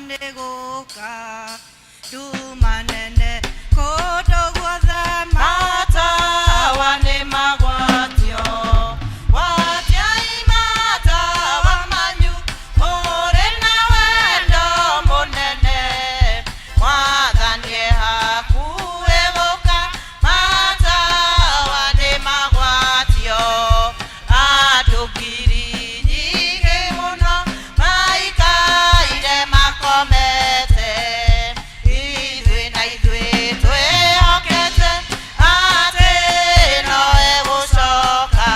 Nĩ gũka nduma nene kũndũ guothe. Matawa nĩ magwatio, gwatiai matawa manyu, mũrĩ na wendo mũnene. Mwathani e hakuhĩ gũka, matawa nĩ magwatio. Andũ ngiri nyingĩ mũno maikaire makomete. Ithuĩ na ithuĩ twĩhokete atĩ no egũcoka.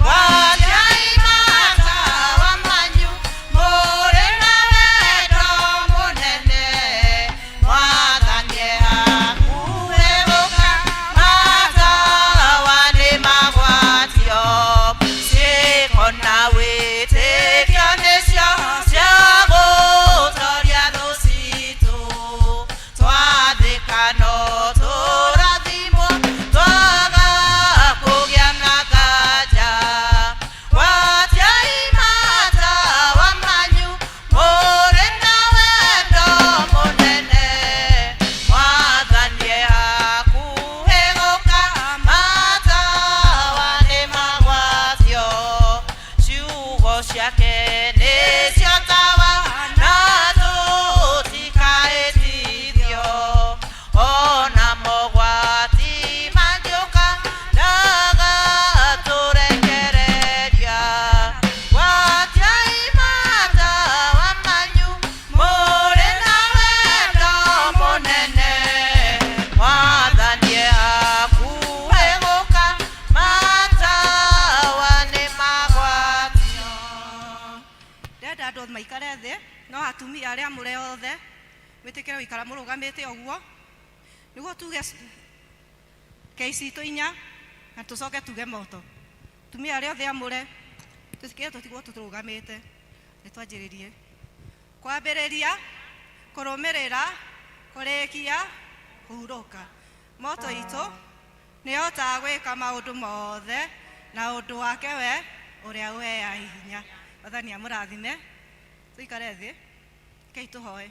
Gwatiai matawa manyu, mũrĩ na wendo mũnene. Mwathani e hakuhĩ gũka, matawa nĩ magwatio. Ciĩko na wĩtĩkio nĩcio cia gũtoria thũ citũ. Twathĩka no tũrathimwo, twaga kũgĩa na nganja. Gwatiai matawa manyu, mũrĩ na wendo mũnene. Mwathani e hakuhĩ gũka, matawa nĩ magwatio. Ciugo ciake nĩcio tawa, na tũtikaĩtithio. Ona mogwati mangĩũka, ndagatũrekereria. Gwatiai matawa manyu, mũrĩ na wendo mũnene. Mwathani e hakuhĩ gũka, matawa nĩ magwatio. Ndenda andũ maikare thĩ, no atumia arĩa amũre othe mwĩtĩkĩre gũikara mũrũgamĩte ũguo nĩguo tuge kei citũ inya na tũcoke tuge motto. Atumia arĩa othe amũre tũtikĩre tũtigwo tũrũgamĩte. Nĩ twanjĩrĩrie kwambĩrĩria, kũrũmĩrĩra, kũrĩkia, kũhurũka. Motto itũ nĩ hotaga gwĩka maũndũ mothe na ũndũ wake we ũrĩa ũheaga hinya. Mwathani amũrathime. Tũikare thĩ. Rekei tũhoe.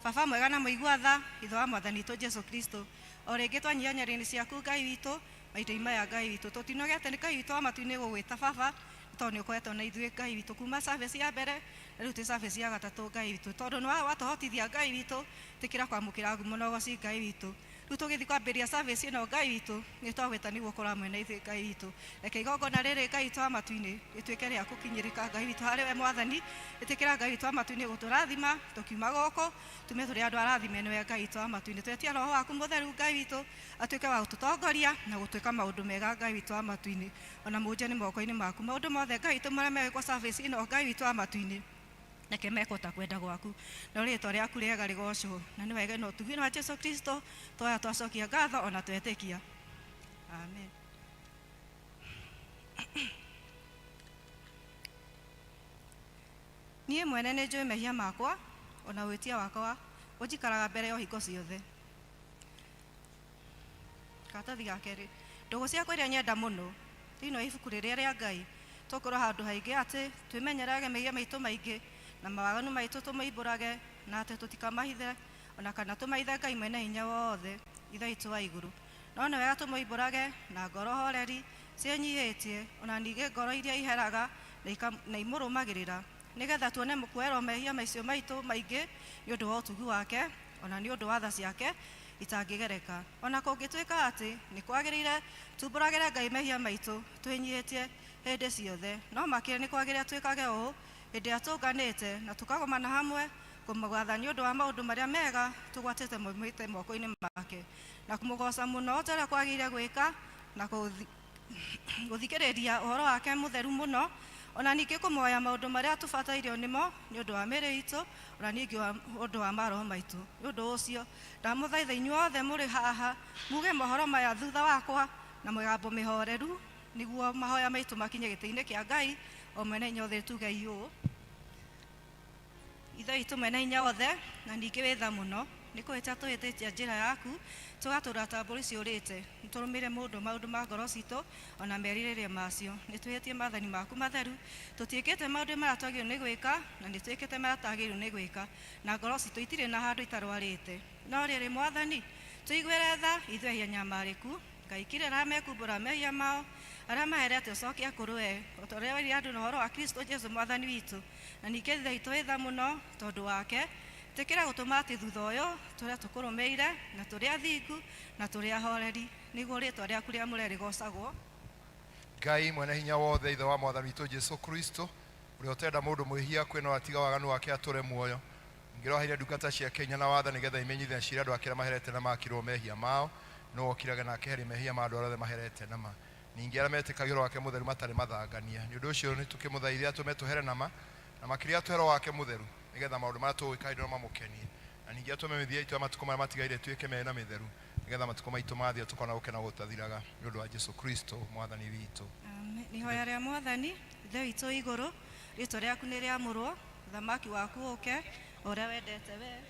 Baba mwega na mũigua tha, ithe wa Mwathani witũ Jesu Kristo, o rĩngĩ twanyihia nyario-inĩ ciaku Ngai witũ, mahinda-inĩ maya Ngai witũ, tũtinogete nĩ Ngai witũ wa matu-inĩ gũgwĩta Baba, nĩ tondũ nĩ ũkoretwo na ithuĩ Ngai witũ kuma service ya mbere na rĩu twĩ service ya gatatũ Ngai witũ, tondũ nĩ watũhotithia Ngai witũ, ĩtĩkĩra kwamũkĩra ngumo na ũgoci Ngai witũ. Rĩu tũgĩthiĩ kwambĩrĩria service ĩno Ngai witũ, nĩ twagwĩta nĩguo ũkorwo hamwe na ithuĩ Ngai witũ. Reke igongona rĩrĩ Ngai witũ wa matu-inĩ rĩtuĩke rĩa gũkinyĩrĩka Ngai witũ harĩ we Mwathani. Ĩtĩkĩra Ngai witũ wa matu-inĩ gũtũrathima tũkiuma gũkũ, tume tũrĩ andũ arathime nĩwe Ngai witũ wa matu-inĩ. Twetia Roho waku Mũtheru Ngai witũ atuĩke wa gũtũtongoria na gũtwĩka maũndũ mega Ngai witũ wa matu-inĩ. Ona mũnje nĩ moko-inĩ maku. Maũndũ mothe Ngai witũ marĩa megwĩkwo service ĩno Ngai witũ wa matu-inĩ, reke mekwo ta kwenda gwaku, no rĩtwa rĩaku rĩega rĩgocwo, na nĩ wega na ũtugi wa Jesu Kristo twoya twacokia ngatho ona twetĩkia. Amen. Niĩ mwene nĩ njũĩ mehia makwa, ona wĩtia wakwa ũnjikaraga mbere o hingo ciothe. Karatathi ga kerĩ, ndũgũ ciakwa iria nyenda mũno thĩinĩ wa ibuku rĩrĩa rĩa Ngai, tũkorwo handũ haingĩ atĩ twĩmenyerage mehia maitũ maingĩ na mawaganu maitũ tũmoimbũrage, na atĩ tũtikamahithe ona kana tũmahithe Ngai mwene hinya wothe, Ithe witũ wa igũrũ. No nĩ wega tũmoimbũrage na ngoro horeri ciĩnyihĩtie, ona ningĩ ngoro iria iheraga na imũrũmagĩrĩra, nĩgetha tuone kuoherwo mehia macio maitũ maingĩ nĩ ũndũ wa ũtugi wake, ona nĩ ũndũ wa tha ciake itangĩgereka. O na kũngĩtuĩka atĩ nĩ kwagĩrĩire tumbũragĩre Ngai mehia maitũ twĩnyihĩtie hĩndĩ ciothe, no makĩria nĩ kwagĩrĩire twĩkage ũũ hĩndĩ ĩrĩa tũnganĩte na tũkagomana hamwe kũmũgatha nĩ ũndũ wa maũndũ marĩa mega tũgwatĩte moimĩte moko-inĩ make, na kũmũgooca mũno ta ũrĩa kwagĩrĩire gwĩka, na gũthikĩrĩria ũhoro wake mũtheru mũno, ona ningĩ kũmoya maũndũ marĩa tũbatairio nĩmo nĩ ũndũ wa mĩĩrĩ itũ, ona ningĩ ũndũ wa maroho maitũ. Nĩ ũndũ ũcio ndamũthaitha inyuothe mũrĩ haha muge mohoro maya thutha wakwa na mĩgambo mĩhoreru, nĩguo mahoya maitũ makinye gĩtĩ-inĩ kĩa Ngai o mwene hinya wothe. Tugei ũũ: Ithe witũ mwene hinya wothe na ningĩ wĩ tha mũno. Nĩ kũhĩtia tũhĩtĩtie njĩra yaku, tũgatũra ta mbũri ciũrĩte. Nĩ tũrũmĩre mũndũ maũndũ ma ngoro citũ ona merirĩria macio. Nĩ twĩhĩtie maathani maku matheru, tũtiĩkĩte maũndũ marĩa twagĩrĩirwo nĩ gwĩka, na nĩ twĩkĩte marĩa tũtagĩrĩirwo nĩ gwĩka, na ngoro citũ itirĩ na handũ itarwarĩte. No rĩrĩ Mwathani, tũiguĩre tha ithuĩ ehia nyamarĩku. Ngai kirĩra arĩa mekumbũra mehia mao, arĩa maherete ũcokie kũrĩ we, o ta ũrĩa werire andũ na ũhoro wa Kristo Jesu Mwathani witũ. Na ningĩ Ithe witũ wĩ tha mũno tondũ wake, tĩkĩra gũtũma atĩ thutha ũyũ tũrĩa tũkũrũmĩire, na tũrĩ athingu, na tũrĩ ahoreri, nĩguo rĩĩtwa rĩaku rĩamũre rĩgoocagwo. Ngai mwene hinya wothe, Ithe wa Mwathani witũ Jesu Kristo, ũrĩa ũtenda mũndũ mwĩhia akue no atiga waganu wake atũre muoyo, ningĩ ũrĩa waheire ndungata ciake hinya na watho nĩgetha imenyithie na ciĩre andũ ake arĩa maherete na makirwo mehia mao, nĩwe ũkirage na akeheria mehia ma andũ arĩa othe maherete na ma, ningĩ arĩa metĩkagia ũhoro wake mũtheru matarĩ mathangania. Nĩ ũndũ ũcio nĩtũkĩmũthaithe atũme tũhere na ma, na makĩria atũhe Roho wake mũtheru, nĩgetha maũndũ marĩa tũgwĩka hĩndĩ ĩno mamũkenie, na ningĩ atũme mĩthiĩre itũ ya matukũ marĩa matigaire ĩtuĩke mĩega na mĩtheru, nĩgetha matukũ maitũ mathira tũkona gũkena gũtathiraga, nĩ ũndũ wa Jesu Kristo Mwathani witũ. Amen. Ihoya rĩa Mwathani. Ithe witũ wĩ igũrũ, rĩĩtwa rĩaku nĩ rĩamũrwo, ũthamaki waku ũũke, o ũrĩa wendete wee,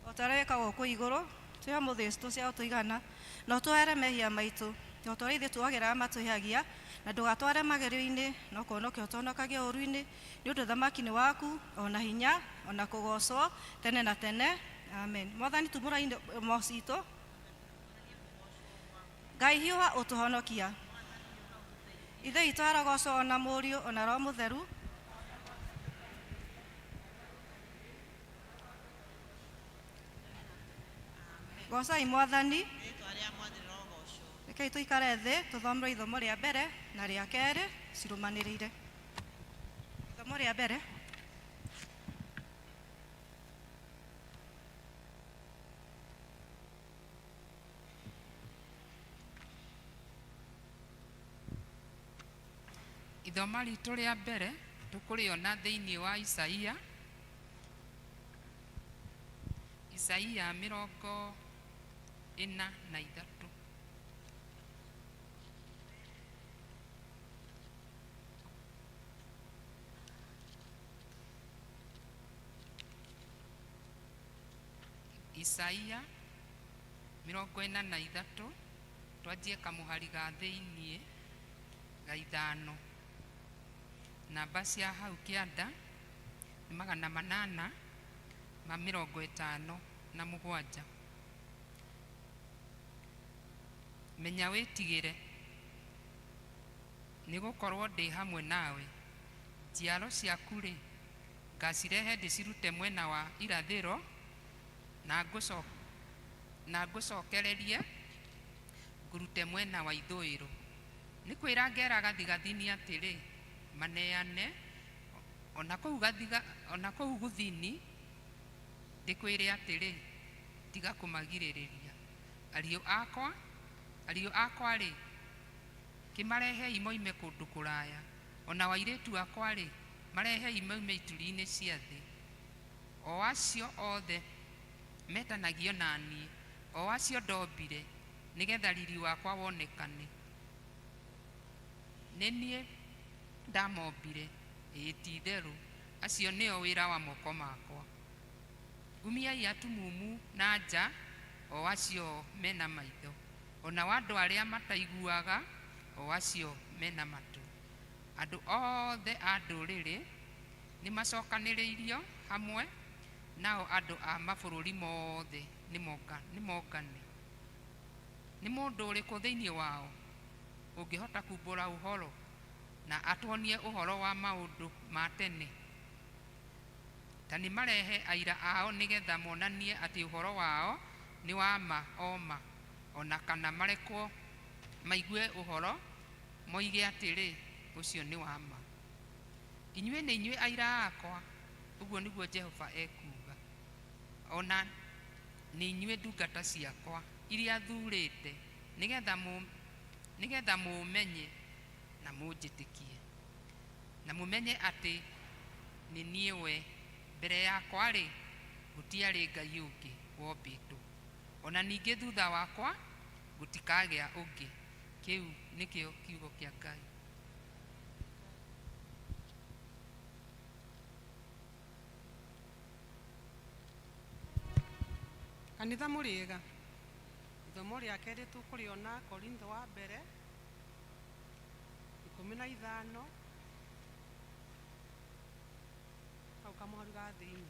o ta ũrĩa wĩkagwo kũu igũrũ. Tũhe ũmũthĩ citũ cia gũtũigana, na ũtũohere mehia maitũ, o ta ũrĩa ithuĩ tuohagĩra arĩa matwĩhagia, na ndũgatware magerio-inĩ, no kũhonokia ũtũhonokagie ũũru-inĩ, nĩ ũndũ ũthamaki nĩ waku, o na hinya, o na kũgoocwo, tene na tene. Amen. Mwathani, tumũra indo citũ. Ngai hiũha ũtũhonokia. Ithe witũ arogocwo o na Mũriũ o na Roho Mũtheru. Gocai Mwathani. Rĩĩtwa rĩa Mwathani rĩrogocwo. Rekei tũikare thĩ tũthomere ithomo rĩa mbere na rĩa kerĩ cirũmanĩrĩire. Ithomo rĩa mbere. Ithoma ritũ rĩa mbere tũkũrĩona thĩinĩ wa Isaia, Isaia 43. Isaia 43, twanjie kamũhari ga thĩinĩ ga 5. Namba cia hau kĩanda nĩ 857. Menya wĩtigĩre, nĩ gũkorwo ndĩ hamwe nawe. Njiaro ciaku-rĩ, ngacirehe ndĩcirute mwena wa irathĩro, na ngũcokererie ngũrute mwena wa ithũĩro. Nĩ kwĩra ngera gathigathini atĩrĩ, maneane, ona kũu gathiga, ona kũu gũthini ndĩkwĩre atĩrĩ, tiga kũmagirĩrĩria. Ariũ akwa, ariũ akwa-rĩ, kĩmarehei moime kũndũ kũraya, ona wairĩtu akwa-rĩ, marehei moime ituri-inĩ cia thĩ. O acio othe metanagio na niĩ, o acio ndombire, nĩgetha riri wakwa wonekane. Nĩ niĩ ndamombire, ĩĩ ti-itherũ, acio nĩo wĩra wa moko makwa. Umiai atumumu na nja, o acio mena maitho, ona wa andũ arĩa mataiguaga, o acio mena matũ. Andũ othe a ndũrĩrĩ nĩmacokanĩrĩirio hamwe, nao andũ a mabũrũri mothe nĩmongane. Nĩ mũndũ ũrĩkũ thĩinĩ wao ũngĩhota kumbũra ũhoro na atuonie ũhoro wa maũndũ ma tene? Ta nĩmarehe aira ao nĩgetha monanie atĩ ũhoro wao nĩ wa ma o ma, ona kana marekwo maigue ũhoro moige atĩrĩ, ũcio nĩ wa ma. Inyuĩ nĩ inyuĩ aira akwa, ũguo nĩguo Jehova ekuuga, ona nĩ inyuĩ ndungata ciakwa iria thuurĩte, nĩgetha mũũmenye na mũnjĩtĩkie, na mũmenye atĩ nĩ niĩ we. Mbere yakwa-rĩ, gũtiarĩ Ngai ũngĩ wombĩtwo, ona ningĩ thutha wakwa gũtikagĩa ũngĩ. Kĩu nĩkĩo kiugo kĩa Ngai. Kanitha mũrĩega. Ithomo rĩa kerĩ tũkũrĩona Korintho wa mbere 15 hau kamũharu ga thĩinĩ.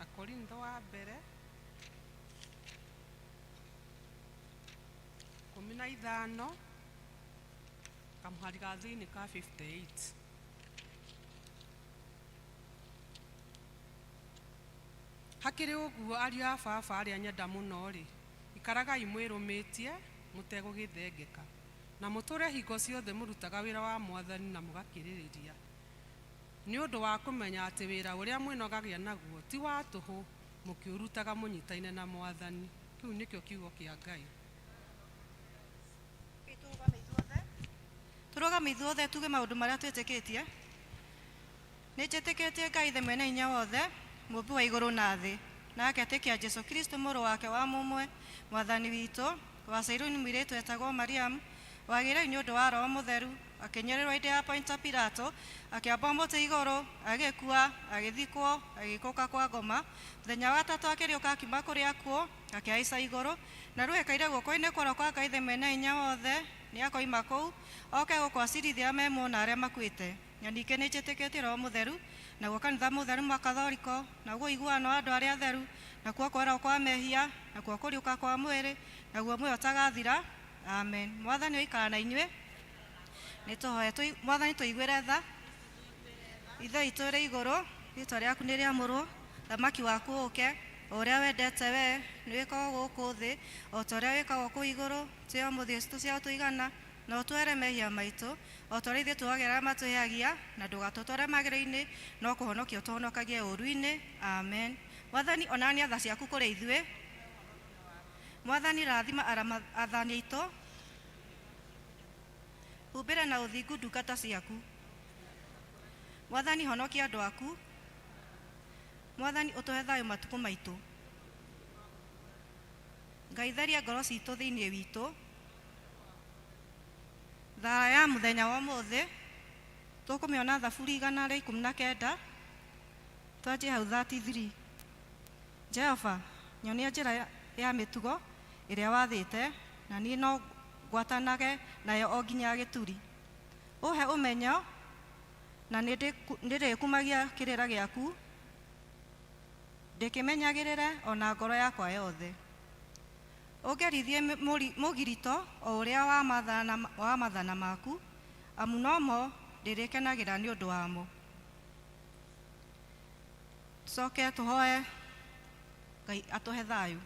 Akorintho wa mbere 15 kamũhari ga thĩinĩ ka 58. Hakĩrĩ ũguo ariũ a baba arĩa nyenda mũno-rĩ, ikaragai mwĩrũmĩtie mũtegũgĩthengeka, na mũtũre hingo ciothe mũrutaga wĩra wa Mwathani na mũgakĩrĩrĩria, nĩ ũndũ wa kũmenya atĩ wĩra ũrĩa mwĩnogagia naguo ti wa tũhũ, mũkĩũrutaga mũnyitaine na Mwathani. Kĩu nĩkĩo kiugo kĩa Ngai. Tũrũgame ithuothe tuge maũndũ marĩa twĩtĩkĩtie. Nĩ njĩtĩkĩtie Ngai Ithe mwene hinya wothe, mũmbi wa igũrũ na thĩ, na agetĩkia Jesũ Kristo mũrũ wake wa mũmwe, Mwathani witũ, waciarirwo nĩ mũirĩtu etagwo Mariamu, wagĩire nĩ ũndũ wa Roho Mũtheru, akĩnyererwo hĩndĩ ya Ponto Pilato, akĩambwo mũtĩ igũrũ, agĩkua, agĩthikwo, agĩikũrũka kwa ngoma, mũthenya wa gatatũ akĩriũka akiuma kũrĩ akuũ, akĩhaica igũrũ, na rĩu aikaire guoko-inĩ kwa ũrĩo kwa Ngai Ithe mwene hinya wothe, nĩ akoima kũu, oke gũkũ acirithie arĩa me muoyo na arĩa makuĩte. Na ningĩ nĩ njĩtĩkĩtie Roho Mũtheru, naguo kanitha mũtheru Mũkathoriko, naguo ũiguano wa andũ arĩa atheru, nakuo kwerwo kwa mehia, nakuo kũriũka kwa mwĩrĩ, naguo muoyo ũtagathira. Amen. Mwathani oikara na inyuĩ. Nĩ tũhoe Mwathani tũiguĩre tha. Ithe witũ ũrĩ igũrũ, rĩĩtwa rĩaku nĩ rĩamũrwo, thamaki waku ũũke, o ũrĩa wendete we nĩ wĩkagwo gũkũ thĩ, o ta ũrĩa wĩkagwo kũu igũrũ. Tũhe ũmũthĩ citũ cia ũtũigana, na ũtwere mehia maitũ, o ta ũrĩa ithuĩ tuohagĩra arĩa matwĩhagia, na ndũgatũtware magĩrĩro-inĩ, no kũhonokia ũtũhonokagie ũũru-inĩ. Amen. Mwathani onania tha ciaku kũrĩ ithuĩ. Mwathani rathima athani aitũ, humbĩra na ũthingu ndungata ciaku. Mwathani honokia andũ aku. Mwathani ũtũhe thayũ matukũ maitũ. Ngai theria ngoro citũ thĩinĩ witũ. Thaa ya mũthenya wa ũmũthĩ tũkũmĩona Thaburi 119, twanjie hau 33. Jehova, nyonia njĩra ya mĩtugo ĩrĩa wathĩte, na niĩ no ngwatanage nayo o nginya gĩturi. Ũhe ũmenyo, na nĩ ndĩrĩkumagia kĩrĩra gĩaku, ndĩkĩmenyagĩrĩre ona ngoro yakwa yothe. Ũngerithie mũgirito o ũrĩa wa mathana maku, amu nomo ndĩrĩkenagĩra nĩ ũndũ wamo. Tũcoke tũhoe Ngai atũhe thayũ.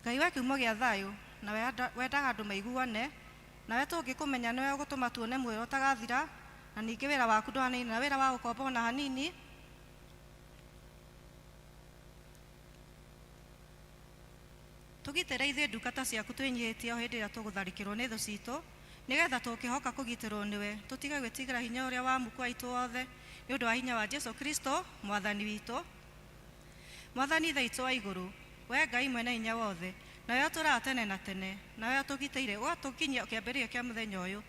Ngai we kiumo gĩa thayũ, na wendaga andũ maiguane, nawe tũngĩkũmenya nĩwe ũgũtũma tuone muoyo ũtagathira, na ningĩ wĩra waku ndũhanaine na wĩra wa gũkomba ona hanini. Tũgitĩre ithuĩ ndungata ciaku twĩnyihĩtie o hĩndĩ ĩrĩa tũgũtharĩkĩrwo nĩ thũ citũ, nĩgetha tũkĩhoka kũgitĩrwo nĩwe, tũtige gwĩtigĩra hinya ũrĩa wa muku aitũ wothe, nĩ ũndũ wa hinya wa Jesũ Kristo Mwathani witũ. Mwathani Ithe witũ wa igũrũ, we Ngai mwene hinya wothe, nawe ũtũũraga tene na tene, nawe ũtũgitĩire ũgatũkinyia kĩambĩrĩria kĩa mũthenya ũyũ.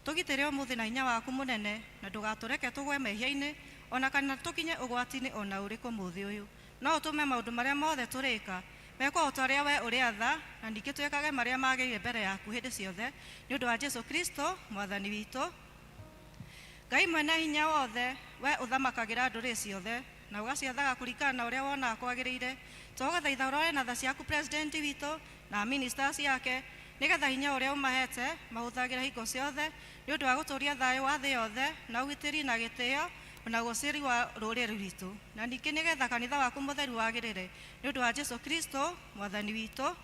Tũgitĩre ũmũthĩ na hinya waku mũnene, na ndũgatũreke tũgwe mehia-inĩ, ona kana tũkinye ũgwati-inĩ ona ũrĩkũ mũthĩ ũyũ. No ũtũme maũndũ marĩa mothe tũrĩka mekwo o ta ũrĩa we ũrĩatha, na ningĩ twĩkage marĩa magĩrĩire mbere yaku hĩndĩ ciothe, nĩ ũndũ wa Jesũ Kristo Mwathani witũ. Ngai mwene hinya wothe, we ũthamakagĩra ndũrĩrĩ ciothe, na ũgaciathaga kũringana na ũrĩa wonaga kwagĩrĩire. Twagũthaitha ũrore na tha ciaku president witũ na ministers yake, nĩgetha hinya ũrĩa ũmahete mahũthagĩre hingo ciothe nĩ ũndũ wa gũtũũria thayũ wa thĩ yothe na ũgitĩri na gĩtĩo na ũgoceri wa rũrĩrĩ rwitũ, na ningĩ nĩgetha kanitha waku mũtheru wagĩrĩre nĩ ũndũ wa Jesũ Kristo Mwathani witũ.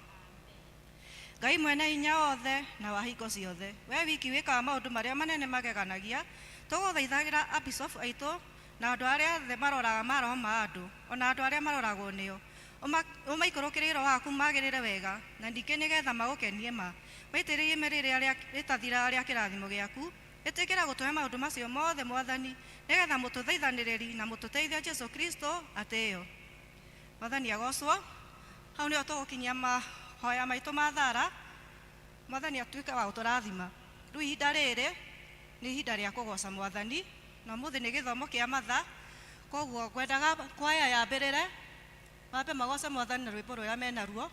Ngai mwene hinya wothe na wa hingo ciothe, we wiki wĩkaga maũndũ marĩa manene mageganagia, tũgũthaithagĩra abisofu aitũ na andũ arĩa othe maroraga maroho ma andũ, ona andũ arĩa maroragwo nĩo, ũmaikũrũkĩrie roho waku magĩrĩre wega, na ningĩ nĩgetha magũkenie ma, maitĩrĩrie ime rĩrĩa rĩtathiraga rĩa kĩrathimo gĩaku, Ĩtĩkĩra gũtũhe maũndũ macio mothe Mwathani, nĩgetha mũtũthaithanĩrĩri na mũtũteithia Jesu Kristo atĩĩo. Mwathani agocwo. Hau nĩho tũgũkinyia mahoya maitũ ma thara. Mwathani atuĩke wa gũtũrathima. Rĩu ihinda rĩrĩ nĩ ihinda rĩa kũgoca Mwathani, na ũmũthĩ nĩ gĩthomo kĩa matha, koguo ngwendaga kwaya yambĩrĩre, mambe magoce Mwathani na rwĩmbo rũrĩa menaruo,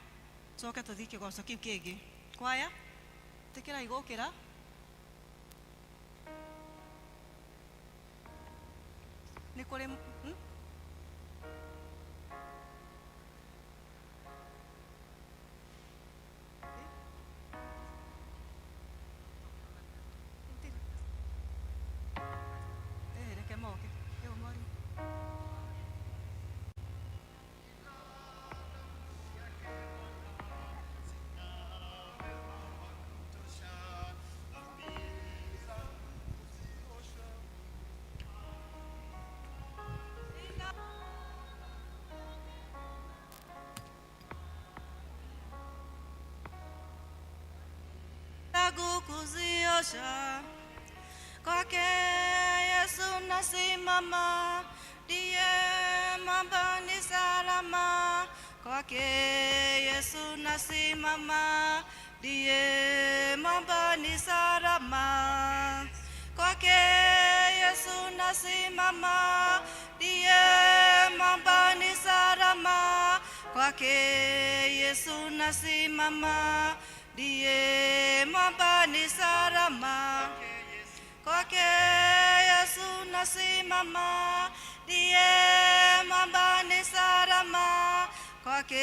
tũcoke tũthiĩ kĩgoco kĩu kĩngĩ. Kwaya, ĩtĩkĩrai gũkĩra. Nĩ kũrĩ Reke moke. Ĩyo mwarimũ. Zangu kuziosha kwake Yesu nasimama, ndiye mwamba ni salama. Kwake Yesu nasimama, ndiye mwamba ni salama. Kwake Yesu nasimama, ndiye mwamba ni salama. Kwake Yesu nasimama, ndiye mwamba ni salama. Kwake Yesu nasimama, ndiye mwamba ni salama. Kwake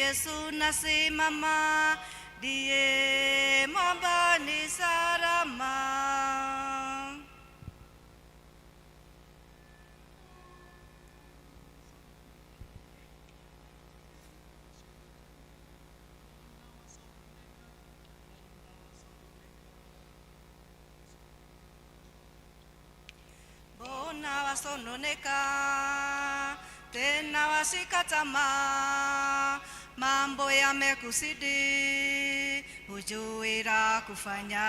Yesu nasimama, ndiye mwamba ni salama. Mbona wasononeka tena washika tamaa, mambo yamekusidi, hujui la kufanya.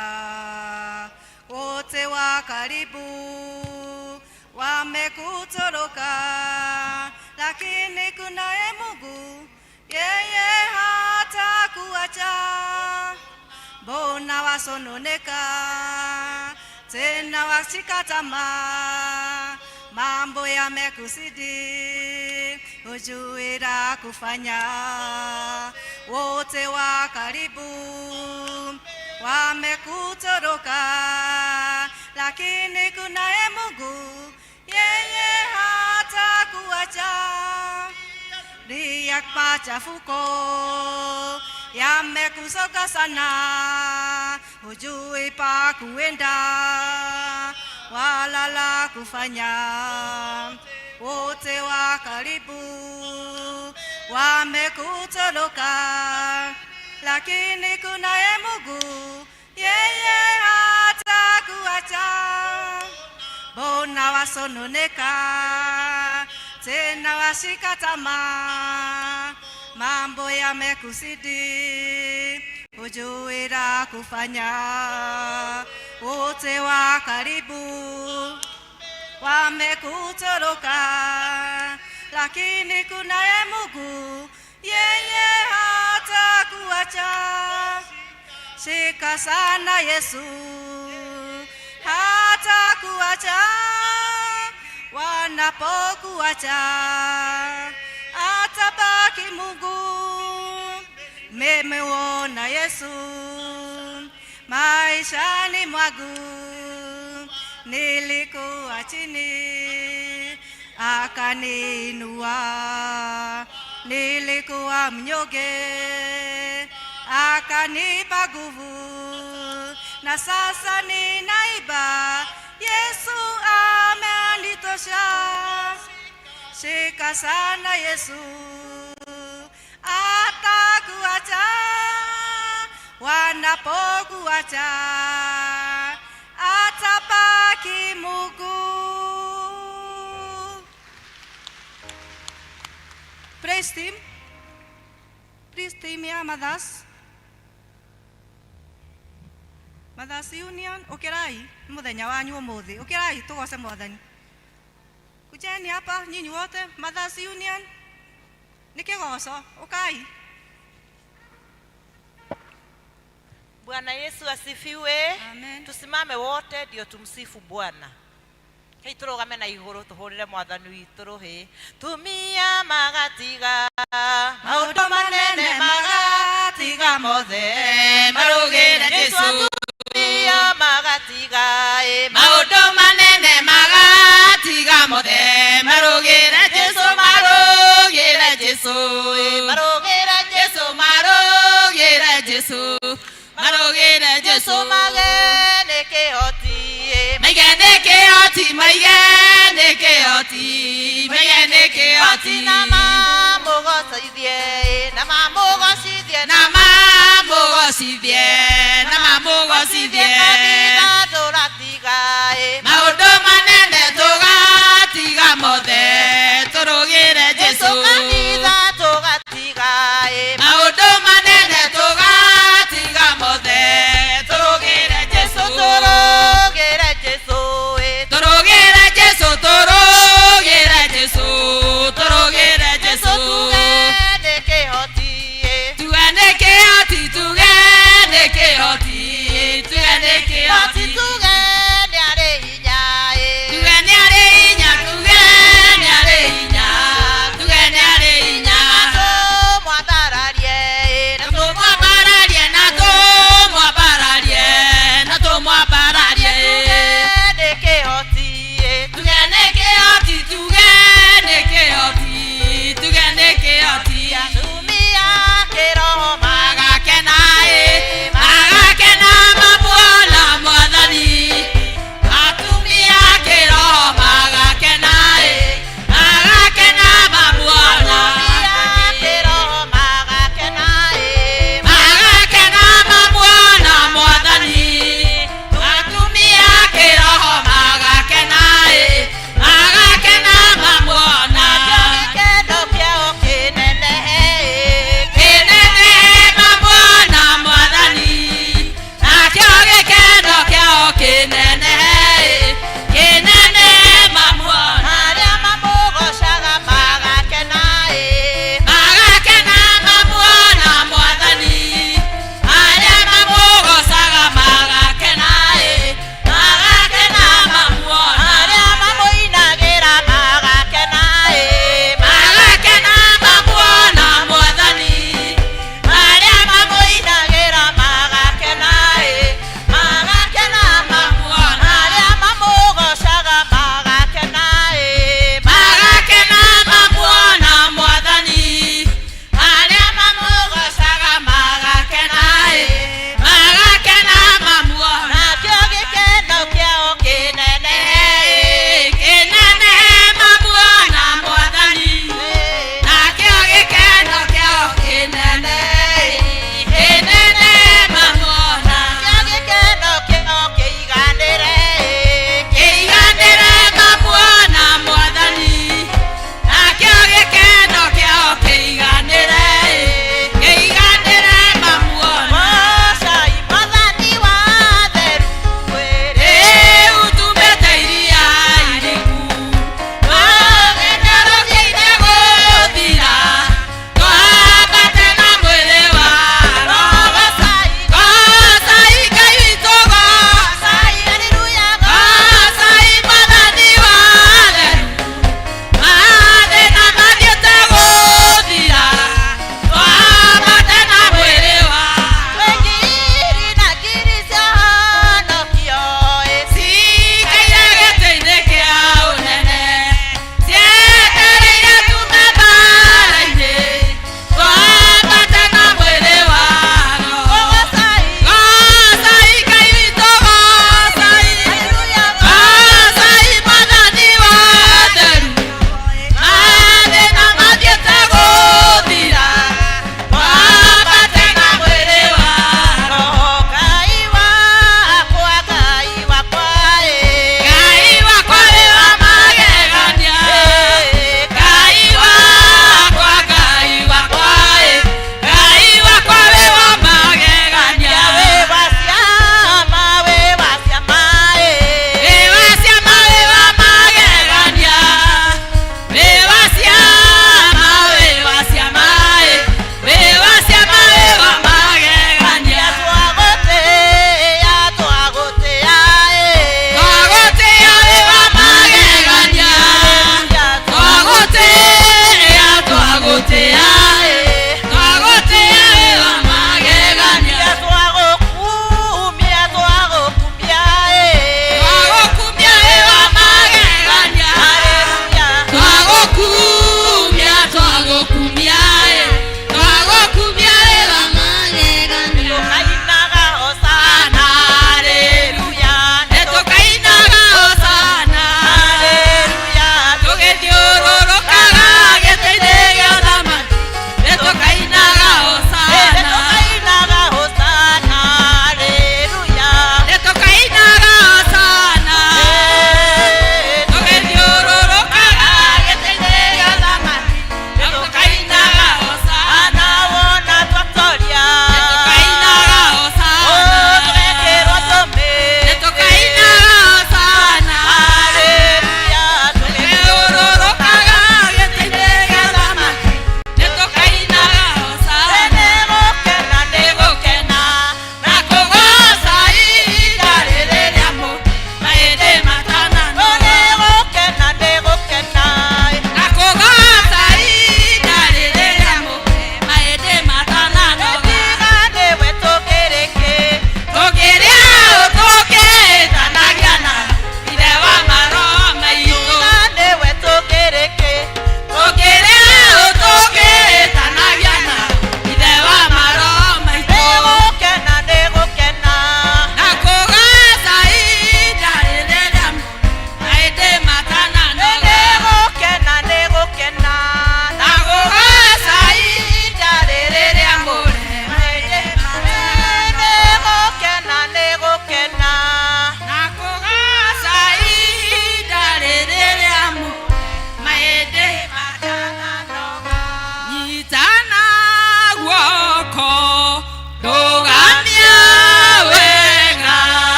Wote wa karibu wamekutoroka, lakini kunaye Mungu, yeye hatakuacha. Mbona wasononeka tena washika tamaa, mambo yamekusidi, hujui la kufanya. Wote wa karibu wamekutoroka, lakini kunaye Mungu, yeye hatakuacha. Ria machafuko yamekusoka sana, hujui pa kuenda wala la kufanya. Wote wa karibu wamekutoroka, lakini kunaye Mungu, yeye hatakuacha. Mbona wasononeka tena washika tamaa, mambo yamekusidi, hujui la kufanya. Wote wa karibu wamekutoroka, lakini kunaye Mungu, yeye hatakuacha. Shika sana Yesu, hatakuacha. Wanapokuacha atabaki Mungu. Nimemwona Yesu maishani mwangu, nilikuwa chini akaniinua, nilikuwa mnyonge akanipa nguvu, na sasa ninaiba, Yesu amenitosha. Shika sana Yesu, atakuacha. Wanapokuacha atabaki Mungu. Praise team. Praise team ya Mothers. Mothers Union ukirai muthenya wanyu umuthi, ukirai tugoce Mwathani. Kujeni hapa nyinyi wote Mothers Union, ni kigoco, ukai. Bwana Yesu asifiwe. Amen. Tusimame wote ndio tumsifu Bwana. Hei turugame na iguru tuhurire mwathani witũ rũhĩ. Tumia magatiga maũndũ manene magatiga mothe Marũgĩre Jesu Jesũ. atumia magatiga ĩ, Maũndũ manene magatiga mothe marũgĩre Jesũ, marũgĩre Jesũ, marũgĩre Jesũ, marũgĩre Jesũ, marũgĩre Jesu Jesũ. Magene kĩhoti ĩ, Maige nĩ kĩhoti, maige nĩ kĩhoti, maige nĩ kĩhoti. Na mamũgocithie ĩ, na mamũgocithie, Na mamũgocithie, na mamũgocithie. Kanitha tũratiga ĩ, Maũndũ manene tũgatiga mothe tũrũgĩre Jesu Jesũ. Kanitha tũgatiga ĩ, Maũndũ manene tũgatiga mothe tũrũgĩre Jesu Jesũ. Tũrũgĩre Jesu ĩ, Tũrũgĩre Jesũ, tũrũgĩre Jesũ, tũrũgĩre Jesu Jesũ. Tuge nĩ kĩhoti ĩ, Tuge nĩ kĩhoti, tuge nĩ kĩhoti, tuge nĩ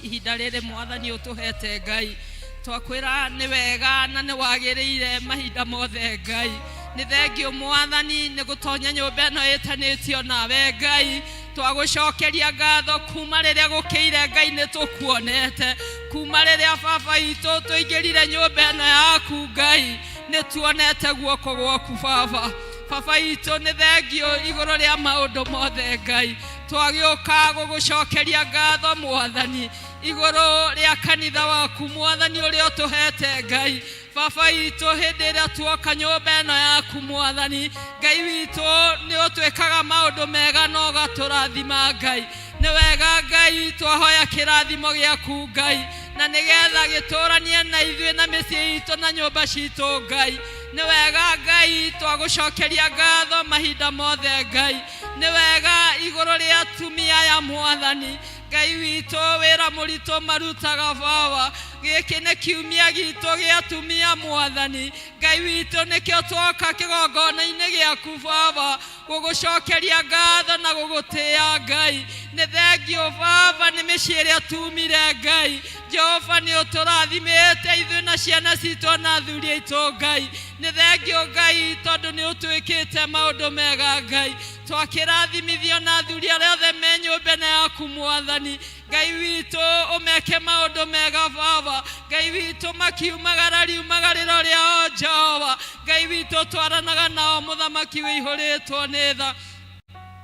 Ihinda rĩrĩ Mwathani ũtũhete Ngai, twakwĩra nĩ wega na nĩ wagĩrĩire mahinda mothe Ngai. Nĩ thengio Mwathani nĩ gũtonya nyũmba ĩno ĩtanĩtio nawe Ngai. Twagũcokeria ngatho kuma rĩrĩa gũkĩire Ngai, nĩ tũkuonete kuma rĩrĩa baba itũ tũingĩrire nyũmba ĩno yaku Ngai, nĩ tuonete guoko gwaku baba. Baba itũ, nĩ thengio igũrũ rĩa maũndũ mothe Ngai. Twagĩũka gũgũcokeria ngatho Mwathani igũrũ rĩa kanitha waku Mwathani ũrĩa ũtũhete Ngai. Baba itũ, hĩndĩ ĩrĩa tuoka nyũmba ĩno yaku Mwathani Ngai witũ, nĩ ũtwĩkaga maũndũ mega na ũgatũrathima Ngai. Nĩ wega Ngai, twahoya kĩrathimo gĩaku Ngai, na nĩgetha gĩtũranie na ithuĩ na mĩciĩ itũ na nyũmba citũ Ngai. Nĩ wega Ngai, twagũcokeria ngatho mahinda mothe Ngai. Nĩ wega igũrũ rĩa atumia aya Mwathani Ngai witũ, wĩra mũritũ marutaga baba. Gĩkĩ nĩ kiumia gitũ gĩa atumia Mwathani Ngai witũ, nĩkĩo twoka kĩgongona-inĩ gĩaku baba gũgũcokeria ngatho na gũgũtĩĩa Ngai. Nĩ thengio baba nĩ mĩciĩ ĩrĩa tumire Ngai. Jehova, nĩ ũtũrathimĩte ithuĩ na ciana citũ na athuri aitũ Ngai. Nĩ thengio Ngai tondũ nĩ ũtwĩkĩte maũndũ mega Ngai. Twakĩrathimithio na athuri arĩa othe me nyũmba ĩno yaku Mwathani Ngai witũ, ũmeke maũndũ mega baba. Ngai witũ, makiumagara riumagarĩro rĩao Jehova Ngai witũ, twaranaga nao mũthamaki wĩihũrĩtwo nĩ tha.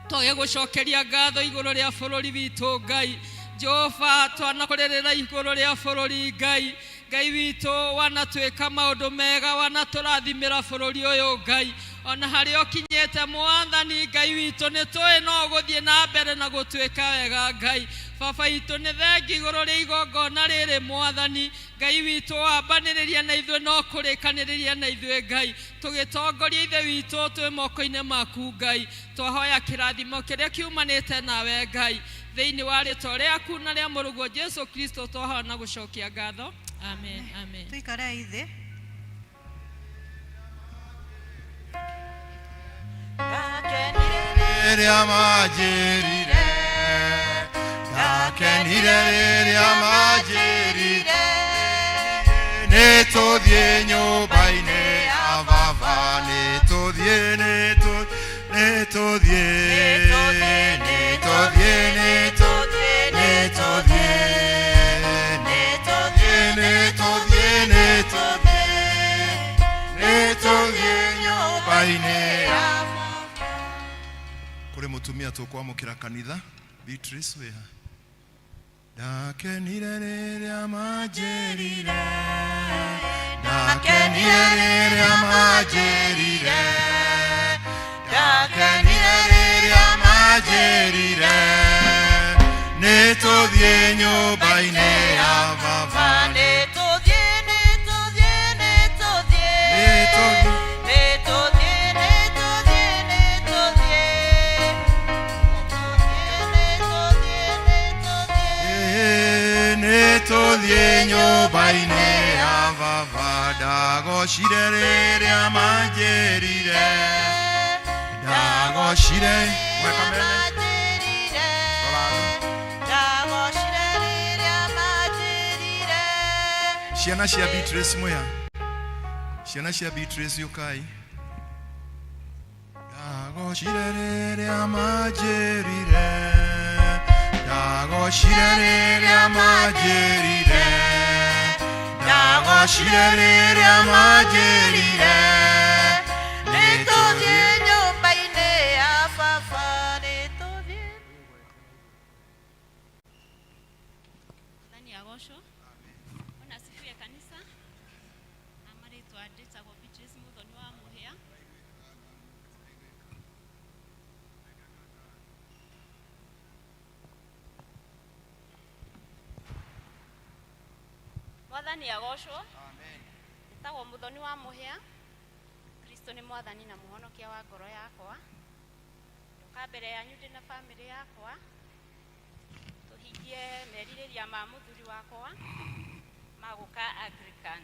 Twagĩgũcokeria ngatho igũrũ rĩa bũrũri witũ Ngai. Jehova, twanakũrĩrĩra igũrũ rĩa bũrũri Ngai. Ngai witũ, wanatwĩka maũndũ mega, wanatũrathimĩra bũrũri ũyũ Ngai. Ona harĩa ũkinyĩte Mwathani Ngai witũ, nĩ tũĩ no ũgũthiĩ na mbere na gũtwĩka wega Ngai. Baba witũ, nĩ thengi igũrũ rĩa igongona rĩrĩ Mwathani Ngai witũ, wambanĩrĩria na ithuĩ no kũrĩkanĩrĩria na ithuĩ Ngai. Tũgĩtongoria ithe witũ twĩ moko-inĩ maku Ngai. Twahoya kĩrathimo kĩrĩa kiumanĩte nawe Ngai, thĩinĩ wa rĩtwa rĩaku na rĩa mũrũguo Jesu Kristo twahoya na gũcokia ngatho, amen, amen. Tuikarei thĩ. Rĩrĩa manjĩrire, ndakenire rĩrĩa manjĩrire, nĩ tũthiĩ nyũmba-inĩ ya baba, nĩ tũthiĩ, nĩ tũthiĩ, nĩ tũthiĩ, nĩ tũthiĩ, nĩ tũthiĩ, nĩ tũthiĩ, nĩ tũthiĩ, nĩ tũthiĩ, nĩ tũthiĩ nyũmba-inĩ ya kũrĩ mũtumia tũkwamũkĩra kanitha. Beatrice, wĩha? Ndakenire rĩrĩa manjĩrire, ndakenire rĩrĩa manjĩrire, ndakenire rĩrĩa manjĩrire, nĩ tũthiĩ nyũmba-inĩ ya baba, Nĩ tũthiĩ, nĩ tũthiĩ, nĩ tũthiĩ. Nĩ tũthiĩ. Nĩ tũthiĩ, nĩ tũthiĩ, nĩ tũthiĩ. Nĩ tũthiĩ, nĩ tũthiĩ. Ĩĩ, nĩ tũthiĩ nyũmba-inĩ ya baba. Ndagocire rĩrĩa manjĩrire, ndagocire mweka mene. Manjĩrire. Rora andũ. Ndagocire rĩrĩa manjĩrire. Ciana cia Beatrice mwĩha? Ciana cia Beatrice, ũkai. Ndagocire rĩrĩa manjĩrire, ndagocire rĩrĩa manjĩrire, ndagocire rĩrĩa manjĩrire, Nĩ tũthiĩ nyũmba-inĩ ya baba, nĩ tũthiĩ. Mwathani agocwo. Bwana asifiwe kanisa. Na marĩtwa ndĩtagwo Beatrice Muthoni wa Mũhĩa. Mwathani agocwo. Ndĩtagwo Muthoni wa Mũhĩa. Kristo nĩ Mwathani na Mũhonokia wa ngoro yakwa. Ndoka mbere yanyu ndĩ na bamĩrĩ yakwa tũhingie merirĩria ma mũthuri wakwa ma gũka Anglican.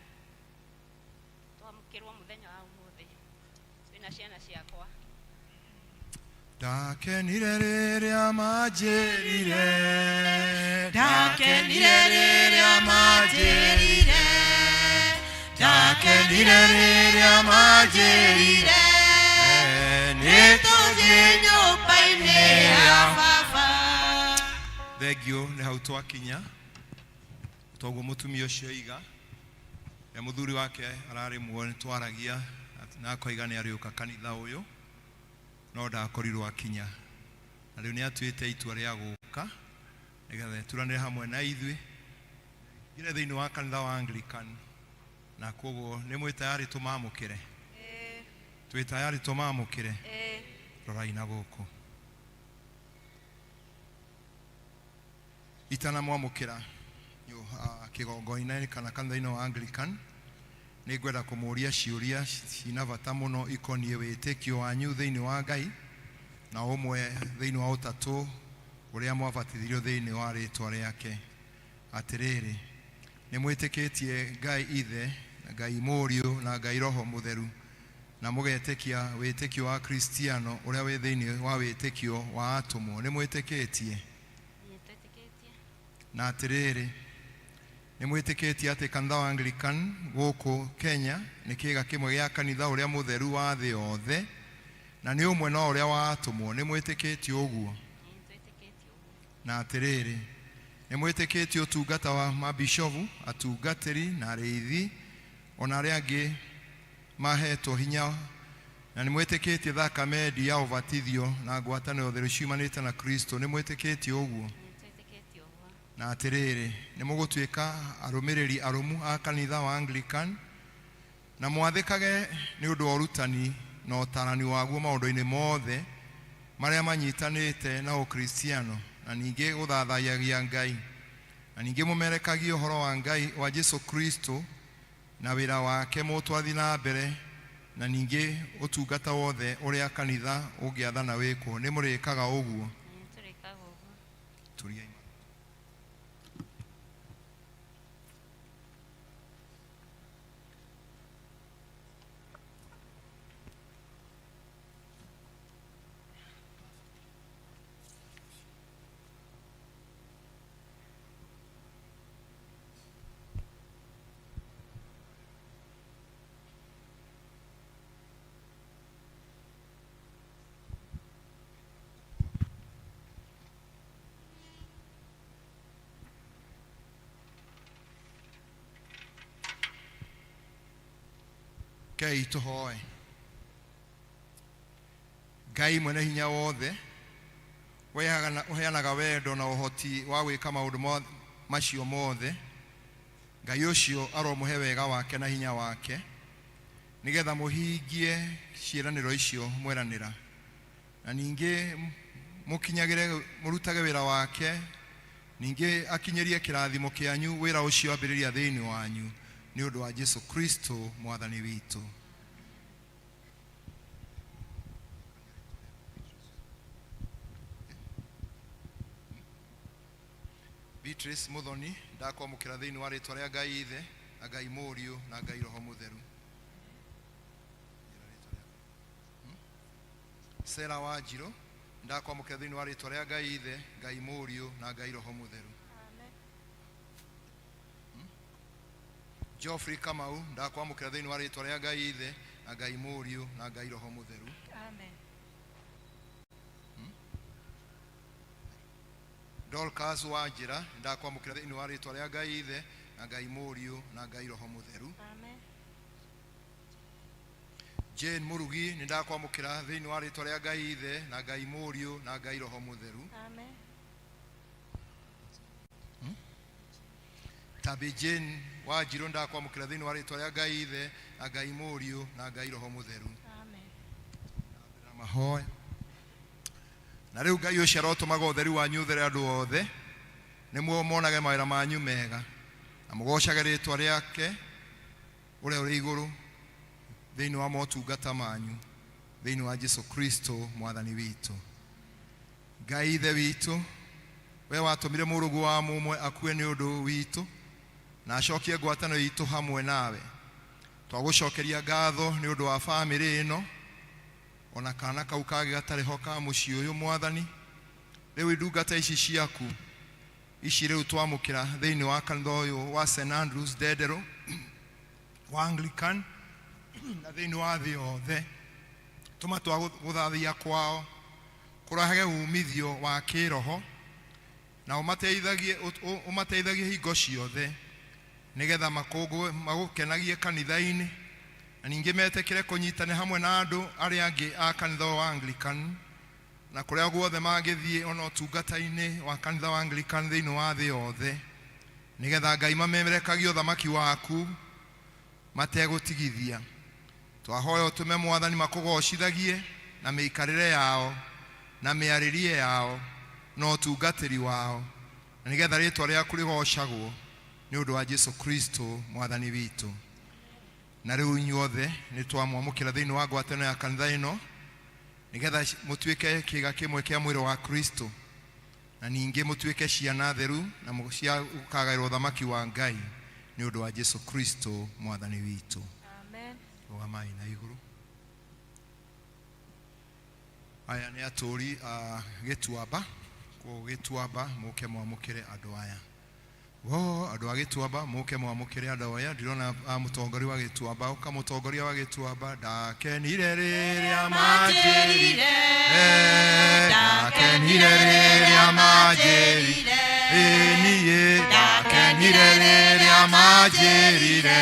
Twamũkĩrwo mũthenya wa ũmũthĩ twĩna ciana ciakwa. Ndakenire rĩrĩa manjĩrire, Ndakenire rĩrĩa manjĩrire, ndakenire rĩrĩa manjĩrire, nĩtũthiĩ nyũmba-inĩ ya baba. Thengio nĩ hau twakinya. Toguo mũtumia ũcio oiga, na mũthuri wake ararĩ muoyo nĩ twaragia na akoiga nĩ arĩũka kanitha ũyũ, no ndakorirwo akinya. Na rĩu nĩ atuĩte itua rĩa gũka nĩgetha eturanĩre hamwe na ithuĩ ngire thĩinĩ wa kanitha wa Anglican, na koguo nĩ mwĩ tayari tũmamũkĩre? Twĩ tayari tũmamũkĩre? Rorai na gũkũ itanamwamũkĩra kĩgongona-inĩ kana kanitha-inĩ wa Anglican, nĩ ngwenda kũmũria ciũria cina bata mũno ikoniĩ wĩtĩkio wanyu thĩinĩ wa Ngai na ũmwe thĩinĩ wa ũtatũ ũrĩa mwabatithirio thĩinĩ wa rĩtwa rĩake. Atĩrĩrĩ, nĩ mwĩtĩkĩtie Ngai Ithe na Ngai Mũriũ na Ngai Roho Mũtheru, na mũgetĩkia wĩtĩkio wa Kristiano ũrĩa wĩ thĩinĩ wa wĩtĩkio wa atũmwo? Nĩ mwĩtĩkĩtie? Na atĩrĩrĩ, nĩ mwĩtĩkĩtie atĩ kanitha wa Anglican gũkũ Kenya nĩ kĩĩga kĩmwe gĩa kanitha ũrĩa mũtheru wa thĩ yothe na nĩ ũmwe na ũrĩa wa atũmwo? Nĩ mwĩtĩkĩtie ũguo? Na atĩrĩrĩ, nĩ mwĩtĩkĩtie ũtungata wa mabishovu, atungatĩri na arĩithi ona arĩa angĩ mahetwo hinya, na nĩ mwĩtĩkĩtie thakamendi ya ũbatithio na ngwatanĩro theru ciumanĩte na Kristo? Nĩ mwĩtĩkĩtie ũguo? Na atĩrĩrĩ, nĩ mũgũtuĩka arũmĩrĩri arũmu a kanitha wa Anglican na mwathĩkage nĩ ũndũ wa ũrutani na ũtarani waguo maũndũ-inĩ mothe marĩa manyitanĩte na ũkristiano na ningĩ gũthathaiyagia Ngai, na ningĩ mũmerekagie ũhoro wa Ngai wa Jesu Kristo na wĩra wake mũtwathi na mbere, na ningĩ ũtungata wothe ũrĩa kanitha ũngĩathana wĩkwo? Nĩ mũrĩkaga ũguo? Turia. Ngai tũhoe. Ngai mwene hinya wothe, ũheanaga wendo na ũhoti wa gwĩka maũndũ macio mothe, Ngai ũcio aromũhe wega wake na hinya wake nĩgetha mũhingie ciĩranĩro icio mweranĩra, na ningĩ mũkinyagĩre mũrutage wĩra wake, ningĩ akinyĩrie kĩrathimo kĩanyu wĩra ũcio ambĩrĩria thĩinĩ wanyu, nĩ ũndũ wa Jesu Kristo mwathani witũ. Beatrice Muthoni, ndakwamũkĩra thĩinĩ wa rĩtwa rĩa Ngai Ithe na Ngai Mũriũ na Ngai Roho Mũtheru. Sera Wanjirũ, ndakwamũkĩra thĩinĩ wa rĩtwa rĩa Ngai Ithe, Ngai Mũriũ na Ngai Roho Mũtheru. Geoffrey Kamau, ndakwamũkĩra thĩinĩ wa rĩtwa rĩa Ngai Ithe na Ngai Mũriũ na Ngai Roho Mũtheru. Amen. Dorcas Wanjĩra, ndakwamũkĩra thĩinĩ wa rĩtwa rĩa Ngai Ithe na Ngai Mũriũ na Ngai Roho Mũtheru. Amen. Jane Murugi, nĩ ndakwamũkĩra thĩinĩ wa rĩtwa rĩa Ngai Ithe na Ngai Mũriũ na Ngai Roho Mũtheru. Amen. Tabi Jane Wanjirũ, ndakwamũkĩra thĩinĩ wa rĩtwa rĩa Ngai Ithe na Ngai Mũriũ na Ngai Roho Mũtheru. Amen. Na mahoya. Na rĩu Ngai ũcio arotũmaga ũtheru wanyu ũthere andũ othe, nĩmuo monage mawĩra manyu mega na mũgocage rĩtwa rĩake ũrĩa ũrĩ igũrũ thĩinĩ wa motungata manyu thĩinĩ wa Jesu Kristo mwathani witũ. Ngai Ithe witũ, we watũmire mũrũguo wa mũmwe akue nĩ ũndũ witũ na acokie ngwatanĩro itũ hamwe nawe, twagũcokeria ngatho nĩ ũndũ wa bamĩrĩ ĩno. Ona kana kau kangĩ gatarĩ ho ka mũciĩ ũyũ Mwathani. Rĩu ndungata ici ciaku ici rĩu twamũkĩra thĩinĩ wa kanitha ũyũ wa St Andrews Ndenderũ wa Anglican na thĩinĩ wa thĩ yothe, tũma twa gũthathia kwao kũrehage umithio wa kĩroho na ũmateithagie hingo ciothe nĩgetha magũkenagie kanitha-inĩ, na ningĩ metĩkĩre kũnyitana hamwe na andũ arĩa angĩ a kanitha wa Anglican na kũrĩa guothe mangĩthiĩ ona ũtungata-inĩ wa kanitha wa Anglican thĩinĩ wa thĩ yothe, nĩgetha Ngai mamemerekagie ũthamaki waku mategũtigithia. Twahoya ũtũme Mwathani makũgocithagie na mĩikarĩre yao na mĩarĩrie yao na ũtungatĩri wao, na nĩgetha rĩtwa rĩaku rĩgocagwo nĩ ũndũ wa Jesu Kristo Mwathani witũ. Na rĩu inyuothe nĩ twamwamũkĩra thĩinĩ wa ngwatano ya kanitha ĩno, nĩgetha mũtuĩke kĩĩga kĩmwe kĩa mwĩrĩ wa Kristo, na ningĩ mũtuĩke ciana theru na cia gũkagaĩrwo ũthamaki wa Ngai nĩ ũndũ wa Jesu Kristo Mwathani witũ. Amen. Rũgamai na igũrũ. Aya nĩ atũũri a Gĩtuamba, kũu Gĩtuamba mũke mwamũkĩre andũ aya. Wo andũ a Gĩtuamba mũke mwamũkĩre andũ aya. Ndirona a mũtongoria wa Gĩtuamba, ũka mũtongoria wa Gĩtuamba. Ndakenire rĩrĩa manjĩrire, ndakenire rĩrĩa manjĩrire, ĩ niĩ ndakenire rĩrĩa manjĩrire,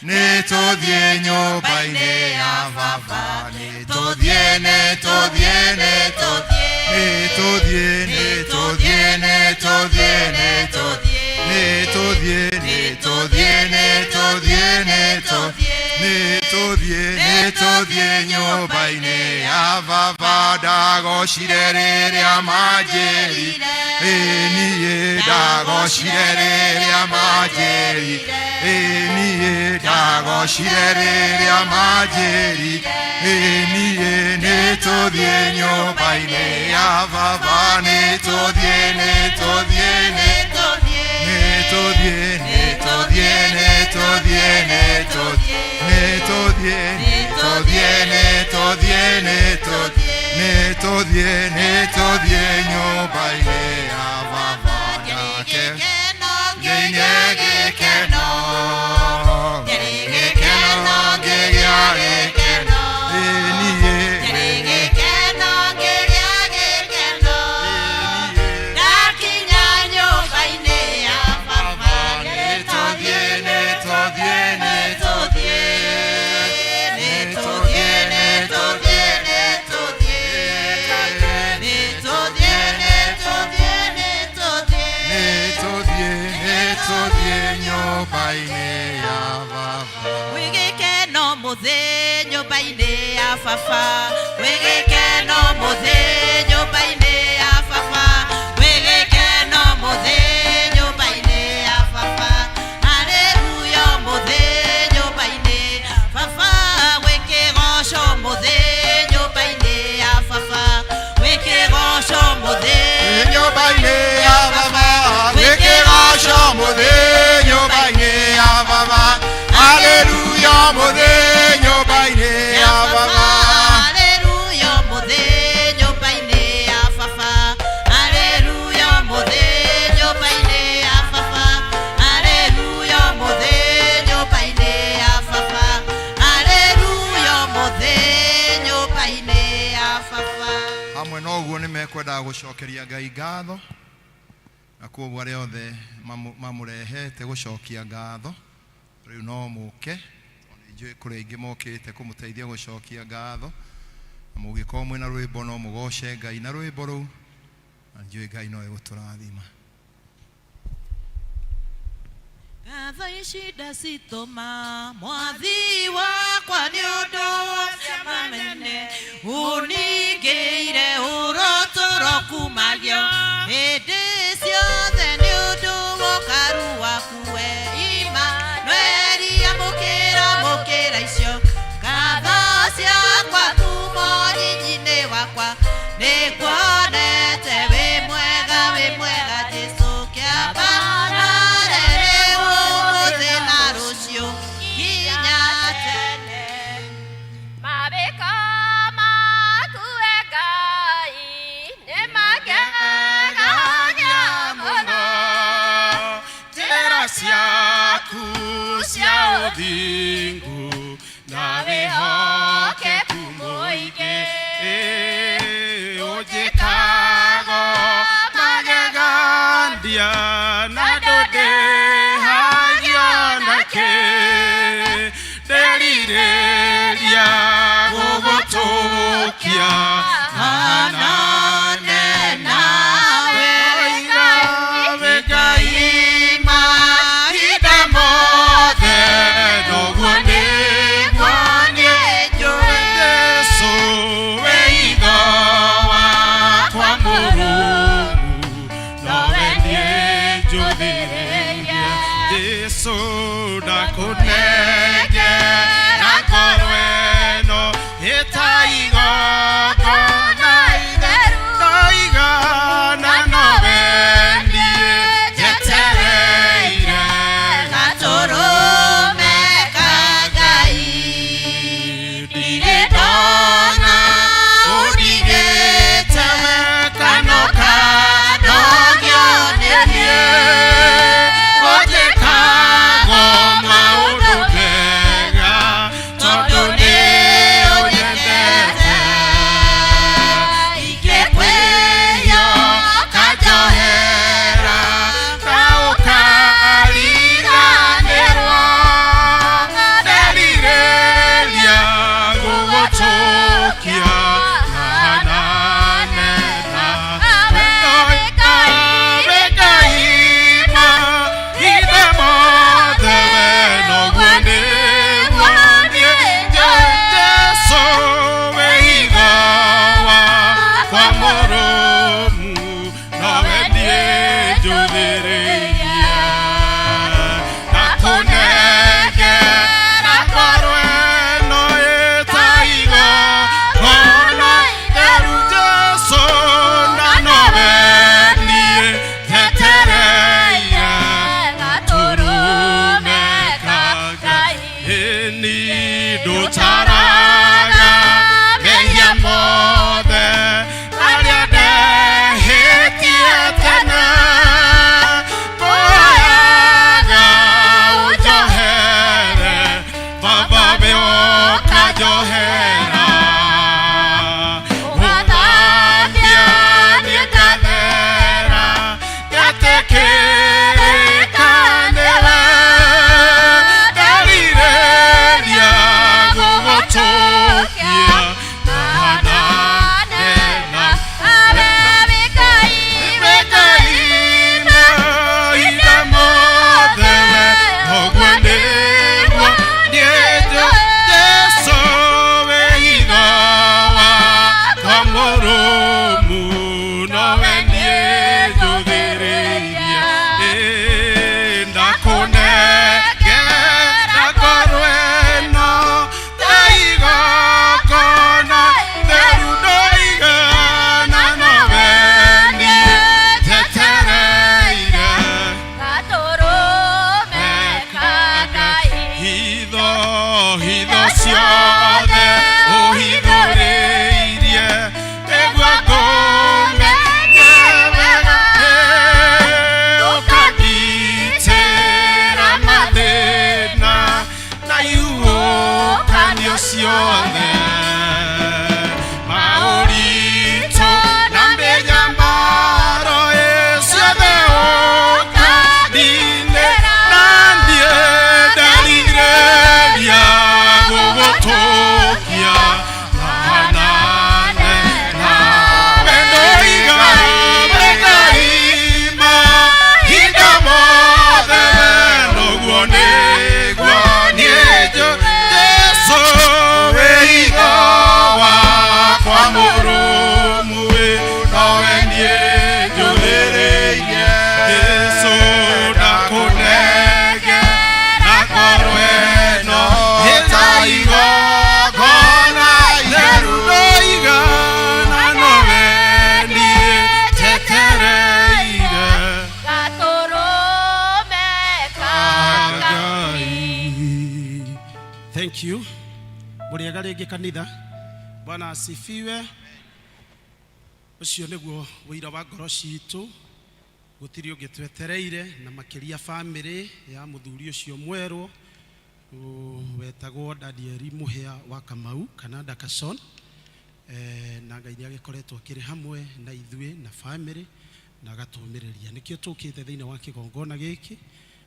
nĩ tũthiĩ nyũmba-inĩ ya baba, nĩ tũthiĩ, nĩ tũthiĩ, nĩ tũthiĩ, nĩ tũthiĩ, nĩ tũthiĩ, nĩ tũthiĩ, nĩ tũthiĩ, nĩ tũthiĩ, nĩ tũthiĩ, nĩ tũthiĩ, nĩ tũthiĩ, nĩ tũthiĩ, nĩ tũthiĩ nyũmba-inĩ ya baba. Ndagocire rĩrĩa manjĩrire, ĩ niĩ ndagocire rĩrĩa manjĩrire, ĩ niĩ ndagocire rĩrĩa manjĩrire, ĩ niĩ nĩ tũthiĩ nyũmba-inĩ ya baba, nĩ tũthiĩ, nĩ tũthiĩ, nĩ tũthiĩ, nĩ tũthiĩ, nĩ tũthiĩ, nĩ tũthiĩ, nĩ tũthiĩ, nĩ tũthiĩ, nĩ tũthiĩ, nĩ tũthiĩ, nĩ tũthiĩ, nĩ tũthiĩ nyũmba-inĩ ya baba. Ndake ngĩgĩa gĩkeno, gĩkeno, ngĩgĩa gĩkeno, ĩ niĩ Gĩkeno, ngĩgĩa gĩkeno, ndakinya nyũmba-inĩ ya baba. Nĩ tũthiĩ, nĩ tũthiĩ, nĩ tũthiĩ, Nĩ tũthiĩ, nĩ tũthiĩ, nĩ tũthiĩ, nĩ tũthiĩ, nĩ tũthiĩ, nĩ tũthiĩ, nĩ tũthiĩ, nĩ tũthiĩ nyũmba-inĩ ya baba. Gwĩ gĩkeno mũthĩ nyũmba-inĩ ya baba, gwĩ gĩkeno mũthĩ nyũmba-inĩ ya baba, gwĩ gĩkeno mũthĩ nyũmba-inĩ ya baba, haleluya mũthĩ nyũmba-inĩ ya baba, gwĩ kĩgoco mũthĩ nyũmba-inĩ ya baba, gwĩ kĩgoco mũthĩ Nyũmba-inĩ ya baba, gwĩ kĩgoco mũthĩ nyũmba-inĩ ya baba, haleluya mũthĩ nyũmba-inĩ ya baba. Haleluya mũthĩ nyũmba-inĩ ya baba, haleluya mũthĩ nyũmba-inĩ ya baba, haleluya mũthĩ nyũmba-inĩ ya baba, haleluya mũthĩ nyũmba-inĩ ya baba. Hamwe na ũguo nĩ mekwendaga gũcokeria Ngai ngatho, na koguo arĩa othe mamũrehete gũcokia ngatho rĩu no mũke, tondũ nĩ njũĩ kũrĩ aingĩ mokĩte kũmũteithia gũcokia ngatho, na mũngĩkorwo mwĩna rwĩmbo no mũgoce Ngai na rwĩmbo rũu, na njũĩ Ngai no egũtũrathima. Ngatho ici ndacitũma mwathi wakwa nĩ ũndũ wa ciama nene ũningĩire ũrotũro kumagio hĩndĩ ciothe nĩ ũndũ wa ũkaru waku we Imanueli, amũkĩra, mũkĩra icio ngatho ciakwa kuma ũnyinyi-inĩ wakwa, nĩnguonete wĩ mwega, wĩ mwega Jesũ, kĩamba narere ũmũthĩ na rũciũ nginya. Nderirĩria gũgũtũkia hanane nawe we Ngai mahinda mothe noguo nĩguo niĩ njũĩ Jesũ we itho wakwa mũrũmu nowe niĩ njũthĩrĩirie Jesũ ndakũnengera ngoro ĩno ĩta igongona itheru ndoigana nowe niĩ njetereire Gatũrũme ka Ngai ndirĩ ndona ũndigĩte kano kanogio nĩ niĩ Ũnjĩkago maũndũ mega tondũ nĩ ũnyendete ingĩkwĩyo kanjohera kaũkariganĩrwo nderirĩria gũgũtũkia hanane nawe Ngai mahinda mothe we noguo nĩguo niĩ Jesũ wĩ hitho wakwa mũrũmu nowe niĩ njũthĩrĩirie ndakũnengera ngoro ĩno ĩta igongona itheru Jesũ na nowe niĩ njetereire Gatũrũme ka Ngai Ĩni ndũtaraga mehia mothe marĩa ndehĩtie tene ngũhoyaga ũnjohere baba we ũkanjohera ũthambia niĩ ngathera ngetĩkĩrĩka nĩwe nderirĩria gũgũtũkia hanane nawe Ngai we Ngai mahinda mothe we noguo nĩguo niĩ Jesũ wĩ hitho wakwa mũrũmu nowe niĩ njũthĩrĩirie ndakũnengera ngoro ĩno ta igongona theru ndoigana nowe niĩ njetereire Gatũrũme ka Ngai hitho hitho ciothe ũhithũrĩirie nĩguo ngũmenye wega ũkangitĩra mathĩna na ihuhũkanio ciothe maũritũ na mĩnyamaro ĩ ciothe ũkaninĩra na niĩ nderirĩria gũgũtũkia hanane nawe ndoiga we Ngai mahinda mothe we noguo nĩguo niĩ Jesũ wĩ hitho wakwa mũrũmu wĩ nowe niĩ njũthĩrĩirie Jesũ ndakũnengera ngoro ĩno ĩta igongona itheru ndoigana nowe niĩ njetereire Gatũrũme ka Ngai Thank you. Mũrĩega rĩngĩ kanitha. Bwana asifiwe. Ũcio nĩguo ũira wa ngoro citũ. Gũtirĩ ũngĩ twetereire na makĩria famĩlĩ ya mũthuri ũcio mwerũ wetagwo Danieli Mũhĩa wa Kamau kana Dakason. Na Ngai nĩ agĩkoretwo akĩrĩ hamwe na ithuĩ na famĩlĩ na agatũmĩrĩria. Nĩkĩo tũkĩte thĩinĩ wa kĩgongona gĩkĩ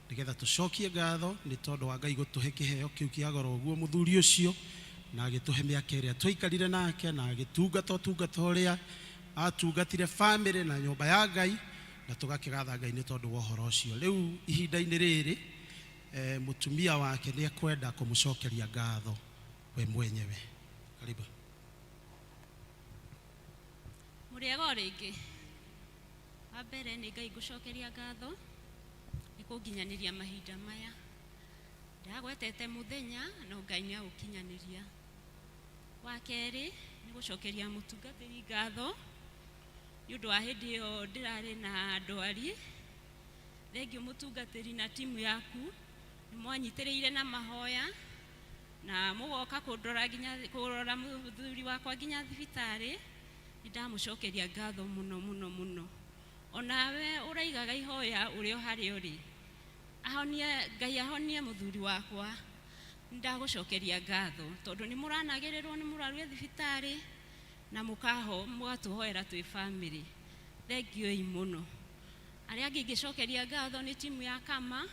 Nĩgetha tũcokie ngatho nĩ tondũ wa Ngai gũtũhe kĩheo kĩu kĩa goro ũguo mũthuri ũcio, na agĩtũhe mĩaka ĩrĩa twaikarire nake, na agĩtungata ũtungata ũrĩa atungatire bamĩrĩ na nyũmba ya Ngai, na tũgakĩgatha Ngai nĩ tondũ wa ũhoro ũcio. Rĩu ihinda-inĩ rĩrĩ eh, mũtumia wake nĩ ekwenda kũmũcokeria ngatho we mwenyewe. Karibu. Mũrĩega o rĩngĩ. Wa mbere nĩ Ngai ngũcokeria ngatho nĩ kũnginyanĩria mahinda maya. Ndagwetete mũthenya no Ngai nĩ aũkinyanĩria. Wa kerĩ nĩ gũcokeria mũtungatĩri ngatho nĩ ũndũ wa hĩndĩ ĩyo ndĩrarĩ na ndwari. Thengiũ mũtungatĩri na timu yaku nĩ mwanyitĩrĩire na mahoya na mũgoka kũndora nginya kũrora mũthuri wakwa nginya thibitarĩ. Nĩ ndamũcokeria ngatho mũno mũno mũno. Onawe ũraigaga ihoya ũrĩ o harĩa ũrĩ, ahonie Ngai ahonie mũthuri wakwa. Nĩ ndagũcokeria ngatho tondũ nĩ mũranagĩrĩrwo nĩ mũrwaru e thibitarĩ na mũkaho mũgatũhoera twĩ bamĩrĩ. Thengiũi mũno. Arĩa angĩ ingĩcokeria ngatho nĩ timu ya Kama,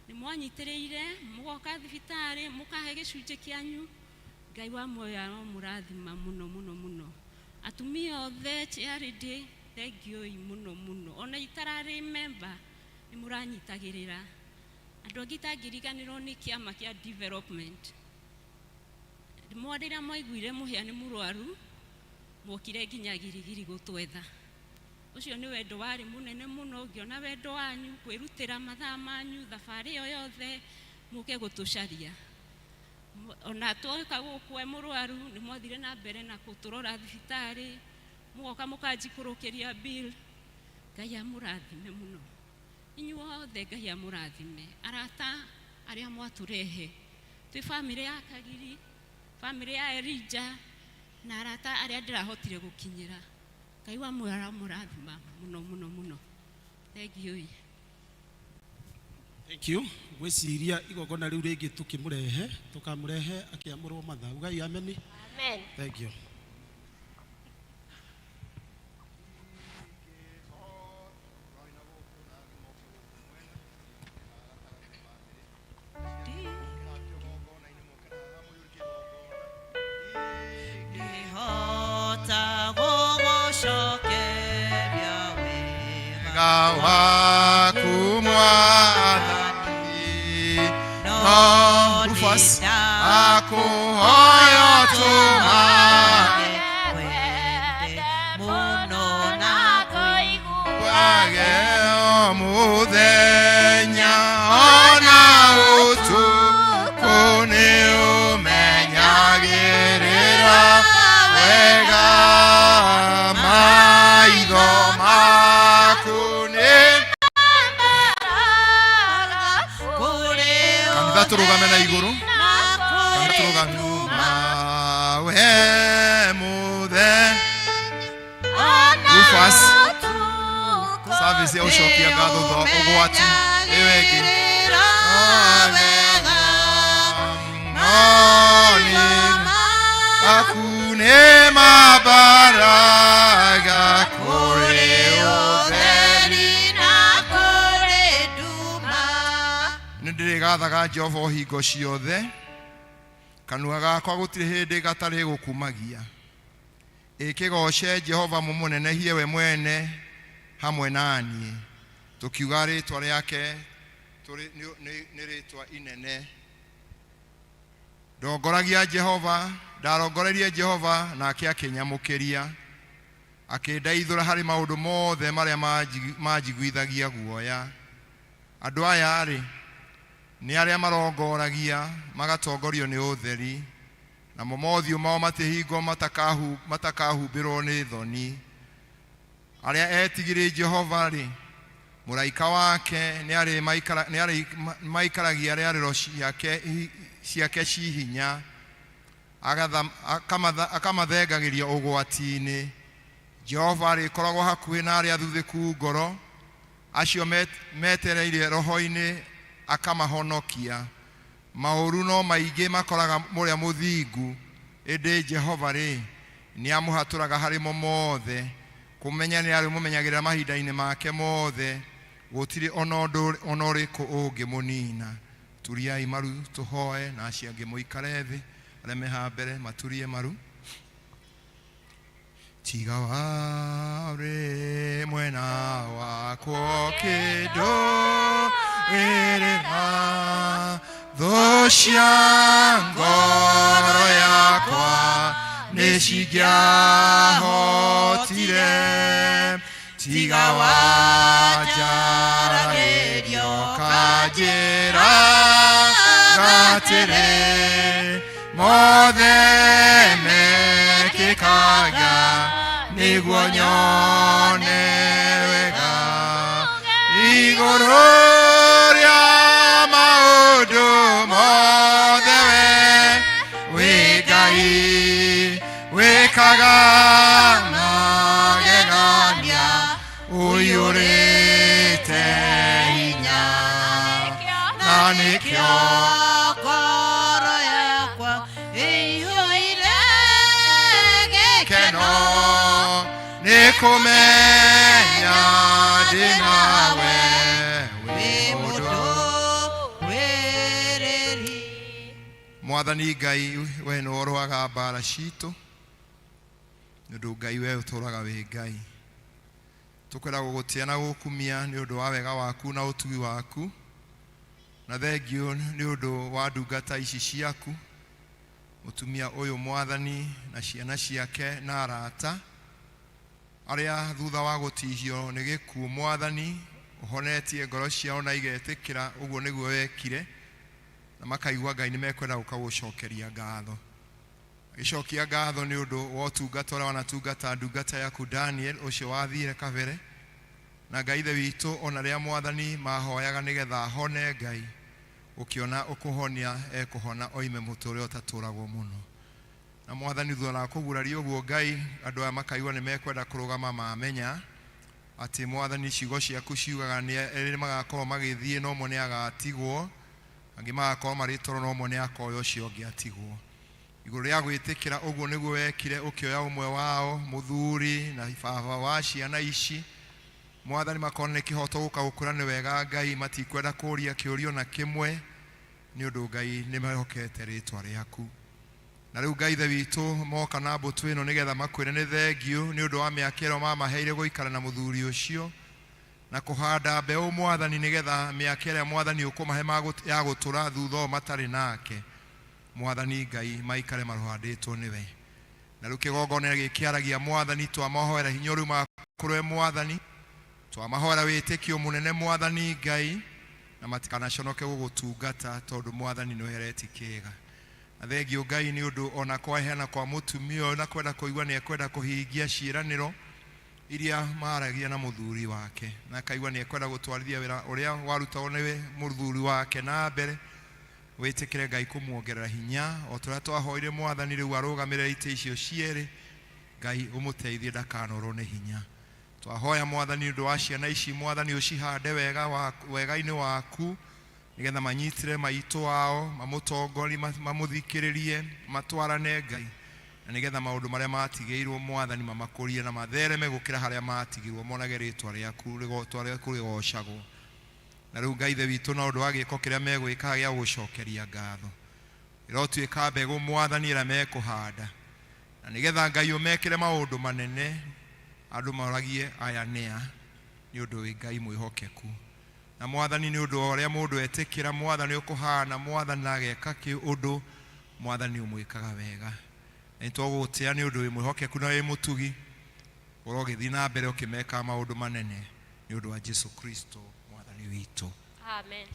nĩ mwanyitĩrĩire mũgoka thibitarĩ mũkahe gĩcunjĩ kĩanyu. Ngai wa muoyo aromũrathima mũno mũno mũno. Atumia othe charity, thengiũi mũno mũno. Ona itararĩ member nĩ mũranyitagĩrĩra. Andũ angĩ itangĩriganĩrwo nĩ kĩama kĩa development. Mwa rĩrĩa mwaiguire Mũhĩa nĩ mũrwaru, mwokire nginya Girigiri gũtwetha. Ũcio nĩ wendo warĩ mũnene mũno, ngĩona wendo wanyu, kwĩrutĩra mathaa manyu, thabarĩ ĩyo yothe mũke gũtũcaria. Ona twoka gũkũ e mũrwaru, nĩ mwathire na mbere na gũtũrora thibitarĩ, mũgoka mũkanjikũrũkĩria bill. Ngai amũrathime mũno. Inyuothe Ngai amũrathime. Arata arĩa mwatũrehe, twĩ bamĩrĩ ya Kagiri, bamĩrĩ ya Elijah, na arata arĩa ndĩrahotire gũkinyĩra. Ngai wa muoyo aramũrathima mũno mũno mũno. Thengiũi. Thank you. Ngwĩciria igongona rĩu rĩngĩ tũkĩmũrehe, tũkamũrehe akĩamũrwo matha. Ugai ameni. Amen. Thank you. Ndihota gũgũcokeria Wega waku Mwathani, no Rufus akũhoya ũtũmane mũno na wage o mũthenya ona ũtukũ nĩ ũmenyagĩrĩra wega maitho maku nĩ Kanitha tũrũgame na igũrũ. Kanitha tũrũgame. We mũthe Rufus service ya ũcokia ngatho tho ũgwati ĩyo ĩngĩ. Noni aku nĩ mabaraga kũrĩ ũtheri na kũrĩ nduma. Nĩ ndĩrĩgathaga Jehova o hingo ciothe, kanua gakwa gũtirĩ hĩndĩ gatarĩ gũkumagia. Ĩkĩgoce Jehova mũmũnenehie we mwene hamwe na niĩ, tũkiuga rĩtwa rĩake nĩ rĩtwa inene. Ndongoragia Jehova, ndarongoreirie Jehova nake akĩnyamũkĩria, akĩndeithũra harĩ maũndũ mothe marĩa manjiguithagia guoya. Andũ aya-rĩ, nĩ arĩa marongoragia magatongorio nĩ ũtheri, namo mothiũ mao matihingwo matakahumbĩrwo nĩ thoni. Arĩa etigĩri Jehova-rĩ, mũraika wake nĩarĩmaikaragia rĩarĩro ciake ci hinya, akamathengagĩria ũgwati-inĩ. Jehova arĩkoragwo hakuhĩ na arĩa athuthĩku ngoro, acio metereire roho-inĩ akamahonokia. Maũru no maingĩ makoraga mũrĩa mũthingu, ĩndĩ Jehova-rĩ, nĩamũhatũraga harĩ mo mothe. Kũmenya nĩarĩmũmenyagĩrĩra mahinda-inĩ make mothe. Gũtirĩ ona ũndũ ona ũrĩkũ ũngĩmũnina. Turiai maru tũhoe, na acio angĩ mũikare thĩ, arĩa me haha mbere maturie maru. Tiga warĩ mwena wakwa ũkĩndũĩrĩra, thũ cia ngoro yakwa nĩcingĩahotire. Tiga wanjaragĩria ũkanjĩra atĩrĩ, mothe mekĩkaga nĩguo nyone wega. Igũrũ rĩa maũndũ mothe we wĩ Ngai, wĩkaga magegania ũiyũrĩte hinya, na nĩkĩo ngoro yakwa ĩiyũire gĩkeno nĩ kũmenya ndĩ nawe wĩ mũndũ wĩrĩri. Mwathani Ngai, we nĩwe ũrũaga mbara citũ, nĩ ũndũ Ngai we ũtũũraga wĩ Ngai. Tũkwenda gũgũtĩa na gũgũkumia nĩ ũndũ wa wega waku na ũtugi waku, na thengiũ nĩ ũndũ wa ndungata ici ciaku, mũtumia ũyũ Mwathani na ciana ciake na arata arĩa thutha wa gũtihio nĩ gĩkuũ Mwathani ũhonetie ngoro ciao na igetĩkĩra ũguo nĩguo wekire, na makaigua Ngai nĩ mekwenda gũka gũcokeria ngatho. Agĩcokia ngatho nĩ ũndũ wa ũtungata ũrĩa wanatungata ndungata yaku Daniel ũcio wathire kabere, na Ngai Ithe witũ ona rĩrĩa Mwathani mahoyaga nĩgetha ahone, Ngai ũkĩona ũkũhonia ekũhona oime mũtũrĩre ũtatũragwo mũno. Na Mwathani thutha wa kũgurario ũguo Ngai andũ aya makaigua nĩ mekwenda kũrũgama mamenya atĩ Mwathani ciugo ciaku ciugaga nĩ erĩ magakorwo magĩthiĩ no ũmwe nĩ agatigwo, angĩ magakorwo marĩ toro no ũmwe nĩ akoya ũcio ũngĩ atigwo. Igũrũ rĩa gwĩtĩkĩra ũguo nĩguo wekire, ũkĩoya ũmwe wao mũthuri na baba wa ciana ici Mwathani, makona nĩ kĩhoto gũka gũkwĩra nĩ wega Ngai, matikwenda kũũria kĩũrio na kĩmwe nĩ ũndũ Ngai nĩ mehokete rĩtwa rĩaku. Na rĩu Ngai Ithe witũ moka na mbũtũ ĩno nĩgetha makwĩre nĩ thengiũ nĩ ũndũ wa mĩaka ĩrĩa mamaheire gũikara na mũthuri ũcio na kũhanda mbeũ Mwathani, nĩgetha mĩaka ĩrĩa Mwathani ũkũmahe ya gũtũra thutha ũyũ matarĩ nake Mwathani Ngai maikare marũhandĩtwo nĩwe. Na rĩu kĩgongona gĩkĩaragia Mwathani, twamahoera hinya ũrĩa umaga kũrĩ we Mwathani, twamahoera wĩtĩkio mũnene Mwathani Ngai, na matikanaconoke gũgũtungata tondũ Mwathani nĩ ũhereti kĩega. Na thengiũ Ngai nĩ ũndũ ona kwaheana kwa mũtumia ũyũ na kwenda kũigua nĩ ekwenda kũhingia ciĩranĩro iria maragia na mũthuri wake, na akaigua nĩ ekwenda gũtwarithia wĩra ũrĩa warutagwo nĩ mũthuri wake na mbere. Wĩtĩkĩre Ngai kũmuongerera hinya o ta ũrĩa twahoire Mwathani rĩu arũgamĩrĩre itĩ icio cierĩ, Ngai ũmũteithie ndakanorwo nĩ hinya. Twahoya Mwathani ũndũ wa ciana ici, Mwathani ũcihande wega wega-inĩ waku nĩgetha manyitĩre maitũ wao, mamũtongorie, mamũthikĩrĩrie, matwarane Ngai, na nĩgetha maũndũ marĩa matigĩirwo Mwathani mamakũrie na mathereme gũkĩra harĩa matigirwo, monage rĩtwa rĩaku rĩtwa rĩaku rĩgocagwo. Na rĩu Ngai Ithe witũ, na ũndũ wa gĩko kĩrĩa megwĩka gĩa gũcokeria ngatho, ĩrotuĩka mbegũ Mwathani ĩrĩa mekũhanda, na nĩgetha Ngai ũmekĩre maũndũ manene, andũ moragie aya nĩa, nĩ ũndũ wĩ Ngai mwĩhokeku. Na Mwathani nĩ ũndũ wa ũrĩa mũndũ etĩkĩra Mwathani ũkũhana, Mwathani na ageka ũndũ, Mwathani ũmwĩkaga wega. Na nĩ twagũgũtĩa nĩ ũndũ wĩ mwĩhokeku na wĩ mũtugi, ũrogĩthiĩ na mbere ũkĩmekaga maũndũ manene nĩ ũndũ wa Jesu Kristo Mwathani witũ. Amen.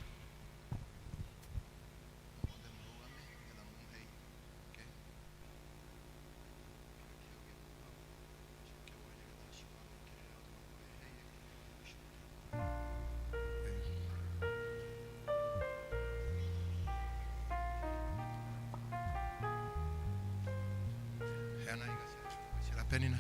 Heana igacĩra Penina.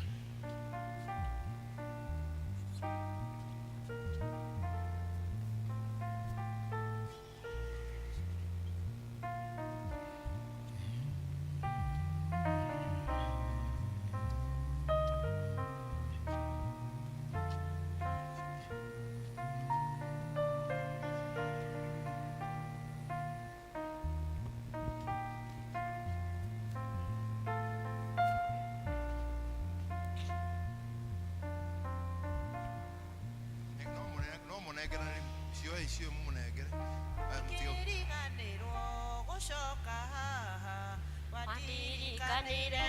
Mũnengerane cioe icio mũmũnengere. Aya, mũtige Ndikĩriganĩrwo gũcoka haha wandirikanire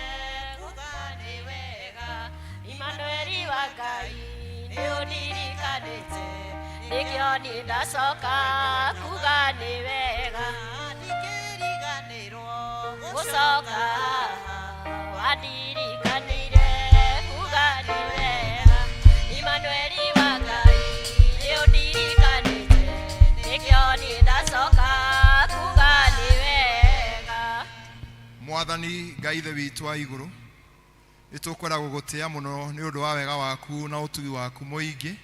kuga nĩ wega Imanueli wa Ngai nĩ ũndirikanĩte nĩkĩo niĩ ndacoka kuga nĩ wega Ndikĩriganĩrwo gũcoka wandirikanire kuga nĩ wega Imanueli wa Ngai nĩ ũndirikanĩte nĩkĩo niĩ ndacoka kuga nĩ wega. Mwathani Ngai Ithe witũ wa igũrũ, nĩ tũkwenda gũgũtĩa mũno nĩ ũndũ wa wega waku na ũtugi waku mũingĩ,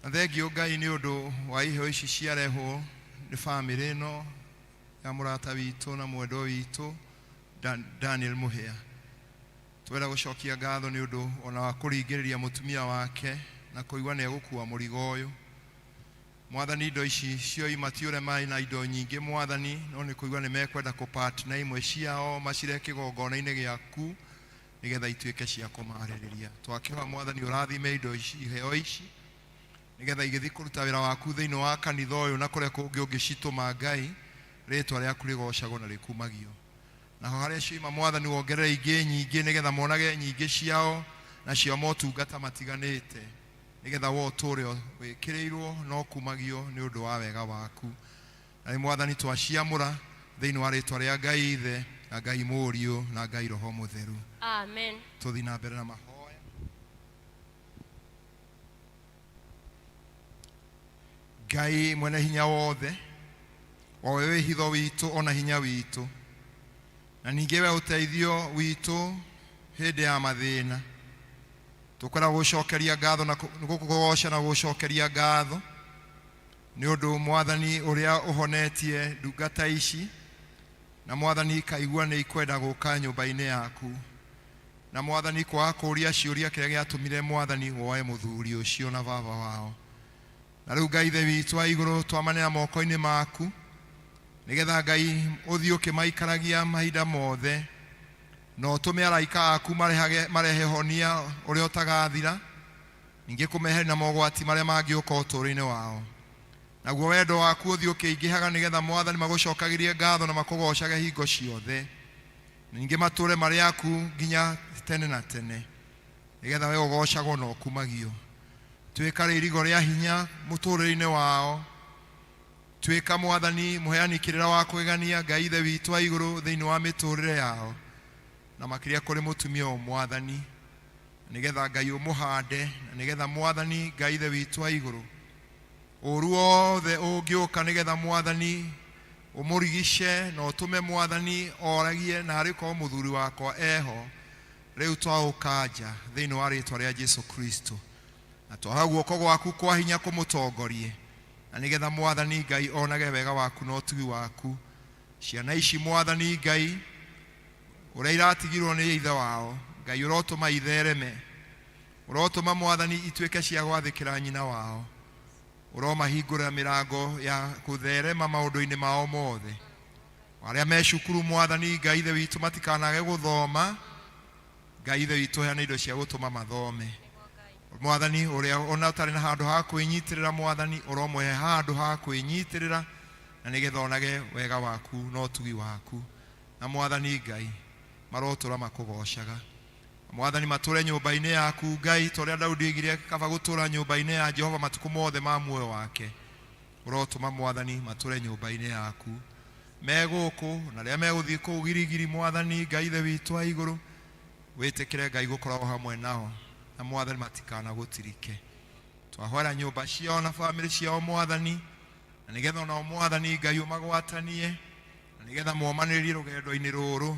na thengiũ Ngai nĩ ũndũ wa iheo ici ciarehwo nĩ bamĩrĩ ĩno ya mũrata witũ na mwendwa witũ Daniel Mũhĩa. Twenda gũcokia ngatho nĩ ũndũ ona wa kũringĩrĩria mũtumia wake na kũigua nĩ egũkua mũrigo ũyũ. Mwathani, indo ici cioima ti ũrĩa marĩ na indo nyingĩ Mwathani, no nĩ kũigua nĩ mekwenda kũpart na imwe ciao macirehe kĩgongona-inĩ gĩaku nĩgetha ituĩke cia kũmarĩrĩria. Twakĩhoya Mwathani ũrathime indo ici, iheo ici, nĩgetha igĩthiĩ kũruta wĩra waku thĩinĩ wa kanitha ũyũ na kũrĩa kũngĩ ũngĩcitũma Ngai, rĩtwa rĩaku rĩgocagwo na rĩkumagio. Naho harĩa cioima Mwathani wongerere ingĩ nyingĩ nĩgetha monage nyingĩ ciao nacio motungata matiganĩte, nĩgetha we ũtũũre wĩkĩrĩirwo na ũkumagio nĩ ũndũ wa wega waku. Na nĩ Mwathani twaciamũra thĩinĩ wa rĩtwa rĩa Ngai Ithe na Ngai Mũriũ na Ngai Roho Mũtheru. Amen. Tũthiĩ na mbere na mahoya. Ngai mwene hinya wothe, o we wĩhitho witũ ona hinya witũ, na ningĩ we ũteithio witũ hĩndĩ ya mathĩna, tũkwenda gũcokeria ngatho na gũkũgoca na gũcokeria ngatho nĩ ũndũ Mwathani ũrĩa ũhonetie ndungata ici, na Mwathani ikaigua nĩ ikwenda gũka nyũmba-inĩ yaku, na Mwathani kwaga kũũria ciũria kĩrĩa gĩatũmire Mwathani woe mũthuri ũcio na baba wao. Na rĩu Ngai Ithe witũ wa igũrũ, twamanĩra moko-inĩ maku nĩgetha Ngai ũthiĩ ũkĩmaikaragia mahinda mothe, na ũtũme araika aku marehe honia ũrĩa ũtagathira, ningĩ kũmeheria na mogwati marĩa mangĩũka ũtũũro-inĩ wao. Naguo wendo waku ũthiĩ ũkĩingĩhaga nĩgetha Mwathani magũcokagĩrie ngatho na makũgocage hingo ciothe, ningĩ matũũre marĩ aku nginya tene na tene, nĩgetha we ũgocagwo na ũkumagio. Tuĩka rĩirigo rĩa hinya mũtũũrĩre-inĩ wao, tuĩka Mwathani mũheani kĩrĩra wa kũgegania Ngai Ithe witũ wa igũrũ thĩinĩ wa mĩtũũrĩre yao, na makĩria kũrĩ mũtumia ũyũ Mwathani, nĩgetha Ngai ũmũhande, na nĩgetha Mwathani Ngai Ithe witũ wa igũrũ ũũru wothe ũngĩũka, nĩgetha Mwathani ũmũrigice na ũtũme Mwathani oragie na arĩ korwo mũthuri wakwa eho. Rĩu twaũkanja thĩinĩ wa rĩtwa rĩa Jesu Kristo, na twaha guoko gwaku kwa hinya kũmũtongorie, na nĩgetha Mwathani Ngai onage wega waku na ũtugi waku. Ciana ici Mwathani Ngai ũrĩa iratigirwo nĩ ithe wao, Ngai ũrotũma ithereme, ũrotũma Mwathani ituĩke cia gwathĩkĩra nyina wao, ũromahingũrĩra mĩrango ya kũtherema maũndũ-inĩ mao mothe. Arĩa me cukuru Mwathani Ngai Ithe witũ matikanage gũthoma, Ngai Ithe witũ heana indo cia gũtũma mathome. Mwathani ũrĩa ona ũtarĩ na handũ ha kwĩnyitĩrĩra, Mwathani ũromũhe handũ ha kwĩnyitĩrĩra, na nĩgetha onage wega waku na ũtugi waku. Na Mwathani Ngai marotũra makũgocaga. Mwathani matũre nyũmba-inĩ yaku Ngai, ta ũrĩa Daudi oigire kaba gũtũra nyũmba-inĩ ya Jehova matukũ mothe ma muoyo wake. Ũrotũma Mwathani matũre nyũmba-inĩ yaku me gũkũ na rĩrĩa megũthiĩ kũu girigiri. Mwathani Ngai Ithe witũ wa igũrũ, wĩtĩkĩre Ngai gũkoragwo hamwe nao, na Mwathani matikanagũtirike. Twahoera nyũmba ciao na bamĩrĩ ciao Mwathani, na nĩgetha onao Mwathani Ngai ũmagwatanie, na nĩgetha momanĩrĩrie rũgendo-inĩ rũrũ,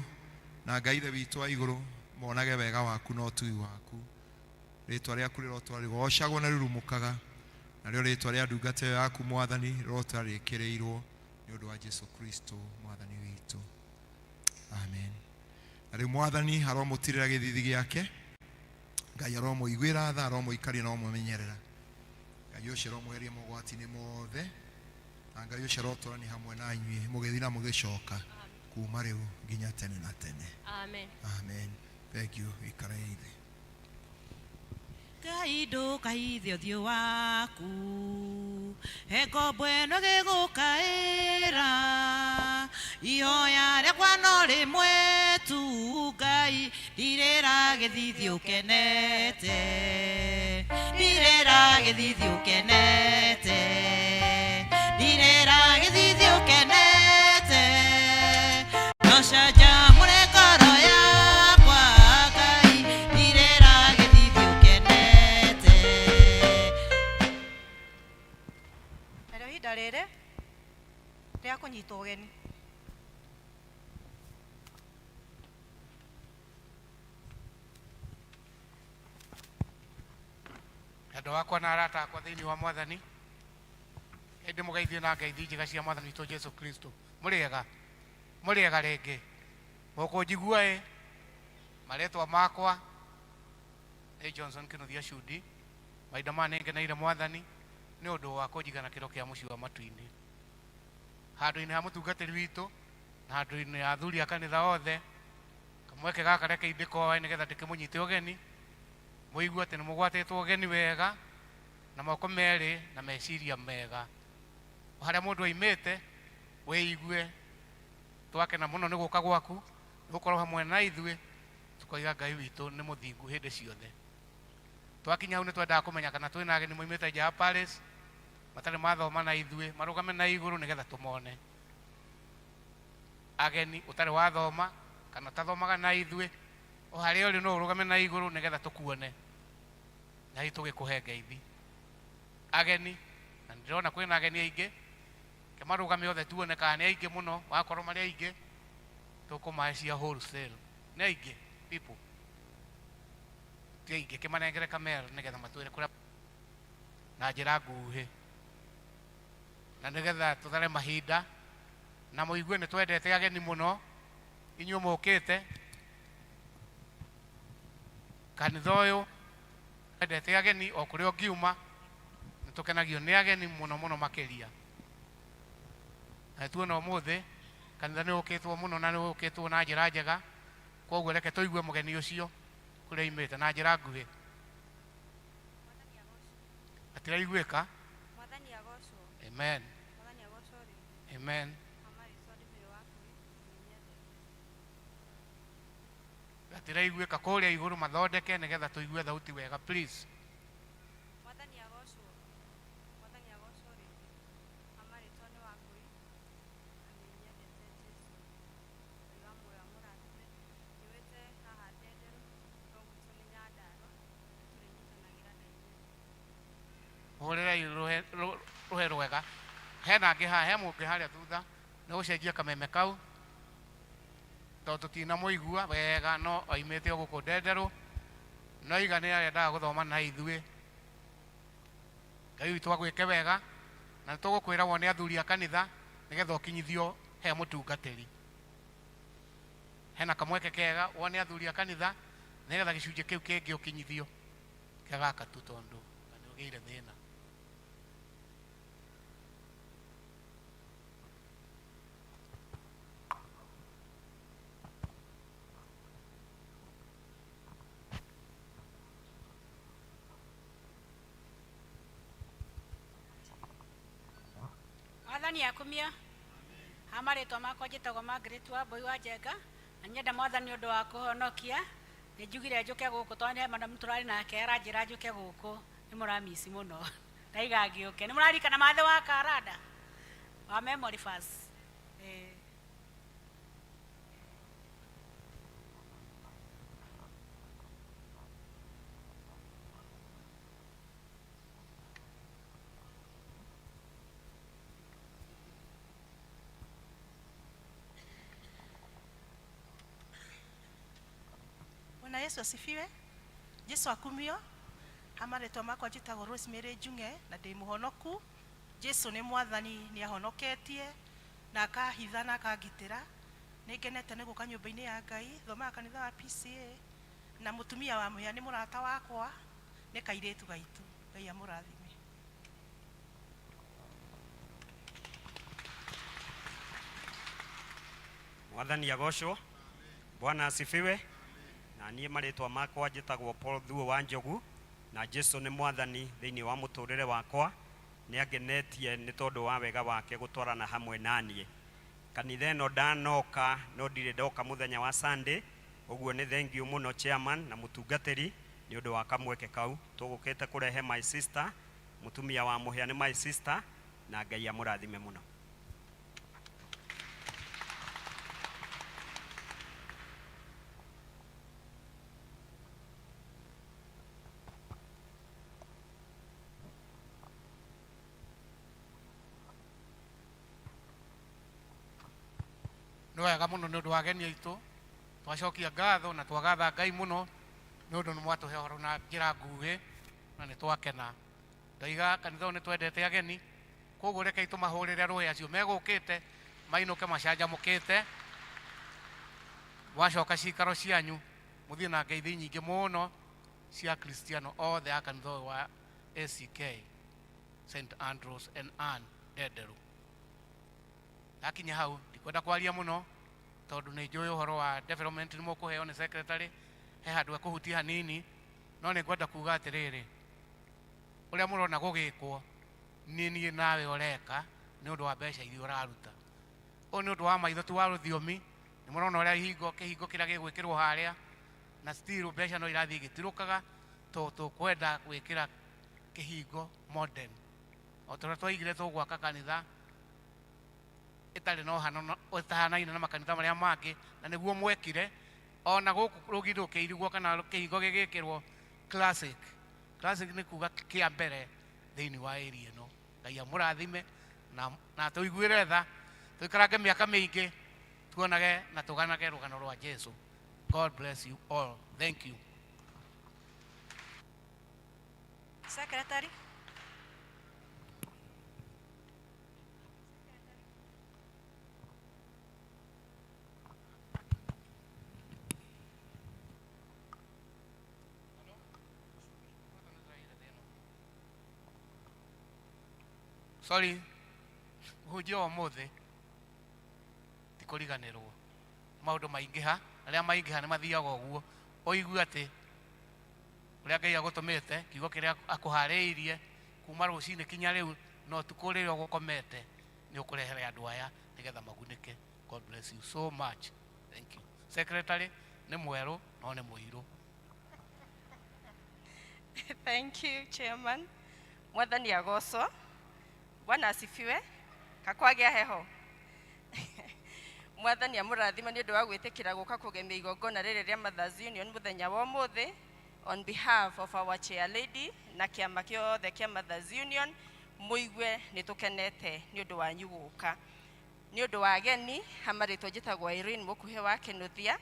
na Ngai Ithe witũ wa igũrũ monage wega waku na ũtugi waku. Rĩtwa rĩaku rĩrotũra rĩgocagwo na rĩrumũkaga, narĩo rĩtwa rĩa ndungata ĩyo yaku Mwathani rĩrotũra rĩkĩrĩirwo nĩ ũndũ wa Jesu Kristo Mwathani witũ. Amen. Na rĩu Mwathani aromũtirĩra gĩthithi gĩake, Ngai aromũiguĩra tha, aromũikaria na aromũmenyerera. Ngai ũcio aromweheria mogwati-inĩ mothe, na Ngai ũcio arotũrania hamwe na inyuĩ mũgĩthiĩ na mũgĩcoka kuma rĩu nginya tene na tene. Amen. Amen. Thank you. Ikarei thĩ. Ngai ndũkahithe ũthiũ waku. He ngombo ĩno gĩgũkaĩra ihoya rĩakwa no rĩmwe tu Ngai ndirĩra gĩthithi ũkenete ndirĩra gĩthithi ũkenete ndirĩra gĩthithi ũkenete no canjamũre ngoro yakwa Ngai ndirĩra gĩthithi ũkenete. Narĩo ihinda rĩrĩ rĩa kũnyitwo ũgeni. Endwa akwa na arata akwa thĩinĩ wa Mwathani, ĩndĩ mũgeithio na ngeithi njega cia Mwathani witũ Jesu Kristo. Mũrĩega? Mũrĩega rĩngĩ? Mũkũnjigua ĩ? Marĩtwa makwa nĩ Johnson Kĩnuthia Cundi. Mahinda maya nĩngeneire Mwathani nĩ ũndũ wa kũnjiga na kĩro kĩa mũciĩ wa matu-inĩ. Handũ-inĩ ha mũtungatĩri witũ na handũ-inĩ ha athuri a kanitha othe, kamweke gaka rekei ndĩkoe nĩgetha ndĩkĩmũnyite ũgeni, mũigue atĩ nĩmũgwatĩtwo ũgeni wega na moko merĩ na meciria mega. O harĩa mũndũ oimĩte, wĩigue twakena mũno nĩ gũka gwaku, nĩ gũkorwo hamwe na ithuĩ, tũkoiga Ngai witũ nĩ mũthingu hĩndĩ ciothe. Twakinya hau nĩ twendaga kũmenya kana twĩna ageni moimĩte nja ya Paris, matarĩ mathoma na ithuĩ, marũgame na igũrũ nĩgetha tũmone. Ageni ũtarĩ wathoma kana ũtathomaga na ithuĩ, o harĩa ũrĩ no ũrũgame na igũrũ nĩgetha tũkuone na hihi tũgĩkũhe ngeithi. Ageni, na nĩndĩrona kwĩna ageni aingĩ, ke marũgame othe tuone kana nĩ aingĩ mũno, wakorwo marĩ aingĩ, tũkũmahe cia wholesale. Nĩ aingĩ, people. Ti aingĩ, kĩmanengere kamera nĩgetha matwĩre kũrĩa na njĩra nguhĩ. Na nĩgetha tũthare mahinda, na mũigue nĩ twendete ageni mũno, inyuĩ mũkĩte, kanitha ũyũ twendete ageni o kũrĩa ũngiuma, nĩ tũkenagio nĩ ageni mũno mũno makĩria. Na tuona ũmũthĩ, kanitha nĩ ũkĩtwo mũno na nĩ ũkĩtwo na njĩra njega, koguo reke tũigue mũgeni ũcio kũrĩa aimĩte na njĩra nguhĩ. Atiraiguĩka. Mwathani agocwo. Amen. Mwathani agocwo rĩngĩ. Amen. Mama rĩtwa nĩ Mary Wangũi, nĩnyendete. Atiraiguĩka kũrĩa igũrũ mathondeke nĩgetha tũigue thauti wega please. Mwathani agocwo. Mwathani agocwo rĩngĩ. Mama rĩtwa nĩ Wangũi, na nĩnyendete Jesu. Ngai wa muoyo amũrathime. Njũĩte haha Ndenderũ, no gwitũ nĩ Nyandarua, na tũrĩnyitanagĩra na inyuĩ. Hũrĩrai rũhe rwega. Hena angĩ haha, he mũngĩ harĩa thutha, nĩ gũcenjia kameme kau, tondũ tũtinamũigua wega, no oimĩte o gũkũ Ndenderũ, no iga nĩ arendaga gũthoma na ithuĩ. Ngai witũ agwĩke wega, na nĩ tũgũkwĩra wone athuri a kanitha, nĩgetha ũkinyithio he mũtungatĩri. Hena kamweke kega wone athuri a kanitha, nĩgetha gĩcunjĩ kĩu kĩngĩ ũkinyithio kĩa gaka tu, tondũ nĩ ũgĩire thĩna. Mwathani akumio. Ha marĩtwa makwa njĩtagwo Margaret Wambui wa Njenga, na nyenda Mwathani ũndũ wa kũhonokia. Nĩ njugire njũke gũkũ tondũ nĩ madam tũrarĩ nake aranjĩra njũke gũkũ, nĩ mũramici mũno. Ndaiga ngĩũke. Nĩ mũraririkana mathe wa Karanda wa memory verse? Ĩĩ. Bwana Yesu asifiwe. Jesu akumio. Ha marĩtwa makwa njĩtagwo Rosemary Njung'e na ndĩ mũhonoku. Jesu nĩ mwathani, nĩ ahonoketie na akahitha na akangitĩra. Nĩ ngenete nĩ gũka nyũmba-inĩ ya Ngai. Thomaga kanitha wa PCA na mũtumia wa Mũhĩa nĩ mũrata wakwa, nĩ kairĩtu gaitũ. Ngai amũrathime. Mwathani agocwo. Bwana asifiwe. Na niĩ marĩtwa makwa njĩtagwo Paul Thuo wa Njogu, na Jesu nĩ mwathani thĩinĩ wa mũtũrĩre wakwa. Nĩ angenetie nĩ tondũ wa wega wake gũtwarana hamwe naniĩ. Kanitha ĩno ndanoka no ndirĩ ndoka mũthenya wa Sunday, ũguo nĩ thank you mũno chairman na mũtungatĩri nĩ ũndũ wa kamweke kau. Tũgũkĩte kũrehe my sister, mũtumia wa Mũhĩa nĩ my sister, na Ngai amũrathime mũno. Nĩ wega mũno nĩ ũndũ wa ageni aitũ, twacokia ngatho na twagatha Ngai mũno nĩ ũndũ nĩ mwatũhe ũhoro na njĩra nguhĩ na nĩ twakena. Ndoiga kanitha ũyũ nĩ twendete ageni, koguo rekei tũmahũrĩre rũĩ acio megũkĩte mainũke macanjamũkĩte. Mwacoka cikaro cianyu mũthiĩ na ngeithi nyingĩ mũno cia Kristiano othe a kanitha ũyũ wa ACK St Andrews and Ann Ndenderu. Ndakinya hau ndikwenda kwaria mũno tondũ nĩ njũĩ ũhoro wa development nĩ mũkũheo nĩ secretary, he handũ ekũhutia hanini, no nĩ ngwenda kuga atĩrĩrĩ, ũrĩa mũrona gũgĩkwo nĩ niĩ nawe ũreka nĩ ũndũ wa mbeca iria ũraruta. Ũyũ nĩ ũndũ wa maitho tu wa rũthiomi, nĩ mũrona ũrĩa kĩhingo kĩrĩa gĩgwĩkĩrwo harĩa, na still mbeca no irathiĩ igĩtirũkaga tondũ tũkwenda gwĩkĩra kĩhingo modern. O ta ũrĩa twaigire tũgwaka kanitha ĩtarĩ na ũhano, ĩtahanaine na makanitha marĩa mangĩ, na nĩguo mwekire. Ona gũkũ rũgiri rũkĩirigwo kana kĩhingo gĩgĩkĩrwo classic. Classic nĩ kuga kĩa mbere thĩinĩ wa area ĩno. Ngai amũrathime na atũiguĩre tha, tũikarange mĩaka mĩingĩ tuonage na tũganage rũgano rwa Jesu. God bless you all. Thank you. Secretary. Sorry, mũhunjia wa ũmũthĩ ti kũriganĩrwo, maũndũ maingĩha, arĩa maingĩha nĩ mathiaga ũguo, ũigue atĩ ũrĩa Ngai agũtũmĩte, kiugo kĩrĩa akũharĩirie kuma rũcinĩ kinya rĩu na ũtukũ rĩrĩa ũgũkomete nĩ ũkũrehere andũ aya nĩgetha magunĩke. God bless you so much. Thank you. Secretary nĩ mwerũ no nĩ mũirũ. Thank you, Chairman. Mwathani agocwo. Bwana asifiwe. Kakwagĩa heho. Mwathani amũrathime nĩ ũndũ wa gwĩtĩkĩra gũka kũgemia igongona rĩrĩ rĩa Mothers Union mũthenya wa ũmũthĩ on behalf of our chair lady na kĩama kĩothe kĩa Mothers Union. Mũigue nĩ tũkenete nĩ ũndũ wanyu gũka. Nĩ ũndũ wa ageni, hama rĩtwa njĩtagwo Irene Mũkuhĩ wa Kĩnuthia,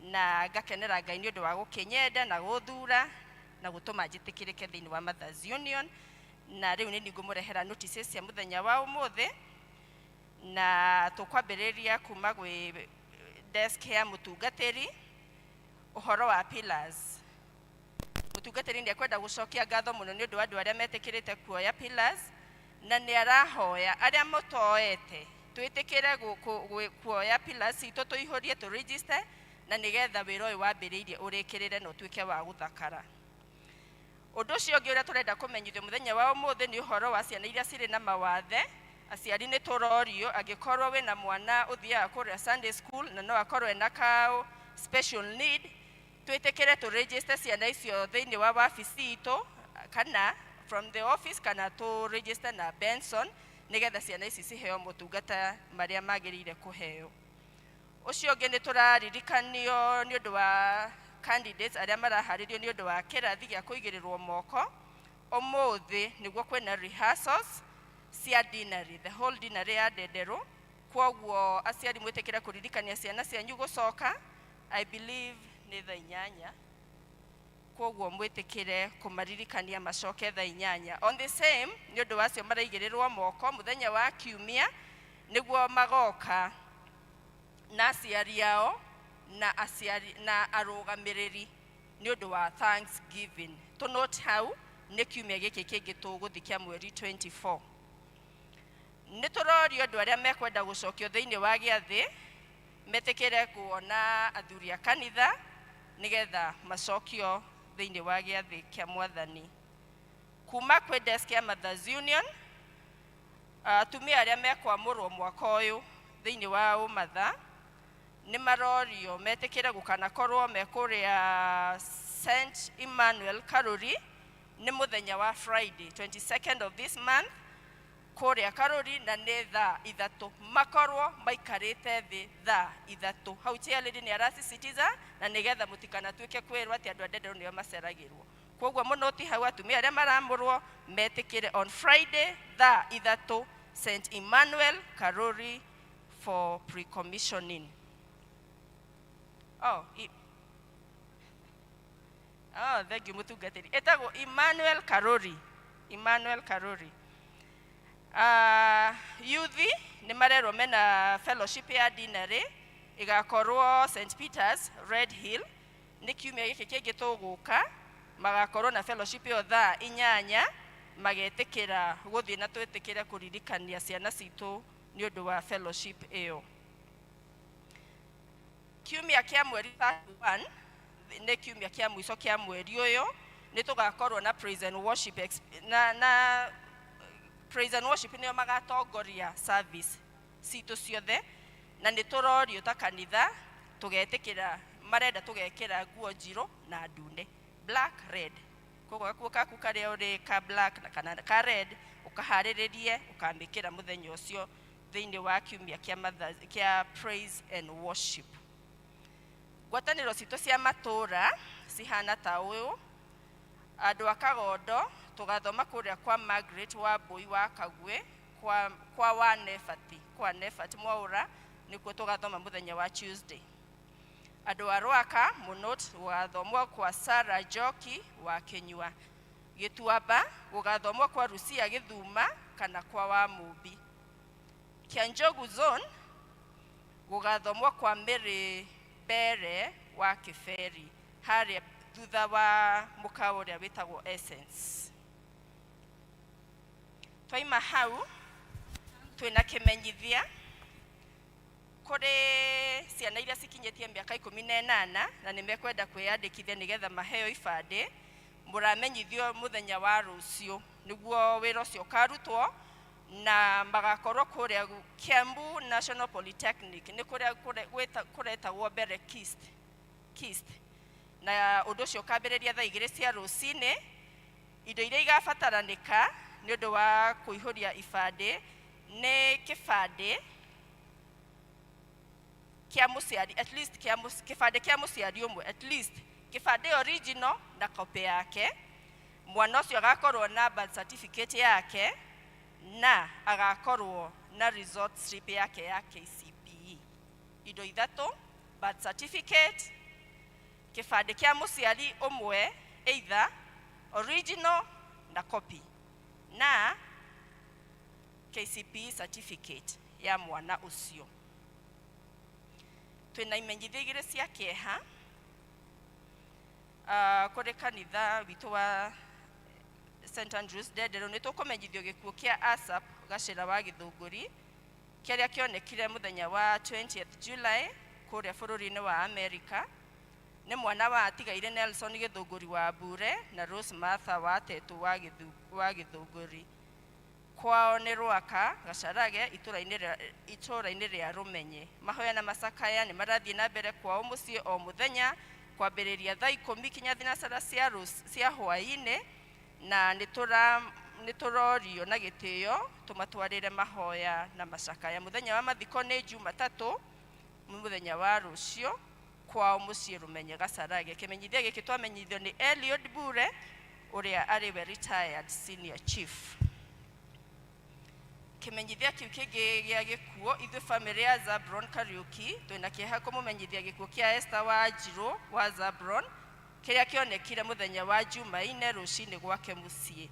na ngakenera Ngai nĩ ũndũ wa gũkĩnyenda na gũthura na gũtũma njĩtĩkĩrĩke thĩinĩ wa Mothers Union. Na rĩu nĩ ngũmũrehera notices cia mũthenya wa ũmũthĩ, na tũkwambĩrĩria kuma gwĩ desk ya mũtungatĩri ũhoro wa pillars. Mũtungatĩri nĩ ekwenda gũcokia ngatho mũno nĩ ũndũ wa andũ arĩa metĩkĩrĩte kuoya pillars, na nĩ arahoya arĩa mũtoete twĩtĩkĩre kuoya pillars citũ tũihũrie tũ register, na nĩgetha wĩra ũyũ wambĩrĩirie ũrĩkĩrĩre na ũtuĩke wa gũthakara. Ũndũ ũcio ũngĩ ũrĩa tũrenda kũmenyithio mũthenya wa ũmũthĩ nĩ ũhoro wa ciana iria cirĩ na mawathe. Aciari nĩ tũrorio, angĩkorwo wĩna mwana ũthiaga kũrĩa Sunday school na no akorwo ena ka special need, twĩtĩkĩre tũ register ciana icio thĩinĩ wa wabici itũ kana from the office, kana tũ register na Benson nĩgetha ciana ici ciheo motungata marĩa magĩrĩire kũheo. Ũcio ũngĩ nĩ tũraririkanio nĩ ũndũ wa candidates arĩa maraharĩrio nĩ ũndũ wa kĩrathi gĩa kũigĩrĩrwo moko. Ũmũthĩ nĩguo kwĩna rehearsals cia deanery, the whole deanery ya Ndenderũ. Kwoguo aciari mwĩtĩkĩre kũririkania ciana cianyu gũcoka, I believe nĩ thaa 8. Kwoguo mwĩtĩkĩre kũmaririkania macoke thaa 8. On the same, nĩ ũndũ wa acio maraigĩrĩrwo moko mũthenya wa kiumia nĩguo magoka na aciari ao na aciari na arũgamĩrĩri nĩ ũndũ wa Thanksgiving. Tũ note hau nĩ kiumia gĩkĩ kĩngĩ tũgũthiĩ kĩa mweri 24. Nĩ tũrorio andũ arĩa mekwenda gũcokio thĩinĩ wa gĩathĩ metĩkĩre kuona athuri a kanitha nĩgetha macokio thĩinĩ wa gĩathĩ kĩa mwathani. Kuma kwĩ desk ya Mothers Union Atumia arĩa mekwamũrwo mwaka ũyũ thĩinĩ wa ũmatha nĩ marorio metĩkĩre gũkanakorwo me kũrĩa St Emmanuel Karuri nĩ mũthenya wa Friday 22nd of this month kũrĩa Karuri na nĩ thaa 3 makorwo maikarĩte thĩ thaa 3 hau chairlady nĩ arasisitiza na nĩgetha mũtikanatuĩke kwĩrwo atĩ andũ a Ndenderũ nĩo maceragĩrwo. Koguo mũno ti hau atumia arĩa maramũrwo metĩkĩre on Friday thaa 3 St Emmanuel Karuri for pre-commissioning. Oh, thank you mũtungatĩri. Ĩtagwo Emmanuel Karuri. Emmanuel Karuri. Yuthi nĩ marerwo mena fellowship ya dinarĩ ĩgakorwo St Peters Red Hill nĩ kiumia gĩkĩ kĩngĩ tũgũka magakorwo na fellowship ĩyo thaa 8 magetĩkĩra gũthiĩ na twĩtĩkĩre kũririkania ciana citũ nĩ ũndũ wa fellowship ĩyo. Kiumia kĩa mweri 31 nĩ kiumia kĩa mũico kĩa mweri ũyũ nĩ tũgakorwo na praise and worship na praise and worship nĩo magatongoria service citũ ciothe na nĩ tũrorio ta kanitha tũgetĩkĩra marenda tũgekĩra nguo njirũ na ndune black red koguo gakuo gaku karĩa ũrĩ ka black na kana ka red ũkaharĩrĩrie ũkamĩkĩra mũthenya ũcio thĩinĩ wa kiumia kĩa praise and worship. Ngwatanĩro citũ cia matũra cihana ta ũyũ andũ a Kagondo tũgathoma kũrĩa kwa Margaret wa Mbũi wa Kagwe kwa wa Nefati kwa Nefati Mwaũra nĩkuo tũgathoma mũthenya wa Tuesday. Andũ a Rwaka Mũnũt gũgathomwo kwa Sarah Njoki wa Kĩnyua. Gĩtuamba gũgathomwo kwa Rucia Gĩthuma kana kwa wa Mũmbi. Kĩanjogu Zone gũgathomwo kwa Mary Mbere wa Kĩberi harĩa thutha wa mũkawa ũrĩa wĩtagwo Essence. Twaima hau twĩna kĩmenyithia kũrĩ ciana iria cikinyĩtie mĩaka 18 na nĩ mekwenda kwĩyandĩkithia nĩgetha maheo ibandĩ mũramenyithio mũthenya wa rũciũ nĩguo wĩra ũcio ũkarutwo na magakorwo kũrĩa Kiambu National Polytechnic nĩ kũrĩa kũretagwo mbere KIST na ũndũ ũcio ũkambĩrĩria thaa 2 cia rũcinĩ. Indo iria igabataranĩka nĩ ũndũ wa kũihũria ibandĩ nĩ kĩbandĩ kĩa mũciari at least kĩbandĩ kĩa mũciari ũmwe at least kĩbandĩ original na copy yake. Mwana ũcio agakorwo na birth certificate yake na agakorwo na result slip yake ya KCPE. Indo 3: birth certificate, kĩbandĩ kĩa mũciari ũmwe either original na copy na KCPE certificate ya mwana ũcio. Twĩna imenyithia 2 cia kĩeha kũrĩ kanitha witũ wa St Andrews Ndenderũ nĩ tũkũmenyithio gĩkuũ kĩa ASAP Gacĩra wa Gĩthũngũri kĩrĩa kĩonekire mũthenya wa 20th July kũrĩa bũrũri-inĩ wa America. Nĩ mwana wa atigaire Nelson Gĩthũngũri wa Mbure na Rose Martha wa Tetũ wa Gĩthũngũri. Kwao nĩ Rwaka Gacarage itũũra-inĩ rĩa Rũmenye. Mahoya na macakaya nĩ marathiĩ na mbere kwao mũciĩ o mũthenya kwambĩrĩria thaa 10 kinya thinacara cia hwaĩ-inĩ na nĩ tũrorio na gĩtĩo tũmatwarĩre mahoya na macakaya. Mũthenya wa mathiko nĩ Jumatatũ mũthenya wa rũciũ kwao mũciĩ Rũmenye Gacarage. Kĩmenyithia gĩkĩ twamenyithio nĩ Eliud Bure ũrĩa arĩ we retired senior chief. Kĩmenyithia kĩu kĩngĩ gĩa gĩkuũ ithuĩ famĩlĩ ya Zabron Kariuki twĩna kĩeha kũmũmenyithia gĩkuũ kĩa Esther wa Njirũ wa Zabron kĩrĩa kĩonekire mũthenya wa Jumaine rũcinĩ gwake mũciĩ.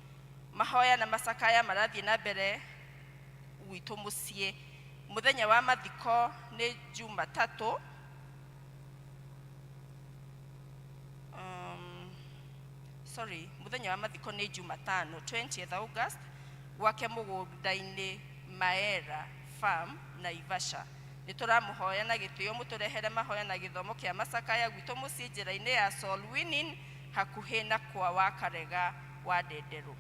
Mahoya na macakaya marathiĩ na mbere gwitũ mũciĩ. Mũthenya wa mathiko nĩ Jumatatũ. Sorry, mũthenya wa mathiko nĩ Jumatano 20th August gwake mũgũnda-inĩ Maera Farm Naivasha. Nĩ tũramũhoya na gĩtĩo mũtũrehere mahoya na gĩthomo kĩa macakaya gwitũ mũciĩ njĩra-inĩ ya Soul Winning hakuhĩ na kwa wa Karega wa Ndenderũ.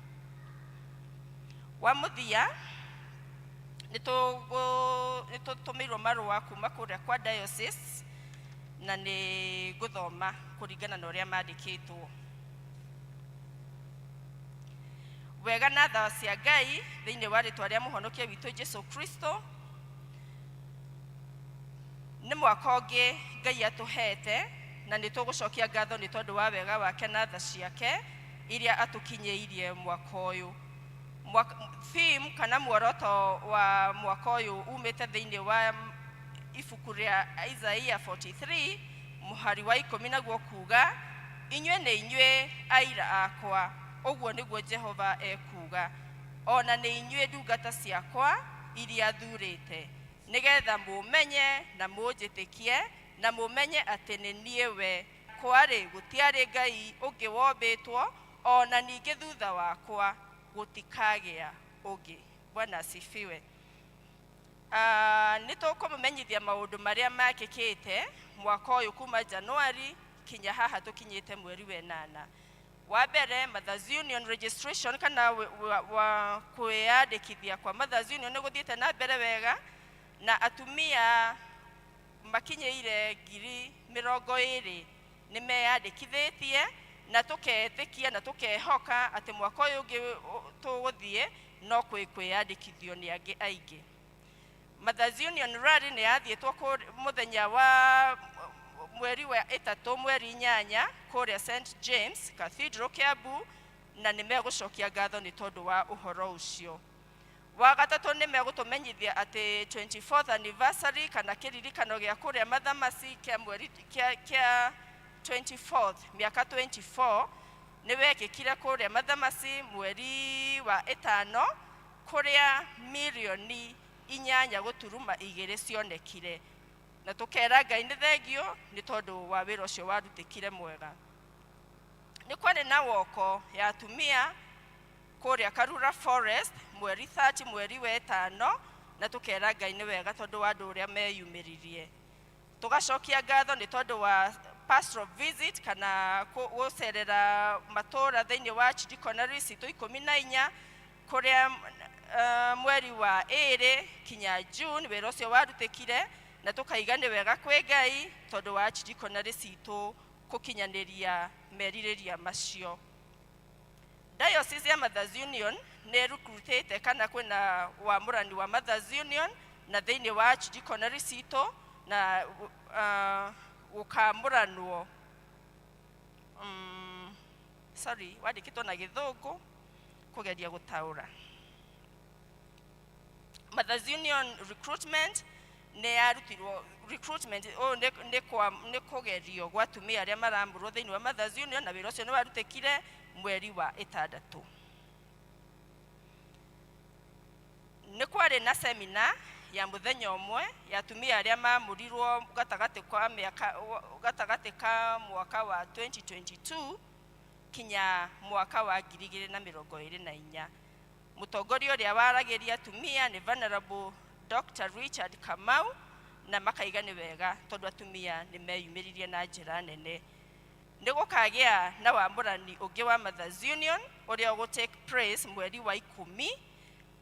Wa mũthia Nĩ tũtũmĩirwo marũa kuma kũrĩa kwa diocese na nĩ ngũthoma kũringana na ũrĩa mandĩkĩtwo. Wega na tha cia Ngai thĩinĩ wa rĩtwa rĩa mũhonokia witũ Jesu Kristo. Nĩ mwaka ũngĩ Ngai atũhete na nĩ tũgũcokia ngatho nĩ tondũ wa wega wake na tha ciake iria atũkinyĩirie mwaka ũyũ. Theme kana muoroto wa mwaka ũyũ umĩte thĩinĩ wa ibuku rĩa Isaiah 43 mũhari wa 10 naguo kuga, inyuĩ nĩ inyuĩ aira akwa, ũguo nĩguo Jehova ekuuga, o na nĩ inyuĩ ndungata ciakwa iria thurĩte, nĩgetha mũmenye na mũnjĩtĩkie na mũmenye atĩ nĩ niĩ we. Kwarĩ gũtiarĩ Ngai ũngĩ wombĩtwo, o na ningĩ thutha wakwa gũtikagĩa ũngĩ. Bwana asifiwe. Nĩ tũkũmũmenyithia maũndũ marĩa mekĩkĩte mwaka ũyũ kuma Januari kinya haha tũkinyĩte mweri wa ĩnana. Wa mbere, Mothers Union registration kana wa kwĩyandĩkithia kwa Mothers Union nĩ gũthiĩte na mbere wega, na atumia makinyĩire 20,000 nĩ meyandĩkithĩtie, na tũketĩkia na tũkehoka atĩ mwaka ũyũ ũngĩ tũgũthiĩ no kwĩyandĩkithio nĩ angĩ aingĩ. Mothers Union Rally nĩ yathiĩtwo mũthenya wa mweri wa 3 mweri 8 kũrĩa St James Cathedral Kiambu, na nĩ megũcokia ngatho nĩ tondũ wa ũhoro ũcio. Wa gatatũ nĩ megũtũmenyithia atĩ 24th anniversary kana kĩririkano gĩa kũrĩa Mathamasi kĩa mweri kĩa 24th mĩaka 24 nĩ wekĩkire kũrĩa Mathamasi mweri wa 5 kũrĩa mirioni 8.2 cionekire, na tũkera Ngai nĩ thengio nĩ tondũ wa wĩra ũcio warutĩkire mwega. Nĩ kwarĩ na woko ya atumia kũrĩa Karura Forest mweri 30 mweri wa 5, na tũkera Ngai nĩ wega tondũ wa andũ ũrĩa meyumĩririe. Tũgacokia ngatho nĩ tondũ wa pastoral visit kana gũcerera matũũra thĩinĩ wa archdeaconry citũ 14 kũrĩa mweri wa 2 kinya June wĩra ũcio warutĩkire, na tũkaiga nĩ wega kwĩ Ngai tondũ wa archdeaconry citũ gũkinyanĩria merirĩria macio. Diocese ya Mothers Union nĩ ĩrukrutĩte kana kwĩna wamũrani wa Mothers Union na thĩinĩ wa archdeaconry citũ na gũkamũranwo, sorry, wandĩkĩtwo na gĩthũngũ kũgeria gũtaũra. Mothers Union recruitment nĩ yarutirwo, recruitment ũyũ nĩ kũgerio gwa atumia arĩa maramũrwo thĩinĩ wa Mothers Union, na wĩra ũcio nĩ warutĩkire mweri wa 6. Nĩ kwarĩ na seminar ya mũthenya ũmwe ya atumia arĩa mamũrirwo gatagatĩ kwa mĩaka, gatagatĩ ka mwaka wa 2022 kinya mwaka wa 2024. Mũtongoria ũrĩa waragĩria atumia nĩ Venerable Dr. Richard Kamau, na makaiga nĩ wega tondũ atumia nĩ meyumĩririe na njĩra nene. Nĩ gũkagĩa na wamũrani ũngĩ wa Mothers Union ũrĩa ũgũ take place mweri wa 10.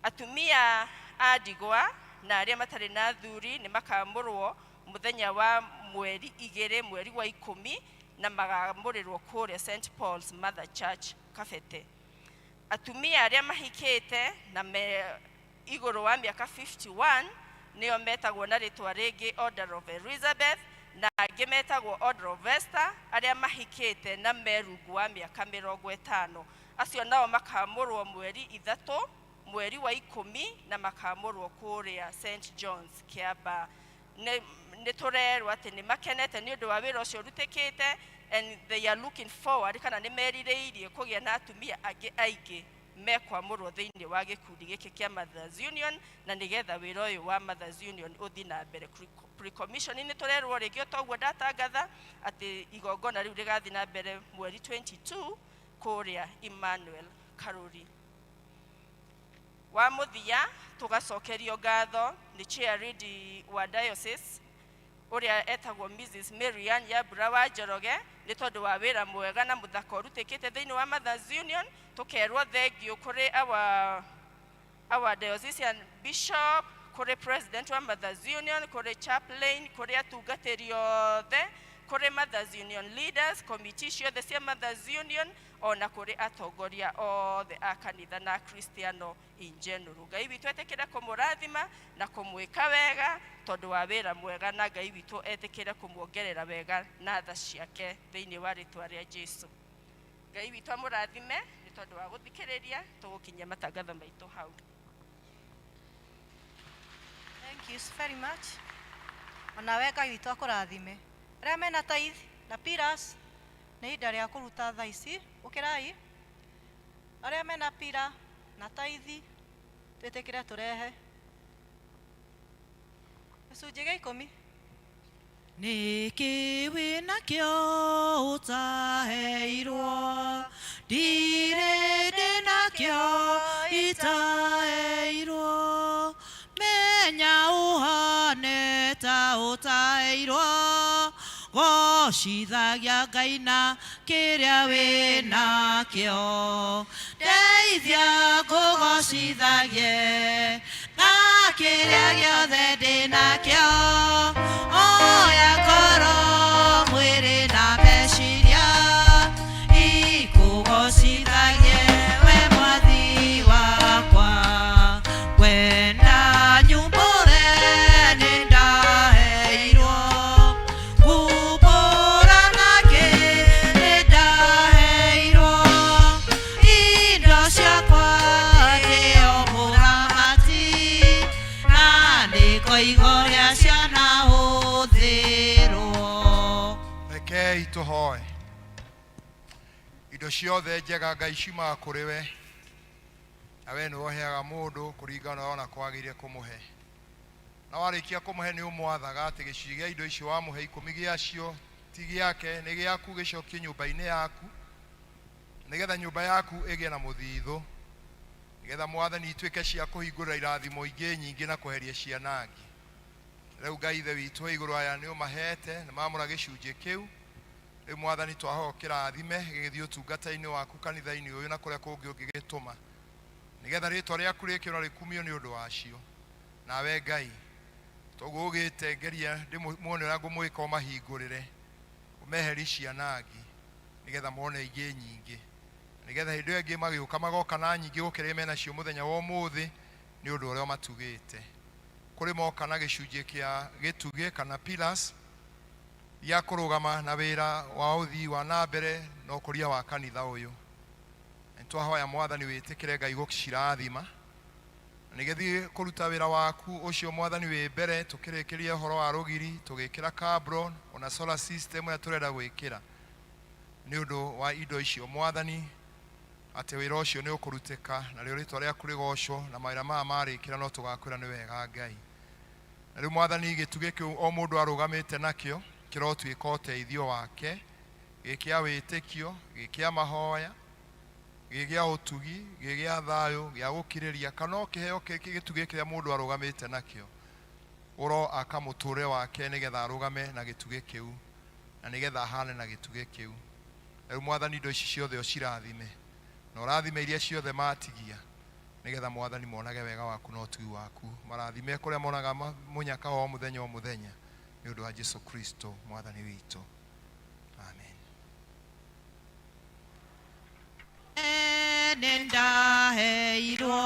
Atumia a ndigwa na arĩa matarĩ na athuri nĩ makamũrwo mũthenya wa mweri 2 mweri wa 10, na magamũrĩrwo kũrĩa St Paul's Mother Church Kabete. Atumia arĩa mahikĩte na me igũrũ wa mĩaka 51 nĩo metagwo na rĩtwa rĩngĩ Order of Elizabeth, na angĩ metagwo Order of Esther, arĩa mahikĩte na me rungu wa mĩaka 50. Acio nao makamũrwo mweri 3 mweri wa 10, na makamũrwo kũrĩa St John's Kiambaa. Nĩ tũrerwo atĩ nĩ makenete nĩ ũndũ wa wĩra ũcio ũrutĩkĩte, and they are looking forward kana nĩ merirĩirie kũgĩa na atumia angĩ aingĩ mekwamũrwo thĩinĩ wa gĩkundi gĩkĩ kĩa Mothers Union, na nĩgetha wĩra ũyũ wa Mothers Union ũthiĩ na mbere. Pre-commission nĩ tũrerwo rĩngĩ o toguo ndatangatha atĩ igongona rĩu rĩgathiĩ na mbere mweri 22 kũrĩa Emmanuel Karuri. Wa mũthia tũgacokerio ngatho nĩ chair lady wa diocese ũrĩa etagwo Mrs. Marian Yambura wa Njoroge nĩ tondũ wa wĩra mwega na mũthaka ũrutĩkĩte thĩinĩ wa Mothers Union. Tũkerwo thengio kũrĩ our diocesan bishop, Kũrĩ president wa Mothers Union, kũrĩ chaplain, kũrĩ atungatĩri othe, kũrĩ Mothers Union leaders, committee ciothe cia Mothers Union, ona kũrĩ atongoria othe a kanitha na akristiano in general. Ngai witũ etĩkĩre kũmũrathima na kũmwĩka wega tondũ wa wĩra mwega, na Ngai witũ etĩkĩre kũmuongerera wega na tha ciake thĩinĩ wa rĩtwa rĩa Jesu. Ngai witũ amũrathime nĩ tondũ wa gũthikĩrĩria. Tũgũkinyia matangatho maitũ hau. Thank you very much. Onawe Ngai witũ akũrathime. Arĩa mena tithe na pillars, nĩ ihinda rĩa kũruta thaa ici. Ũkĩrai. Arĩa mena pillar na tithe, twĩtĩkĩre tũrehe. Gĩcunjĩ gĩa ikũmi. Nĩkĩ wĩnakĩo ũtaheirwo? Ndirĩ ndĩnakĩo itaheirwo. Menya ũhane ta ũtaheirwo, gocithagia Ngai na kĩrĩa wĩnakĩo. Ndeithia ngũgocithagie na kĩrĩa gĩothe ndĩnakĩo. Oya ngoro, mwĩrĩ na meciria, ikũgocithagie we Mwathi wakwa. Kwenda nyumbũre nĩ ndaheirwo, kumbũra nakĩ nĩ ndaheirwo. Indo ciakwa ndĩo mũramati, na nĩngoiga ũrĩa cianahũthĩrwo. Rekei tũhoe. Indo ciothe njega, Ngai, ciumaga kũrĩ we, na we nĩwe ũheaga mũndũ kũringana na ona kwagĩrĩire kũmũhe. Na warĩkia kũmũhe, nĩ ũmwathaga atĩ gĩcunjĩ gĩa indo icio wamũhe, 10 gĩacio ti gĩake, nĩ gĩaku, gĩcokie nyũmba-inĩ yaku, nĩgetha nyũmba yaku ĩgĩe na mũthithũ, nĩgetha Mwathani ituĩke cia kũhingũrĩra irathimo ingĩ nyingĩ na kweheria cianangi. Rĩu Ngai Ithe witũ wa igũrũ, aya nĩ ũmahete na mamũra gĩcunjĩ kĩu. Rĩu Mwathani, twahoya kĩrathime gĩgĩthiĩ ũtungata-inĩ waku kanitha-inĩ ũyũ na kũrĩa kũngĩ ũngĩgĩtũma, nĩgetha rĩtwa rĩaku rĩkĩo na rĩkumio nĩ ũndũ wacio. Nawe Ngai, toguo ugĩte ngeria muone ũrĩa ngũmwĩka, ũmahingũrĩre, ũmeheri cianangi, nĩgetha mone ingĩ nyingĩ, nĩgetha hĩndĩ ĩyo ĩngĩ magĩũka magoka na nyingĩ gũkĩra iria menacio mũthenya wa ũmũthĩ, nĩ ũndũ ũrĩa ũmatugĩte. Kũrĩ moka na gĩcunjĩ kĩa gĩtugĩ kana pillars gĩa kũrũgama na wĩra wa ũthii wa na mbere na ũkũria wa kanitha ũyũ. Nĩ twahoya Mwathani wĩtĩkĩre Ngai gũcirathima, nĩgethiĩ kũruta wĩra waku ũcio Mwathani wĩ mbere, tũkĩrĩkĩria ũhoro wa rũgiri, tũgĩkĩra cabron ona solar system ĩrĩa tũrenda gwĩkĩra. Nĩ ũndũ wa indo icio Mwathani, atĩ wĩra ũcio nĩ ũkũrutĩka narĩo rĩtwa rĩaku rĩgocwo, na mawĩra maya marĩkĩra no tũgakwĩra nĩ wega Ngai. Na rĩu Mwathani, gĩtugĩ kĩu o mũndũ arũgamĩte nakĩo kĩrotuĩka ũteithio wake, gĩ kĩa wĩtĩkio, gĩ kĩa mahoya, gĩ gĩa ũtugi, gĩ gĩa thayũ, gĩa gũkirĩria, kana o kĩheo gĩtugĩ kĩrĩa mũndũ arũgamĩte nakĩo, ũro aka mũtũrĩre wake nĩgetha arũgame na gĩtugĩ kĩu, na nĩgetha ahane na gĩtugĩ kĩu. Rĩu Mwathani, indo ici ciothe ũcirathime, na ũrathime iria ciothe matigia, nĩgetha Mwathani monage wega waku na ũtugi waku. Marathime kũrĩa monaga mũnyaka o mũthenya o mũthenya, nĩ ũndũ wa Jesu Kristo Mwathani witũ, amen. Nĩ ndaheirwo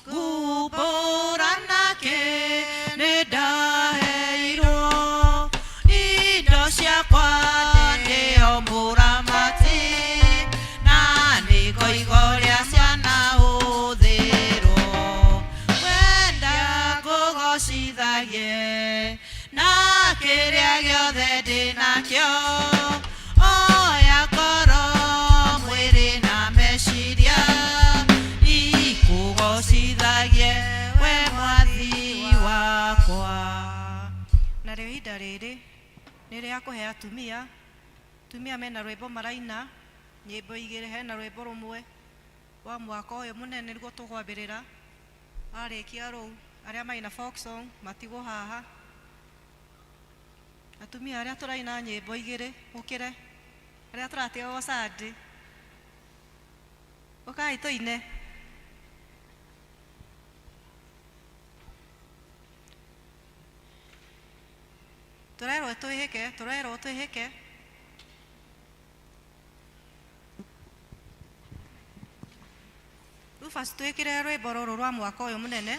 ngumbũra nakĩ nĩ ndaheirwo. Indo ciakwa ndĩo mũramati, na nĩngoiga ũrĩa cianahũthĩrwo. Wenda ngũgocithagie na kĩrĩa gĩothe ndĩnakĩo. Oya ngoro, mwĩrĩ na meciria, ikũgocithagie we Mwathi wakwa. Narĩo ihinda rĩrĩ nĩ rĩa kũhe atumia. Atumia mena rwĩmbo maraina, nyĩmbo igĩrĩ. Hena rwĩmbo rũmwe wa mwaka ũyũ mũnene nĩguo tũkwambĩrĩra. Arĩkia rũu, arĩa maina folk song matigwo haha. Atumia arĩa tũraina nyĩmbo igĩrĩ, mũkĩre arĩa tũratigagwo Sunday, ũkai tũine. Tũrerwo twĩhĩke, tũrerwo twĩhĩke. Rufus twĩkĩre rwĩmbo rũrũ rwa mwaka ũyũ mũnene.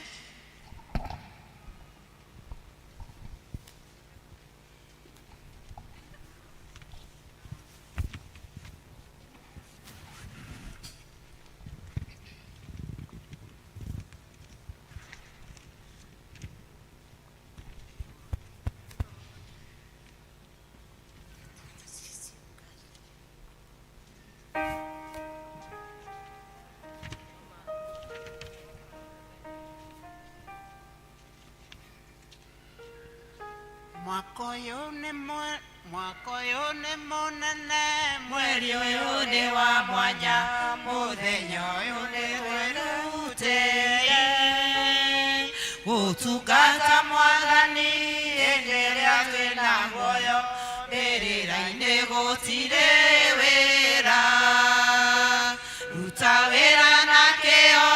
Mwaka ũyũ nĩ mwaka ũyũ nĩ mũnene, mweri ũyũ nĩ wa mwanya, mũthenya ũyũ nĩ twĩrutĩire gũtungata Mwathani hĩndĩ ĩrĩa twĩna muoyo, mbĩrĩra-inĩ gũtirĩ wĩra. Ruta wĩra na kĩyo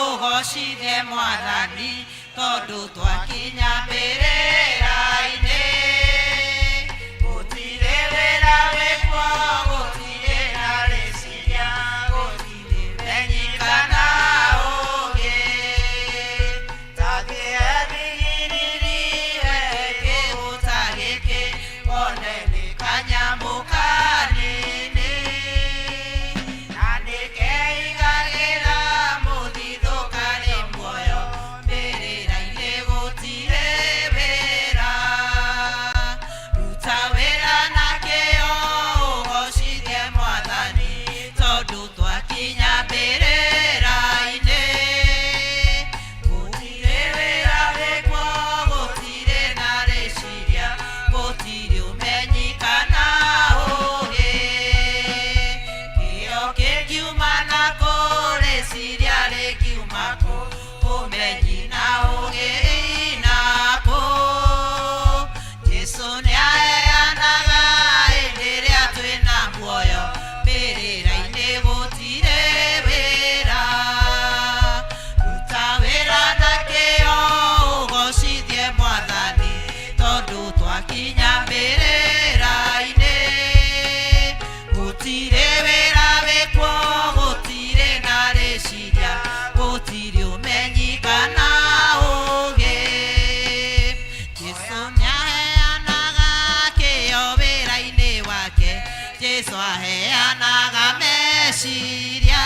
ũgocithie Mwathani, tondũ twakinya mbĩrĩra-inĩ gũtirĩ wĩra wĩkuo, gũtirĩ na rĩciria, gũtirĩ ũmenyi kana ũũgĩ. Ta thiĩ thigiriri we kĩgũta gĩkĩ, wone nĩ kanyamũ kanini, na nĩkeigagĩra mũthithũ karĩ muoyo, mbĩrĩra-inĩ gũtirĩ wĩra. Ruta wĩra na kĩyo ũgocithie Mwathani, tondũ twakinya mbĩrĩra-inĩ gũtirĩ wĩra wĩkuo, gũtirĩ na rĩciria, gũtirĩ ũmenyi kana ũũgĩ. Kĩyo kĩngiuma nakũ, rĩciria rĩngiuma kũ, ũmenyi na ũũgĩ inakũ. Jesũ nĩaheanaga hĩndĩ ĩrĩa twĩna muoyo, mbĩrĩra-inĩ gũtirĩ wĩra. Ruta wĩra na kĩyo ũgocithie Mwathani, tondũ twakinya mbĩrĩra-inĩ gũtirĩ wĩra wĩkuo, gũtirĩ na rĩciria, gũtirĩ ũmenyi kana ũũgĩ. Jesũ nĩaheanaga kĩyo wĩra-inĩ wake, Jesũ aheanaga meciria,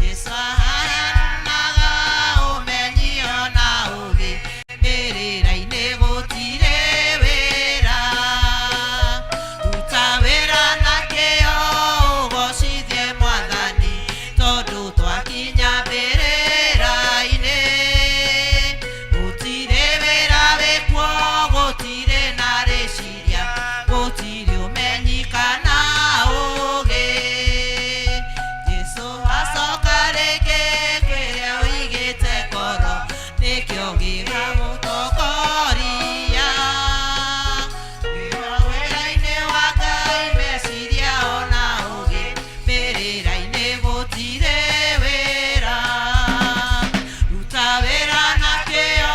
Jesũ aheanaga ũmenyi ona ũũgĩ, mbĩrĩra-inĩ gũtirĩ wĩra. Ruta wĩra na kĩyo ũgocithie Mwathani, tondũ twakinya mbĩrĩra-inĩ gũtirĩ wĩra wĩkuo, gũtirĩ na rĩciria, gũtirĩ ũmenyi kana ũũgĩ. Jesũ acoka rĩngĩ kwĩrĩa ũigĩte ngoro, nĩkĩo gĩgagũtongoria. Wĩra wĩra-inĩ wa Ngai, meciria ona ũũgĩ, mbĩrĩra-inĩ gũtirĩ wĩra. Ruta wĩra na kĩyo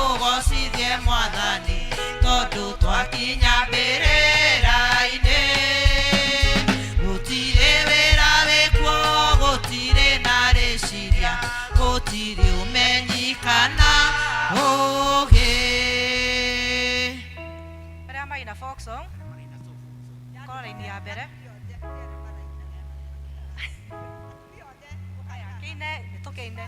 ũgocithie Mwathani, tondũ twakinya mbĩrĩra-inĩ gũtirĩ wĩra wĩkuo, gũtirĩ na rĩciria, gũtirĩ ũmenyi kana ũũgĩ. Arĩa maina folk song korwo raini ya mbere. Aya, kĩine nĩtũkĩine.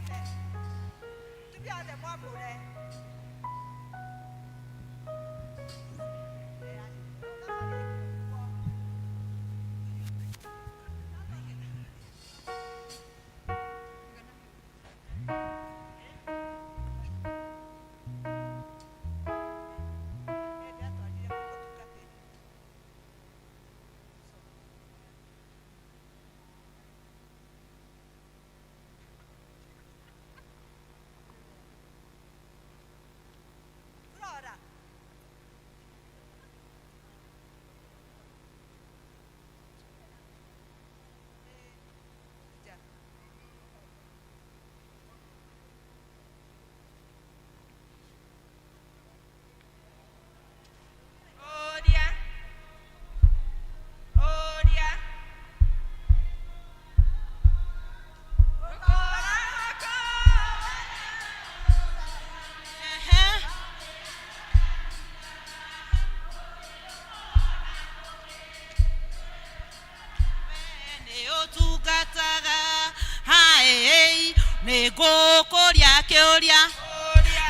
Nĩ ngũkũria kĩũria,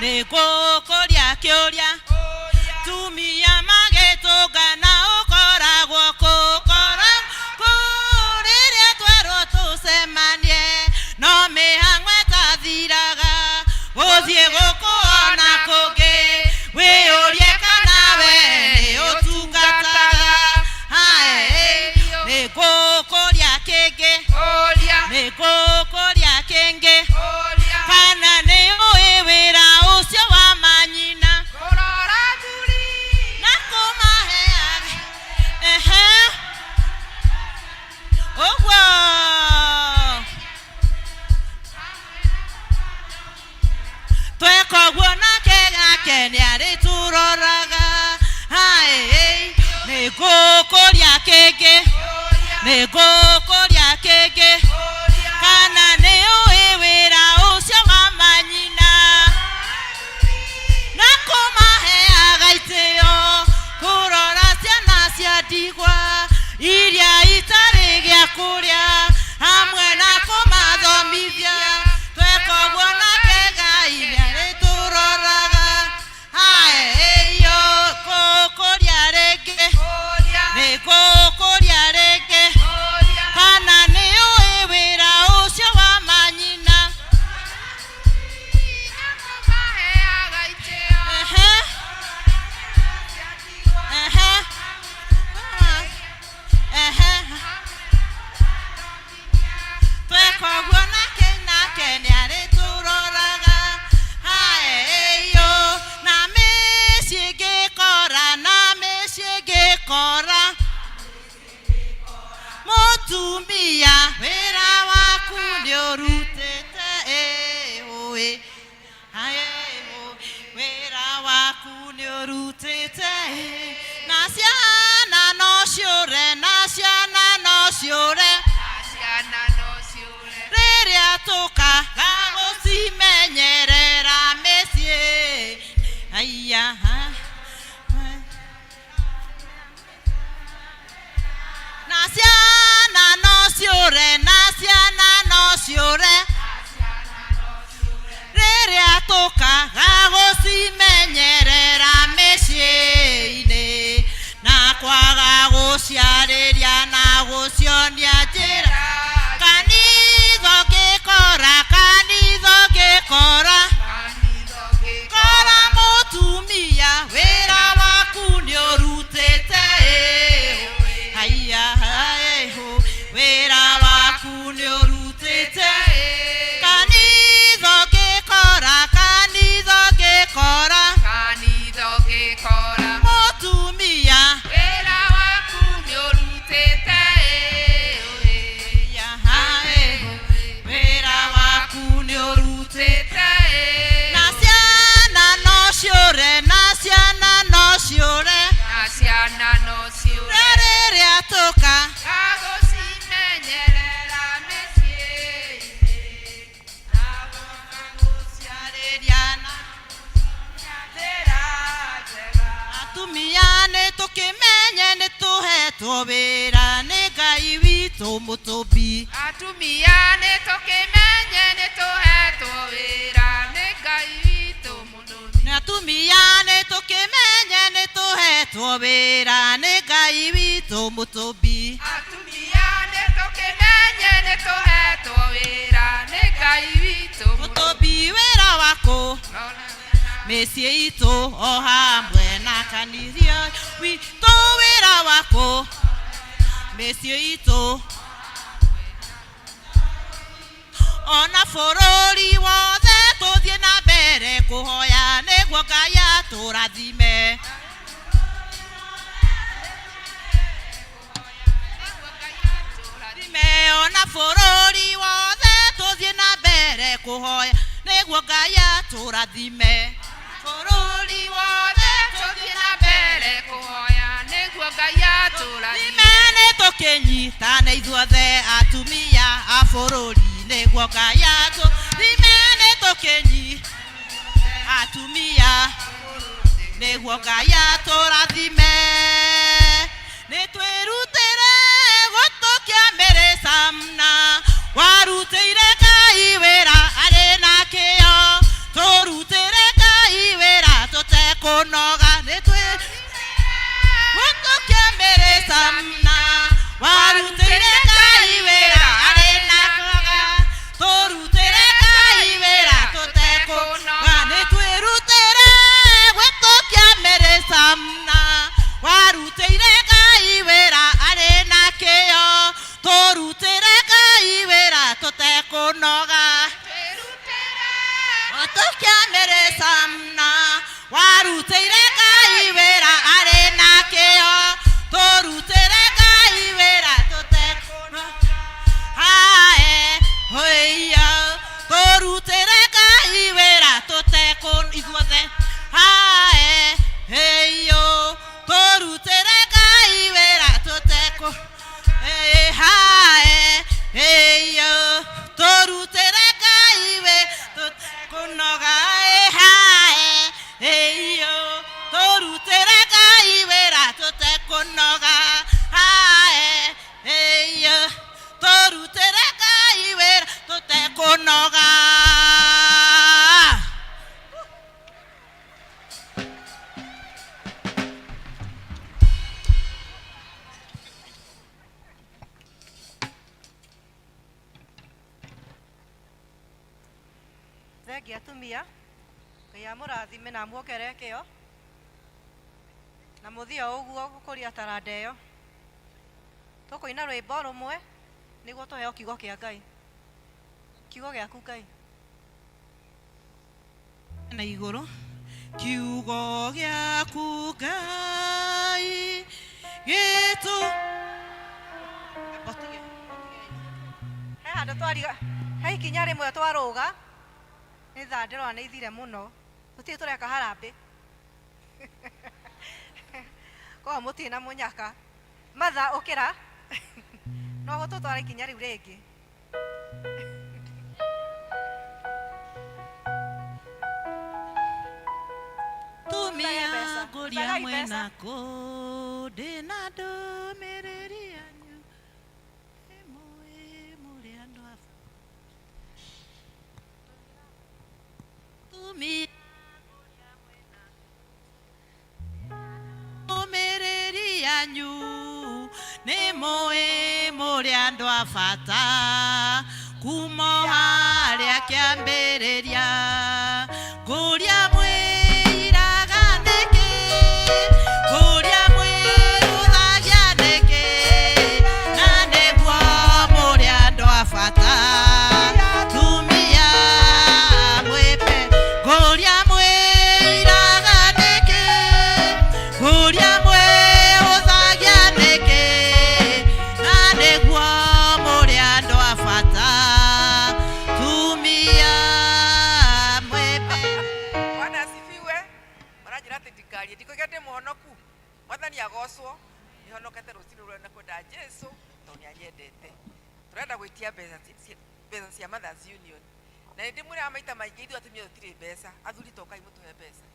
nĩ ngũkũria kĩũria, tumia magĩtũngana ũkoragwo kũ, kũ rĩrĩa twerwo tũcemanie, no mĩhang'o ĩtathiraga, gũthiĩ gũkũ ona kũngĩ, wĩyũrie kana we nĩ ũtungataga. Hae, nĩ ngũkũria kĩngĩ, nĩ ngũkũria kĩngĩ, kana nĩ ũĩ wĩra ũcio wa manyina na kũmaheaga ehe ũguo tweka ũguo nake gake nĩ arĩtũroraga. Haĩ, nĩ ngũkũria kĩngĩ, nĩ ngũkũria kĩngĩ, kana nĩ ũĩ wĩra ũcio wa manyina na kũmaheaga itĩo, kũrora ciana cia ndigwa iria itarĩ gĩa kũrĩa, hamwe na kũmathomithia. Tweka ũguo nake Ngai nĩarĩtũroraga. Hae, ngũkũria rĩngĩ, nĩ ngũkũria rĩngĩ, kana nĩ ũĩ wĩra ũcio wa manyina. Ehe. Ehe. Ehe. Tweka ũguo nake nake nĩarĩtũroraga. Hae, na mĩciĩ ngĩkora, na mĩciĩ ngĩkora, mũtumia wĩra waku nĩũrutĩte ĩũĩ. Hae, wĩra waku nĩũrutĩte ĩ. Na ciana no ciũre, na ciana no ciũre, rĩrĩa tũkaga gũcimenyerera mĩciĩ. Haiya, ha. Na ciana no ciũre, na ciana no ciũre, rĩrĩa tũkaga gũcimenyerera mĩciĩ-inĩ, na kwaga gũciarĩria na gũcionia njĩra. Kanitha ũngĩkora, kanitha ũngĩkora, kora mũtumia wĩra waku nĩũrutĩte ĩ. Haiya, hae, ho, wĩra waku nĩũrutĩte. Kanitha ũngĩkora, kanitha ũngĩkora, mũtumia Wĩra waku nĩũrutĩte haiya, hae, ho, wĩra waku nĩũrutĩte. Na ciana no ciũre, na ciana no ciũre, na ciana no ciũre rĩrĩa tũka gagũcimenyerera mĩciĩ-inĩ gũciarĩria na atumia nĩ tũkĩmenye nĩ tũhetwo wĩra nĩ Ngai witũ mũtũmbi. Atumia nĩ tũkĩmenye nĩ tũhetwo wĩra nĩ Ngai witũ mũtũmbi. Nĩ atumia nĩ tũkĩmenye nĩ tũhetwo wĩra nĩ Ngai witũ mũtũmbi. Atumia nĩ tũkĩmenye nĩ tũhetwo wĩra nĩ Ngai witũ mũtũmbi. Wĩra wakũ mĩciĩ itũ o hamwe na kanitha witũ, wĩra wakũ mĩciĩ itũ ona bũrũri wothe, tũthiĩ na mbere kũhoya nĩguo Ngai atũrathime. Rathime ona bũrũri wothe, tũthiĩ na mbere kũhoya nĩguo Ngai atũrathime. Bũrũri wothe tũthiĩ na mbere kũhoya nĩguo Ngai atũrathime. Nĩ tũkĩnyitane ithuothe atumia a bũrũri nĩguo Ngai atũrathime. Nĩ tũkĩnyi atumia nĩguo Ngai atũrathime. Nĩ twĩrutĩre gũtũkia mĩrĩcamna warutĩire Ngai wĩra. Hae eyo tũrutĩre Ngai wĩ tũtekũnoga hae eyo tũrutĩre Ngai wĩra tũtekũnoga hae eyo tũrutĩre Ngai wĩra tũtekũnoga. Thengia atumia, Ngai amũrathime na amuongerere kĩyo na mũthia o ũguo gũkũria taranda ĩyo. Tũkũina rwĩmbo rũmwe nĩguo tũheo kiugo kĩa Ngai. Kiugo gĩaku Ngai. Na igũrũ kiugo gĩaku Ngai gĩtũ. He handũ twariga, he ikinya rĩmwe twarũga, nĩ thaa ndĩrona nĩ ithire mũno. Tũtirĩ tũreka harambĩ. Koguo mũtirĩ na mũnyaka. Matha ũkĩra, no gũtũtwara ikinya rĩu rĩngĩ. Tumia mbeca, ngũria rutagai mbeca. mwena kũ ndĩna ndũmĩrĩri yanyu ĩmũĩ mũrĩ andũ a tumia ndũmĩrĩri yanyu nĩ mũĩ mũrĩ andũ a bata kuma o harĩa kĩambĩrĩria ngũria mwĩiraga nĩkĩ ngũria mwĩruthagia nĩkĩ na nĩguo mũrĩ andũ a bata tumia mwĩpe ngũria mwĩiraga nĩkĩ ngũria mwĩhũthagia nĩkĩ na nĩguo mũrĩ andũ a bata tumia mwĩpe. Bwana asifiwe. Maranjĩra atĩ ndikarie ndikoiga ndĩ mũhonoku. Mwathani agocwo nĩhonokete rũcinĩ rũrĩa na kwenda Jesu tondũ nĩanyendete. Tũrenda gwĩtia mbeca mbeca cia Mothers Union na nĩ ndĩmwĩraga maita maingĩ ithuĩ atumia tũtirĩ mbeca, athuri tokai mũtũhe mbeca.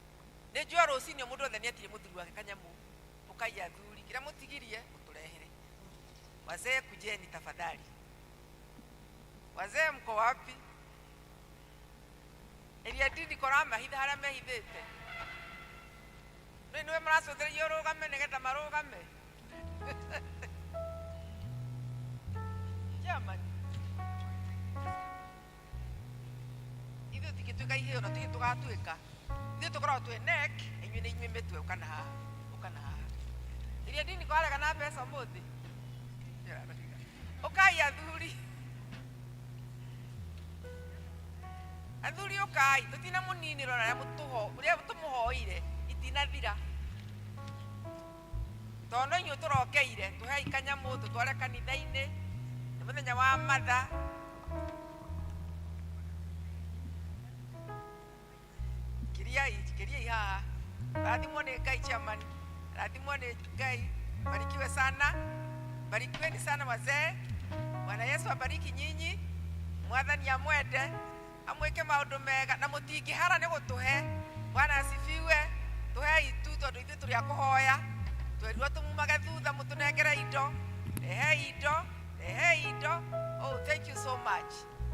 Nĩ njũĩ rũcinĩ mũndũ othe nĩetire mũthuri wake kanyamũ, ũkai athuri kĩrĩa mũtigirie mũtũrehere. Wazee kujeni tafadhali. Wazee mko wapi? Ĩrĩa ndini koramahitha harĩa mehithĩte. Rĩu nĩwe maracũthĩrĩria ũrũgame nĩgetha marũgame. Jamani. Ithuĩ tũtingĩtuĩka iheo na tũtirĩ tũgatuĩka. Ithuĩ tũkoragwo twĩ neck, inyuĩ nĩ inyuĩ mĩtwe ũka na haha, ũka na haha. Ĩrĩa ndini kwarega na mbeca ũmũthĩ. Ũkai athuri. Athuri ũkai, tũtina mũninĩro na ũrĩa tũmũhoire itinathira. Tondũ no inyuĩ tũrokeire, tũhei kanyamũ tũtware kanitha-inĩ, nĩ mũthenya wa matha. Kiriai, kiriai haha. Rathimwo nĩ Ngai chairman. Rathimwo nĩ Ngai. Barikiwe sana. Barikiweni sana wazee. Bwana Yesu abariki nyinyi. Mwathani amwende. Amwĩke maũndũ mega na mũtingĩhara nĩ gũtũhe. Bwana asifiwe. Tũhei tu tondũ ithuĩ tũrĩ a kũhoya. Twerirwo tũmumage thutha mũtũnengere indo. Rehei indo, rehei indo. Oh, thank you so much.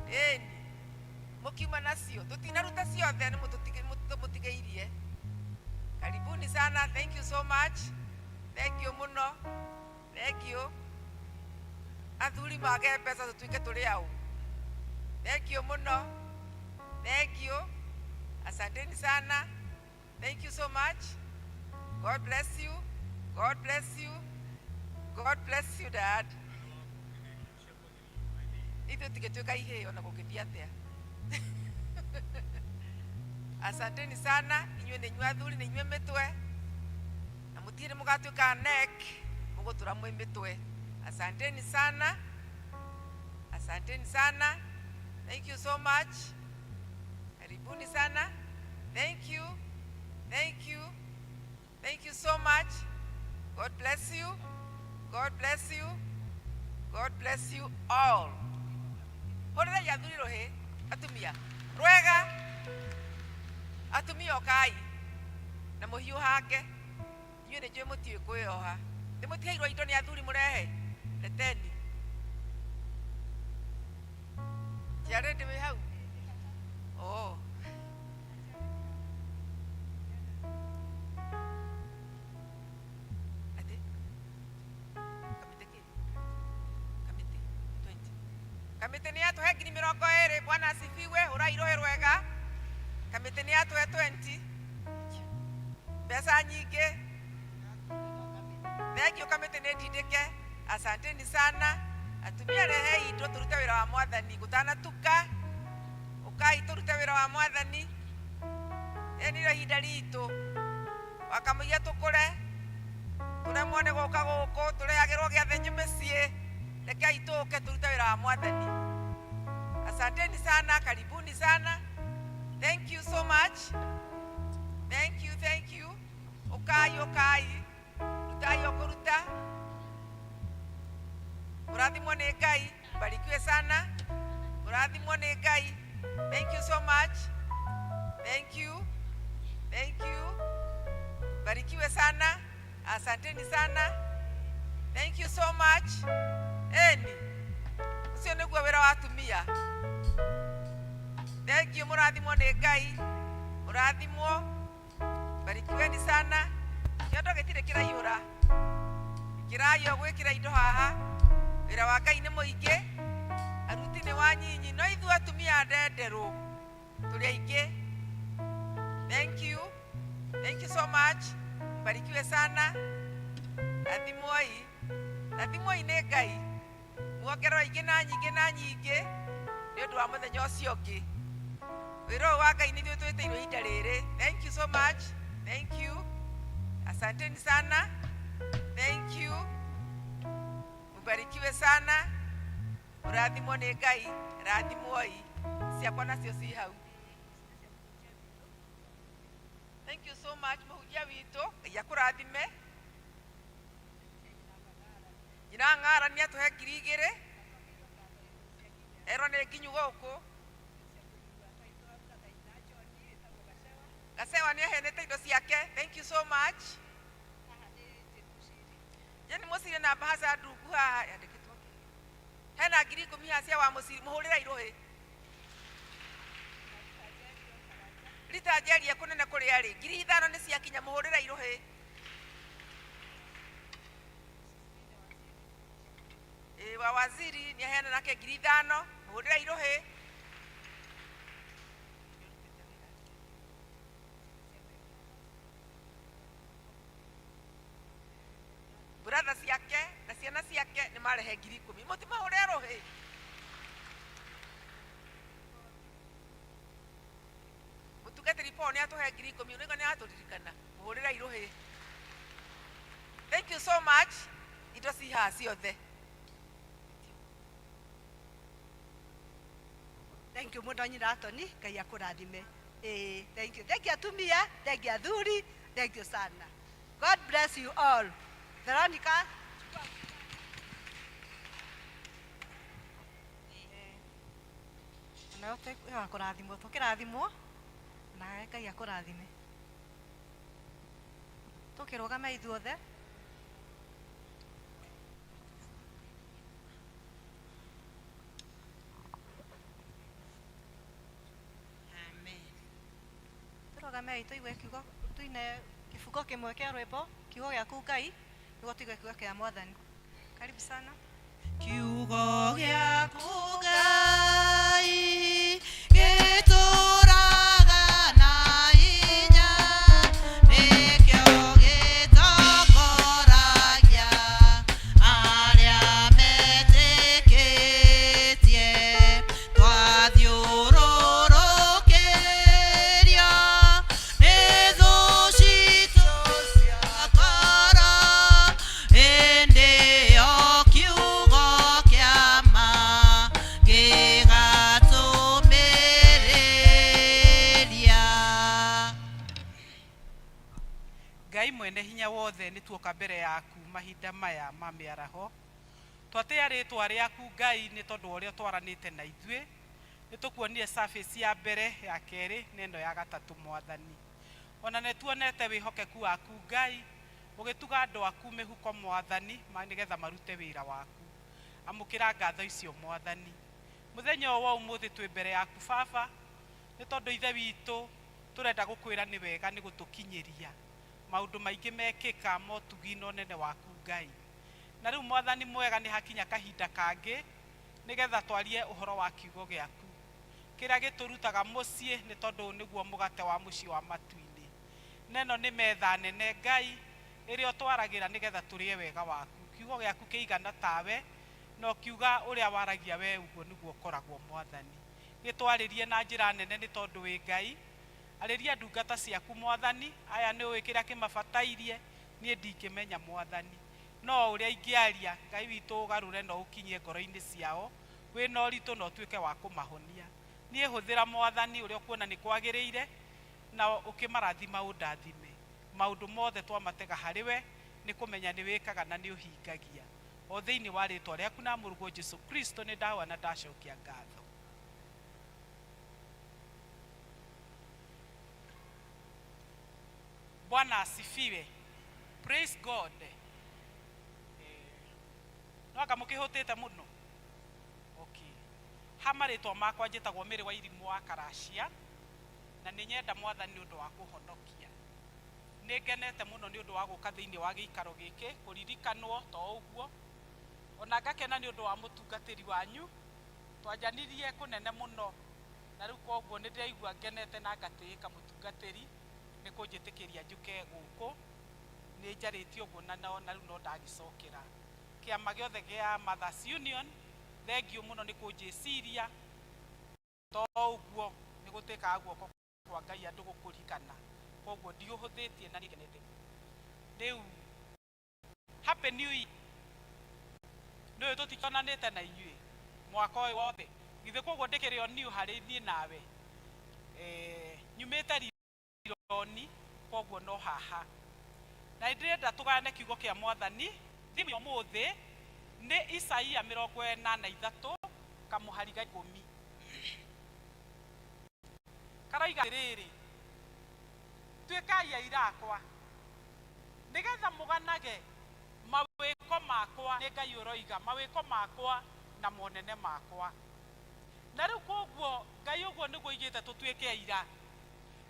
Ĩni. Mũkiuma nacio. Tũtinaruta ciothe nĩ mũtũtigĩirie. Karibuni sana. Thank you so much. Thank you mũno. Thank you. Athuri mage mbeca tũtuĩke tũrĩ aũ. Thank you mũno. Thank you. Asanteni sana. Thank you so much. God bless you. God bless you. God bless you, Dad. Ithuĩ tũtingĩtuĩka iheo na gũngĩthiĩ atĩa. Asanteni sana. Inyuĩ nĩ inyuĩ athuri nĩ inyuĩ mĩtwe. Na mũtirĩ mũgatuĩka neck, mũgũtũra mwĩ mĩtwe. Asanteni sana. Asanteni sana. Thank you so much. Karibuni sana. Thank you. Thank you. Thank you so much. God bless you. God bless you. God bless you all. Hũrĩrai athuri rũhĩ, atumia. Rwega. Atumia ũkai na mũhiũhange. Inyuĩ nĩ njũĩ mũtiũĩ kwĩyoha. Nĩ mũtiheirwo indo nĩ athuri mũrehe? Leteni. Jared wĩ hau? Oh. Atĩ? Kamĩtĩ kĩ? Kamĩtĩ 20. Kamĩtĩ nĩ yatũhe ngiri mĩrongo ĩrĩ. Bwana asifiwe. Hũrai rũhĩ rwega. Kamĩtĩ nĩ yatũhe 20. Mbeca nyingĩ. Thengiũ kamĩtĩ nĩ ndindĩke. Asanteni sana. Atumia rehei indo tũrute wĩra wa mwathani gũtanatuka. Ũkai tũrute wĩra wa mwathani. Rĩrĩ nĩrĩo ihinda ritũ. Wakamũiya tũkũre. Tũremwo nĩ gũka gũkũ tũrehagĩrwo gĩathĩ mĩciĩ. Rekei tũke tũrute wĩra wa mwathani. Asanteni sana, karibuni sana. Thank you so much. Thank you, thank you. Ũkai, ũkai. Rutai o kũruta. Mũrathimwo nĩ Ngai. Mbarikiwe sana. Mũrathimwo nĩ Ngai. Thank you so much. Thank you. Thank you. Barikiwe sana. Asanteni sana. Thank you so much. Eni. Ũcio nĩguo wĩra wa atumia. Thank you, mũrathimwo nĩ Ngai. Mũrathimwo. Barikiweni sana. Kĩondo gĩtirĩ kĩraihũra. Kĩraiywo gwĩkĩra indo haha. Wĩra wa Ngai nĩ mũingĩ. Aruti nĩ wanyinyi. No ithuĩ atumia a ndenderũ tũrĩ aingĩ. Thank you. Thank you so much. Mbarikiwe sana. Rathimwoi. Rathimwoi nĩ Ngai. Muongererwo ingĩ na nyingĩ na nyingĩ nĩ ũndũ wa mũthenya ũcio ũngĩ. Wĩra ũyũ wa Ngai nĩ ithuĩ twĩtĩirwo ihinda rĩrĩ. Thank you so much. Thank you. Asanteni sana. Thank you. Mbarikiwe sana. Mũrathimwo nĩ Ngai. Rathimwoi. Ciakwa nacio ci hau. Thank you so much mũhunjia witũ. Ngai akũrathime. Nyina ng'ara nĩ atũhe ngiri igĩrĩ. Erwo nĩ nginyu gũkũ. Gacewa nĩ aheanĩte indo ciake. Thank you so much. Jane Mũciri na mbahaca ndungu haha yandĩkĩtwo kĩ? Hena ngiri ikũmi haha cia wa Mũciri, mũhũrĩre irũhĩ. Rita Njeria kũnene kũrĩa arĩ, ngiri ithano nĩ ciakinya, mũhũrĩre irũhĩ. Ĩ, wa waziri nĩ aheana nake ngiri ithano, mũhũrĩre irũhĩ. Brother ciake na ciana ciake nĩ marehe ngiri ikũmi, mũtimahũre rũhĩ. Mũtungatĩri Paul nĩ atũhe ngiri ikũmi, ũrĩga nĩ atũririkana, mũhũrĩre irũhĩ. Thank you so much. Indo ci haha ciothe. Thank you mũno nyina Atoni, Ngai akũrathime. Ĩĩ, thank you. Thank you atumia, thank you athuri, thank you sana. God bless you all. Veronica. Nawe ũtuĩke kũrathimwo, tũkĩrathimwo nawe Ngai akũrathime. Tũkĩrũgame ithuothe. Amen. Tũrũgamei tũigue kiugo, tuine kĩbungo kĩmwe kĩa rwĩmbo, kiugo gĩaku Ngai, nĩguo tũigue kiugo kĩa Mwathani. Karibu sana. Kiugo gĩaku Ngai gĩtũraga na hinya, nĩkĩo gĩtongoragia arĩa metĩkĩtie. Twathiũrũrũkĩrio nĩ thũ citũ cia ngoro, hĩndĩ ĩyo kiugo kĩa ma Wothe, nĩ tuoka mbere yaku mahinda maya ma mĩaraho. Twatĩĩa rĩtwa rĩaku Ngai nĩ tondũ wa ũrĩa ũtwaranĩte na ithuĩ. Nĩ tũkuonire service ya mbere, ya kerĩ na ĩno ya gatatũ Mwathani. Ona nĩ tuonete wĩhokeku waku Ngai, ũgĩtuga andũ aku mĩhuko Mwathani nĩgetha marute wĩra waku. Amũkĩra ngatho icio Mwathani. Mũthenya ũyũ wa ũmũthĩ twĩ mbere yaku Baba, nĩ tondũ Ithe witũ tũrenda gũkwĩra nĩ wega nĩ gũtũkinyĩria maũndũ maingĩ mekĩka motugi na ũnene waku Ngai. Na rĩu Mwathani mwega nĩ hakinya kahinda kangĩ nĩgetha twarie ũhoro wa kiugo gĩaku kĩrĩa gĩtũrutaga mũciĩ nĩ tondũ nĩguo mũgate wa mũciĩ wa matu-inĩ. Na ĩno nĩ metha nene Ngai ĩrĩa ũtwaragĩra nĩgetha tũrĩe wega waku. Kiugo gĩaku kĩigana tawe na ũkiuga ũrĩa waragia we ũguo nĩguo ũkoragwo Mwathani. Gĩtwarĩrie na njĩra nene nĩ tondũ wĩ Ngai. Arĩria ndungata ciaku Mwathani, aya nĩ ũĩ kĩrĩa kĩmabatairie, niĩ ndingĩmenya Mwathani. No ũrĩa ingĩaria, Ngai witũ ũgarũre na ũkinyie ngoro-inĩ ciao, wĩna ũritũ na ũtuĩke wa kũmahonia. Niĩ hũthĩra Mwathani ũrĩa ũkuona nĩ kwagĩrĩire, na ũkĩmarathima ũndathime. Maũndũ mothe twamatega harĩ we, nĩ kũmenya nĩ wĩkaga na nĩ ũhingagia. O thĩinĩ wa rĩtwa rĩaku na mũrũguo Jesu Kristo nĩ ndahoya na ndacokia ngatho. Bwana asifiwe. Praise God. No anga mũkĩhũtĩte mũno. Okay. Ha marĩtwa makwa njĩtagwo Mary wa Irimũ wa Karacia na nĩ nyenda Mwathani nĩ ũndũ wa kũhonokia. Nĩ ngenete mũno nĩ ũndũ wa gũka thĩinĩ wa gĩikaro gĩkĩ kũririkanwo to ũguo. Ona ngakena nĩ ũndũ wa mũtungatĩri wanyu. Twanjanirie kũnene mũno na rĩu koguo nĩ ndĩraigua ngenete na ngatĩĩka mũtungatĩri nĩ kũnjĩtĩkĩria njũke gũkũ. Nĩ njarĩtie ũguo na na rĩu no ndagĩcokera. Kĩama gĩothe gĩa Mothers Union, thengiũ mũno nĩ kũnjĩciria to ũguo nĩ gũtuĩkaga guoko kwa Ngai andũ gũkũririkana. Koguo ndiũhũthĩtie na nĩngenete. Rĩu Happy New Year. Nĩ ũĩ tũtikionanĩte na inyuĩ mwaka ũyũ wothe. Githĩ koguo ndĩkĩrĩ o new harĩ niĩ nawe. Nyumĩte Rironi koguo no haha. Na ndĩrenda tũgayane kiugo kĩa Mwathani. Thimũ ya ũmũthĩ nĩ Isaia 43 kamũhari ga 10. Karoiga atĩrĩrĩ, tuĩkai aira akwa nĩgetha mũganage mawĩko makwa, nĩ Ngai ũroiga, mawĩko makwa na monene makwa. Na rĩu koguo Ngai ũguo nĩguo oigĩte tũtuĩke aira.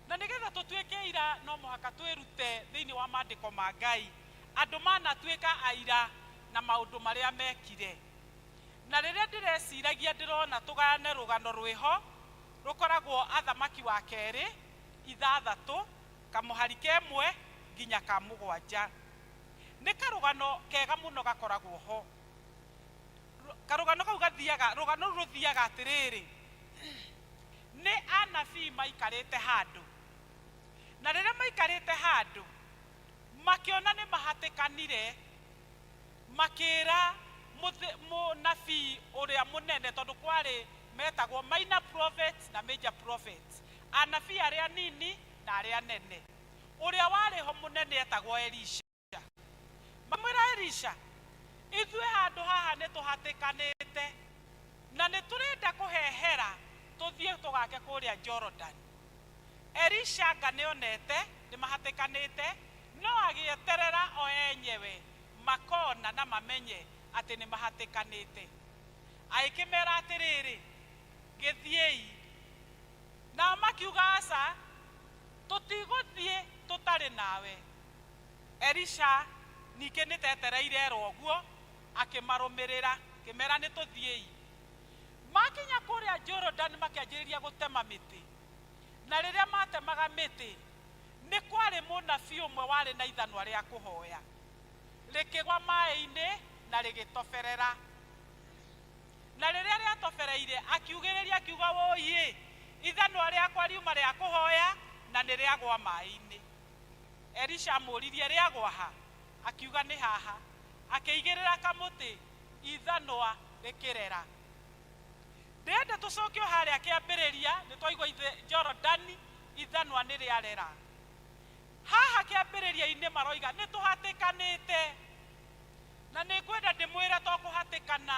Na nĩgetha tũtuĩke aira no mũhaka twĩrute thĩinĩ wa maandĩko ma Ngai andũ manatuĩka aira na maũndũ marĩa mekire. Na rĩrĩa ndĩreciragia ndĩrona tũgayane rũgano rwĩho rũkoragwo athamaki wa kerĩ 6 kamũhari ka 1 nginya ka 7. Nĩ karũgano kega mũno gakoragwo ho. Karũgano kau gathiaga, rũgano rũu rũthiaga atĩrĩrĩ, nĩ anabii maikarĩte handũ. Na rĩrĩa maikarĩte handũ, makĩona nĩ mahatĩkanire, makĩra mũnabii ũrĩa mũnene, tondũ kwarĩ metagwo minor prophets na major prophets, anabii arĩa nini na arĩa nene. Ũrĩa warĩ ho mũnene etagwo Elisha. Mamwĩra Elisha, ithuĩ handũ haha nĩ tũhatĩkanĩte na nĩ tũrenda kũhehera tũthiĩ tũgake kũrĩa Jordan. Elisha anga nĩonete nĩ mahatĩkanĩte, no agĩeterera o enyewe makona na mamenye atĩ nĩ mahatĩkanĩte. Agĩkĩmera atĩrĩrĩ, gĩthiĩi. Nao makiuga aca, tũtigũthiĩ tũtarĩ nawe. Elisha ningĩ nĩ tetereire erwo ũguo, akĩmarũmĩrĩra, akĩmera nĩ tũthiĩi. Makinya kũrĩa Jordan makĩanjĩrĩria gũtema mĩtĩ. Na rĩrĩa matemaga mĩtĩ, nĩ kwarĩ mũnabii ũmwe warĩ na ithanwa rĩa kũhoya. Rĩkĩgwa maĩ-inĩ na rĩgĩtoberera. Na rĩrĩa rĩatobereire, akiugĩrĩria akiuga wũi, ithanwa rĩakwa riuma rĩa kũhoya na nĩ rĩagwa maĩ-inĩ. Elisha amũririe rĩagwa ha? Akiuga nĩ haha. Akĩigĩrĩra kamũtĩ, ithanwa rĩkĩrera. Ndĩrenda tũcokio harĩa kĩambĩrĩria, nĩ twaigua Jorodani ithanwa nĩ rĩarera. Haha kĩambĩrĩria-inĩ maroiga nĩ tũhatĩkanĩte, na nĩ ngwenda ndĩmwĩre to kũhatĩkana,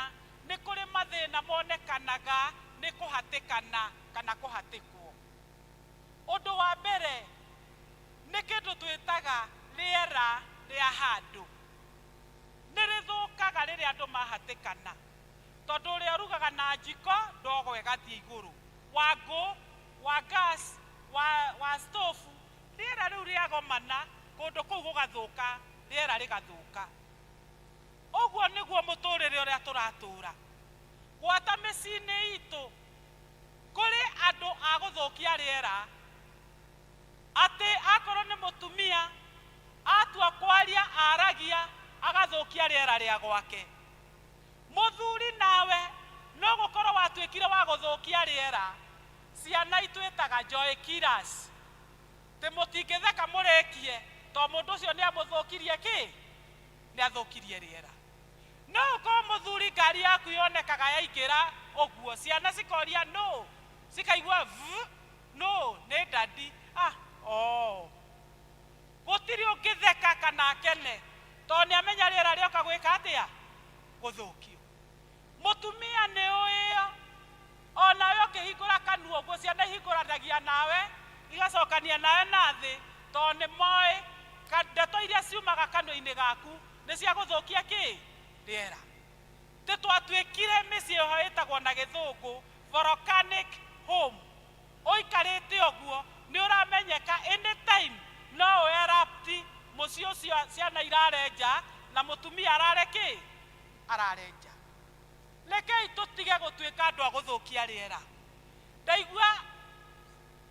nĩ kũrĩ mathĩna monekanaga nĩ kũhatĩkana kana kũhatĩkwo. Ũndũ wa mbere nĩ kĩndũ twĩtaga rĩera rĩa handũ. Nĩ rĩthũkaga rĩrĩa andũ mahatĩkana, tondũ ũrĩa ũrugaga na njiko ndogo ĩgathiĩ igũrũ, wa ngũ, wa gas, wa stove, rĩera rĩu rĩagomana kũndũ kũu gũgathũka, rĩera rĩgathũka. Ũguo nĩguo mũtũrĩre ũrĩa tũratũra. Gwata mĩciĩ-inĩ itũ kũrĩ andũ a gũthũkia rĩera, atĩ akorwo nĩ mũtumia atua kwaria aragia agathũkia rĩera rĩa gwake. Mũthuri nawe no gũkorwo watuĩkire wa gũthũkia rĩera. Ciana itwĩtaga joy killers, tĩ mũtingĩtheka mũrĩkie to mũndũ ũcio nĩ amũthũkirie kĩ? Nĩ athũkirie rĩera. No ũkorwo mũthuri ngari yaku yonekaga yaingĩra ũguo, ciana cikoria nũ, cikaigua v nũ, nĩ dadi. Ah, oh. Gũtirĩ ũngĩtheka kana akene tondũ nĩ amenya rĩera rĩoka gwĩka atĩa? Gũthũkio. Mũtumia nĩ ũĩo, onawe ũkĩhingũra kanua ũguo ciana ihingũranagia nawe, igacokania nawe na thĩ, tondũ nĩ moĩ ndeto iria ciumaga kanua-inĩ gaku nĩ cia gũthũkia kĩ? Rĩera. Tĩ twatuĩkire mĩciĩ ĩho ĩtagwo na gĩthũngũ volcanic home. Ũikarĩte ũguo nĩ ũramenyeka anytime no ũ erupt, mũciĩ ũcio ciana irare nja na mũtumia arare kĩ? Arare nja. Rekei tũtige gũtuĩka andũ a gũthũkia rĩera. Ndaigua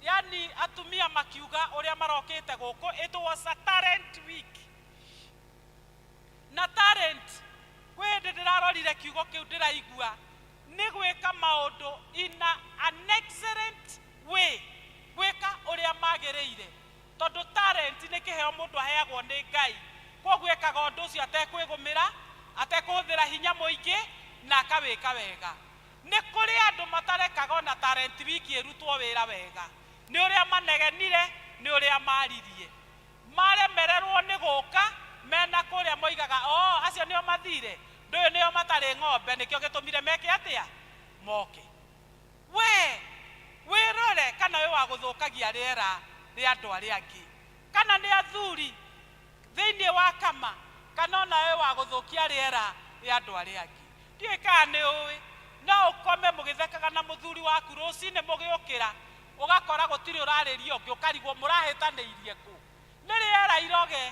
yani atumia makiuga ũrĩa marokĩte gũkũ, it was a talent week. Na talent, kwĩ hĩndĩ ndĩrarorire kiugo kĩu ndĩraigua nĩ gwĩka maũndũ in an excellent way, gwĩka ũrĩa magĩrĩire, tondũ talent nĩ kĩheo mũndũ aheagwo nĩ Ngai, kwoguo ekaga ũndũ ũcio atekwĩgũmĩra, atekũhũthĩra hinya mũingĩ, na akawĩka wega. Nĩ kũrĩ andũ matarekaga ona talent wiki ĩrutwo wĩra wega, nĩ ũrĩa manegenire, nĩ ũrĩa maririe. Maremererwo nĩ gũka mena kũrĩa moigaga, oo, acio nĩo mathire, ndũyũ nĩo matarĩ ng'ombe, nĩkĩo gĩtũmire meke atĩa? Moke. Wee wĩrore kana wĩ wa gũthũkagia rĩera rĩa andũ arĩa angĩ, kana nĩ athuri thĩinĩ wa kama, kana ona wĩ wa gũthũkia rĩera rĩa andũ arĩa angĩ. Ndiũĩ kana nĩ ũĩ, no ũkome mũgĩthekaga na mũthuri waku, rũcinĩ mũgĩũkĩra ũgakora gũtirĩ ũrarĩria ũngĩ, ũkarigwo mũrahĩtanĩirie kũ. Nĩ rĩera iroge,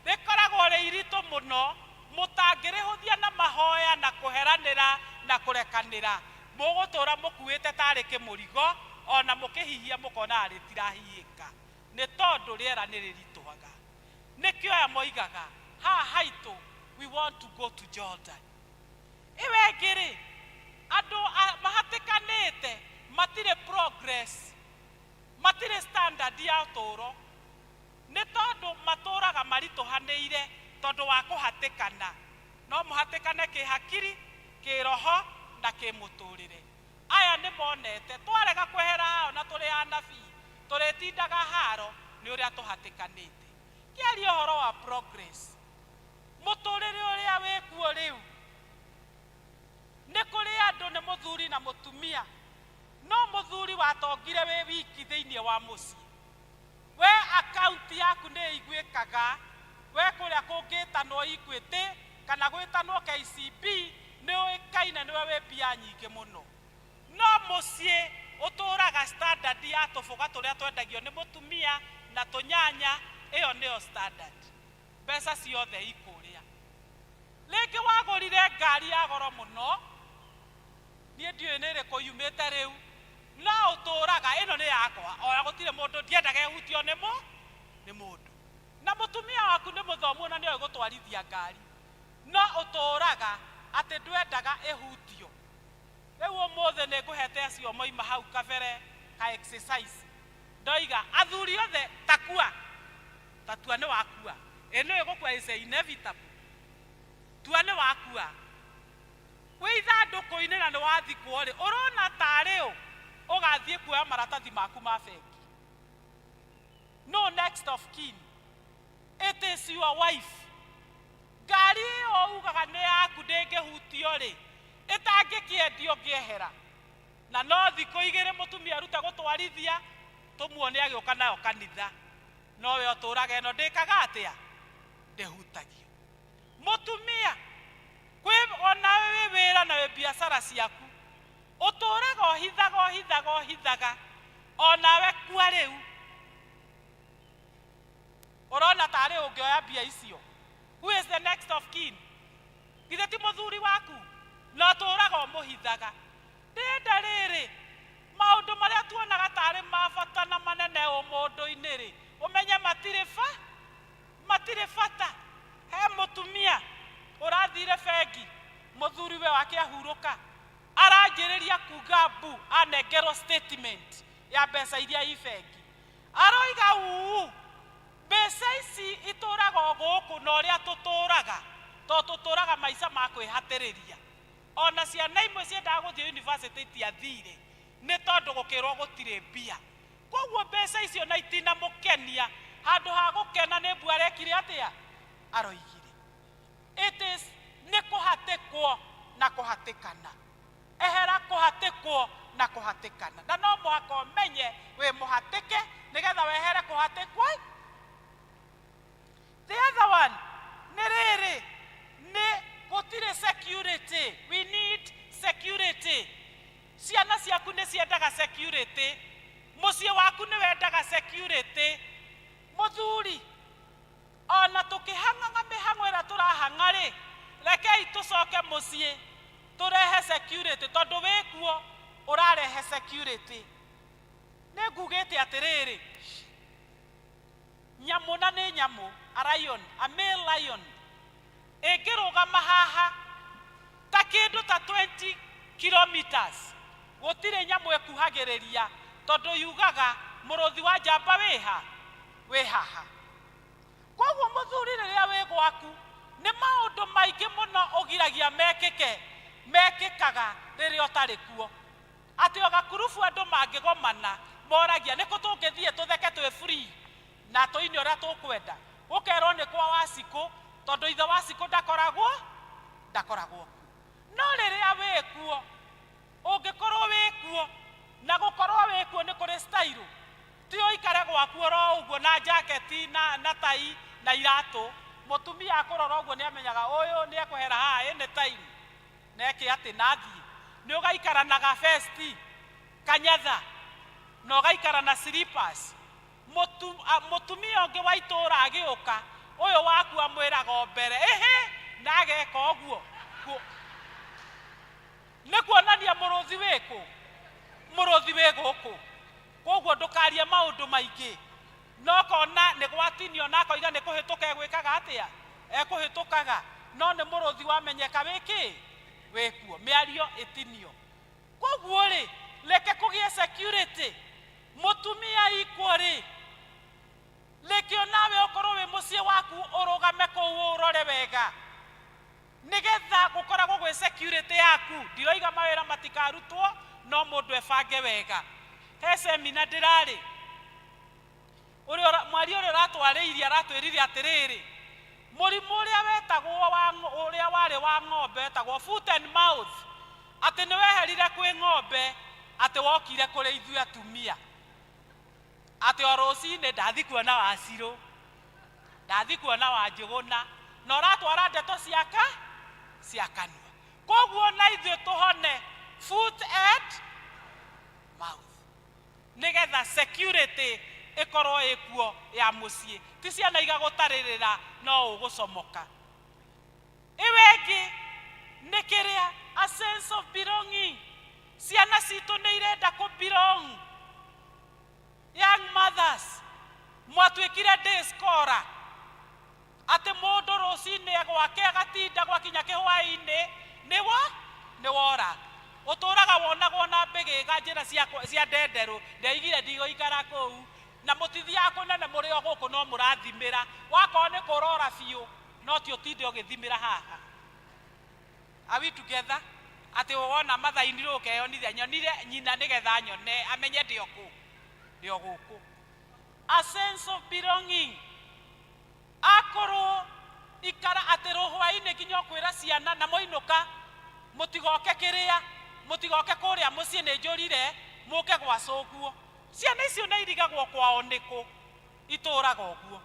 rĩkoragwo rĩ iritũ mũno, mũtangĩrĩhũthia na mahoya na kũheranĩra na kũrekanĩra. Mũgũtũra mũkuĩte tarĩ kĩmũrigo, ona mũkĩhihia mũkonaga rĩtirahiĩka, nĩ tondũ rĩera nĩ rĩritũhaga. Nĩkĩo aya moigaga haha haitũ, we want to go to Jordan. Ĩyo ĩngĩ-rĩ, andũ mahatĩkanĩte matirĩ progress, matirĩ standard ya ũtũũro, nĩ tondũ matũũraga maritũhanĩire tondũ wa kũhatĩkana. No mũhatĩkane kĩhakiri, kĩroho na kĩmũtũrĩre. Aya nĩ monete twarega kwehera haha ona tũrĩ anabii, tũrĩtindaga haro nĩ ũrĩa tũhatĩkanĩte. Ngĩaria ũhoro wa progress, mũtũrĩre ũrĩa wĩkuo rĩu, nĩ kũrĩ andũ nĩ mũthuri na mũtumia, no mũthuri watongire wĩ wiki thĩinĩ wa mũciĩ. We akaunti yaku nĩ ĩiguĩkaga, we kũrĩa kũngĩtanwo Equity kana gwĩtanwo KCB nĩ ũĩkaine nĩwe wĩ mbia nyingĩ mũno. No mũciĩ ũtũraga standard ya tũboga tũrĩa twendagio nĩ mũtumia na tũnyanya, ĩyo nĩyo standard. Mbeca ciothe ikũrĩa. Rĩngĩ wagũrire ngari ya goro mũno, niĩ ndiũĩ nĩ ĩrĩkũ yumĩte rĩu, no ũtũraga ĩno nĩ yakwa, ona gũtirĩ mũndũ, ndiendaga ĩhutio nĩ nĩ mũndũ. Na mũtumia waku nĩ mũthomu ona nĩoĩ gũtwarithia ngari, no ũtũraga atĩ ndwendaga ĩhutio. Rĩu ũmũthĩ nĩ ngũhete acio moima hau kabere ka exercise, ndoiga athuri othe takua, tatua nĩ wakua, ĩ nĩũĩ gũkua is inevitable, tua nĩ wakua, wĩ ithandũkũ-inĩ na nĩ wathikwo rĩ, ũrona tarĩ ũ ũgathiĩ kuoya maratathi maku ma bengi? No next of kin. It is your wife. Ngari ĩyo ugaga nĩ yaku ndĩngĩhutio rĩ, ĩtangĩkĩendio ngĩehera. Na no thikũ igĩrĩ mũtumia aruta gũtwarithia, tũmuone agĩũka nayo kanitha. No we ũtũraga ĩno ndĩkaga atĩa? Ndĩhutagio. Mũtumia, kwĩ ona wĩ wĩra na wĩ biacara ciaku, ũtũraga ũhithaga ũhithaga ũhithaga, onawe kua rĩu. Ũrona tarĩ ũngĩoya mbia icio. Who is the next of kin? Githĩ ti mũthuri waku? Na ũtũraga ũmũhithaga. Ndĩrenda rĩrĩ, maũndũ marĩa tuonaga tarĩ ma bata na manene ũmũndũ-inĩ rĩ, ũmenye matirĩ ba, matirĩ bata. He mũtumia ũrathire bengi, mũthuriwe wake ahurũka, aranjĩrĩria kuga mbu anengerwo statement ya mbeca iria i bengi. Aroiga uu, mbeca ici itũraga o gũkũ na ũrĩa tũtũraga, tondũ tũtũraga maica ma kwĩhatĩrĩria. Ona ciana imwe ciendaga gũthiĩ university itiathire, nĩ tondũ gũkĩrwo gũtirĩ mbia. Koguo mbeca icio na itinamũkenia, handũ ha gũkena nĩ mbu arekire atĩa? Aroigire. It is nĩ kũhatĩkwo na kũhatĩkana. Ehera kũhatĩkwo na kũhatĩkana. Na no mũhaka ũmenye wĩ mũhatĩke nĩgetha wehere kũhatĩkwo. The other one nĩ rĩrĩ, nĩ gũtirĩ security. We need security. Ciana ciaku nĩ ciendaga security. Mũciĩ waku nĩ wendaga security. Mũthuri, ona tũkĩhang'aga mĩhang'o ĩrĩa tũrahang'a rĩ, rekei tũcoke mũciĩ tũrehe security, tondũ wĩkuo ũrarehe security. Nĩ ngugĩte atĩrĩrĩ, nyamũ na nĩ nyamũ, a lion, a male lion, ĩngĩrũgama haha ta kĩndũ ta 20 kilometers, gũtirĩ nyamũ ĩkuhagĩrĩria, tondũ yugaga mũrũthi wa njamba wĩha wĩ haha. Koguo mũthuri rĩrĩa wĩ gwaku, nĩ maũndũ maingĩ mũno ũgiragia mekĩke, mekĩkaga rĩrĩa ũtarĩ kuo. Atĩ o gakurubu andũ mangĩgomana, moragia nĩ kũ tũngĩthiĩ tũtheke twĩ free na tũine ũrĩa tũkwenda. Gũkerwo nĩ kwa Wacikũ, tondũ ithe Wacikũ ndakoragwo kuo. No rĩrĩa wĩ kuo, ũngĩkorwo wĩ kuo, na gũkorwo wĩ kuo nĩ kũrĩ style. Ti ũikare gwaku oro ũguo na jaketi na tai na iratũ. Mũtumia akũrora ũguo nĩ amenyaga ũyũ nĩ ekwehera haha any time. Na eke atĩ na athiĩ. Nĩ ũgaikara na gabesti kanyatha na ũgaikara na slippers. Mũtumia ũngĩ wa itũũra agĩũka, ũyũ waku amwĩraga o mbere, ĩhĩ, na ageka ũguo. Nĩ kuonania mũrũthi wĩkũ? Mũrũthi wĩ gũkũ. Koguo ndũkarie maũndũ maingĩ. No kona nĩ gwatinio na akoiga nĩ kũhĩtũka egwĩkaga atĩa? Ekũhĩtũkaga. No nĩ mũrũthi wamenyeka wĩkĩ? Wĩkuo. Mĩario ĩtinio. Koguo rĩ, reke kũgĩe security. Mũtumia ikwo rĩ, reke onawe ũkorwo wĩ mũciĩ waku ũrũgame kũu ũrore wega, nĩgetha gũkoragwo gwĩ security yaku. Ndiroiga mawĩra matikarutwo, no mũndũ ebange wega. He semina ndĩrarĩ, mwaria ũrĩa ũratwarĩirie aratwĩrire atĩrĩrĩ, mũrimũ ũrĩa wetagwo wa ũrĩa warĩ wa ng'ombe wetagwo foot and mouth, atĩ nĩ weherire kwĩ ng'ombe, atĩ wokire kũrĩ ithuĩ atumia, atĩ o rũcinĩ ndathi kuona Wacirũ, ndathi kuona Wanjĩgũna, na ũratwara ndeto cia kanua. Koguo na ithuĩ tũhone foot and mouth, nĩgetha security ĩkorwo ĩkuo ya mũciĩ, ti ciana igagũtarĩrĩra no ũgũcomoka. Ĩyo ĩngĩ nĩ kĩrĩa, a sense of belonging. Ciana citũ nĩ irenda kũ belong. Young mothers, mwatuĩkire day scholar, atĩ mũndũ rũcinĩ gwake agatinda gwakinya kĩhwaĩ-inĩ nĩ wora. Ũtũraga wonagwo na mbĩgĩga njĩra cia ndenderũ, ndeigire ndigũikara kũu, na mũtithiaga kũnene mũrĩ o gũkũ no mũrathimĩra. Wakorwo nĩ kũrora biũ, no ti ũtinde ũgĩthimĩra haha. Are we together? Atĩ wona mathainirwo ũkeyonithia, nyonire nyina nĩgetha nyone amenye ndĩ o kũ, ndĩ o gũkũ. A sense of belonging. Akorwo ikara atĩ rũhwainĩ nginya ũkwĩra ciana na mwainũka mũtigoke kĩrĩa mũtigoke kũrĩa mũciĩ nĩ njũrire mũke gwa cũguo. Ciana icio nĩ irigagwo kwao nĩkũ itũraga ũguo.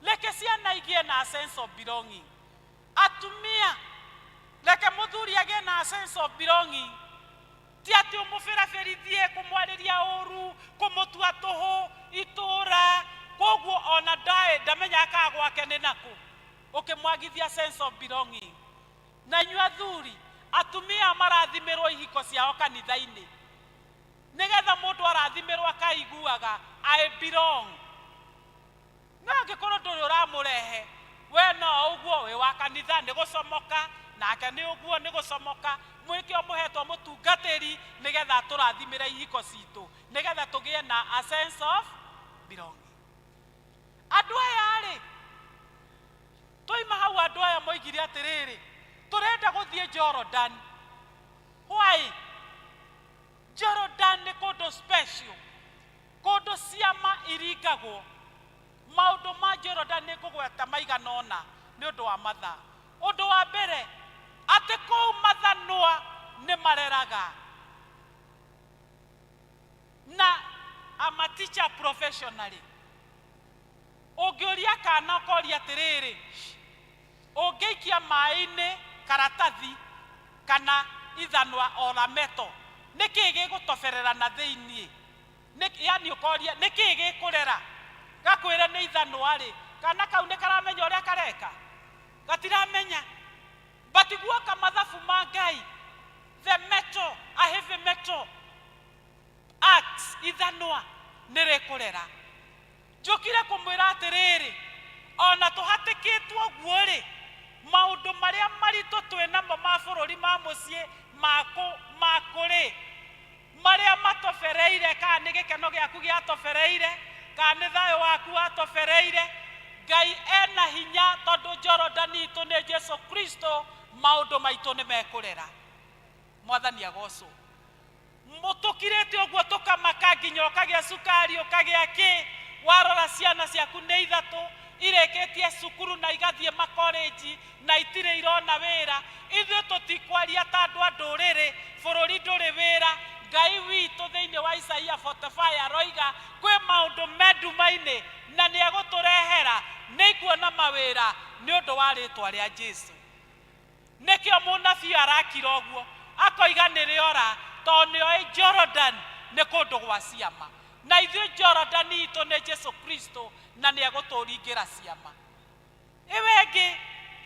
Reke ciana igĩe na sense of belonging. Atumia reke mũthuri agĩe na sense of belonging. Ti atĩ ũmũbĩrabĩrithie kũmwarĩria ũru kũmũtua tũhũ itũra koguo ona ndaĩ ndamenyaga kana gwake nĩ nakũ ũkĩmwagithia sense of belonging. Na inyuĩ athuri atumia marathimĩrwo ihiko ciao kanitha-inĩ nĩgetha mũndũ arathimĩrwo akaiguaga I belong. No angĩkorwo ndũrĩ ũramũrehe we no ũguo wĩ wa kanitha nĩ gũcomoka nake nĩ ũguo nĩ gũcomoka mwĩke mũhetwo mũtungatĩri nĩgetha atũrathimĩre ihiko citũ nĩgetha tũgĩe na a sense of belonging. Andũ aya rĩ twaima hau andũ aya moigire atĩrĩrĩ tũrenda gũthiĩ Jordan. Why? Jordan nĩ kũndũ special, kũndũ ciama iringagwo. Maũndũ ma Jordan nĩ ngũgweta maigana ũna nĩ ũndũ wa mathaa. Ũndũ wa mbere atĩ kũu mathanwa nĩ mareraga na I'm a teacher professionally. Ũngĩũria kana ũkoria atĩrĩrĩ ũngĩikia maĩ-inĩ karatathi kana ithanwa ora meto nĩkĩĩ gĩgũtoberera na thĩiniĩ? Yani ũkoria nĩkĩĩ gĩkũrera gakwĩre nĩ ithanwa rĩ kana kau nĩ karamenya ũrĩa kareka gatiramenya but guoka mathabu ma Ngai the metal a heavy metal axe ithanwa nĩ rĩkũrera. Njũkire kũmwĩra atĩrĩrĩ ona tũhatĩkĩtwo ũguo rĩ maũndũ marĩa maritũ twĩ namo ma bũrũri ma mũciĩ makũ rĩ marĩa matobereire kana nĩ gĩkeno gĩaku gĩatobereire kana nĩ thayũ waku watobereire Ngai ena hinya tondũ Jorodani itũ nĩ Jesu Kristo maũndũ maitũ nĩ mekũrera. Mwathani agocwo. Mũtũkirĩte ũguo tũkamaka nginya ũkagĩa cukari ũkagĩa kĩ warora ciana ciaku nĩ ithatũ irĩkĩtie cukuru na igathiĩ makolenji na itirĩ irona wĩra. Ithuĩ tũtikwaria ta andũ a ndũrĩrĩ bũrũri ndũrĩ wĩra. Ngai witũ thĩinĩ wa Isaia 45 aroiga kwĩ maũndũ me nduma-inĩ na nĩ egũtũrehera nĩ ikuona mawĩra nĩ ũndũ wa rĩtwa rĩa Jesu. Nĩkĩo mũnabii arakira ũguo akoiga nĩ rĩora tondũ nĩoĩ Jordan nĩ kũndũ gwa ciama na ithuĩ Jordan itũ nĩ Jesu Kristo na nĩ egũtũringĩra ciama. Ĩwe ĩngĩ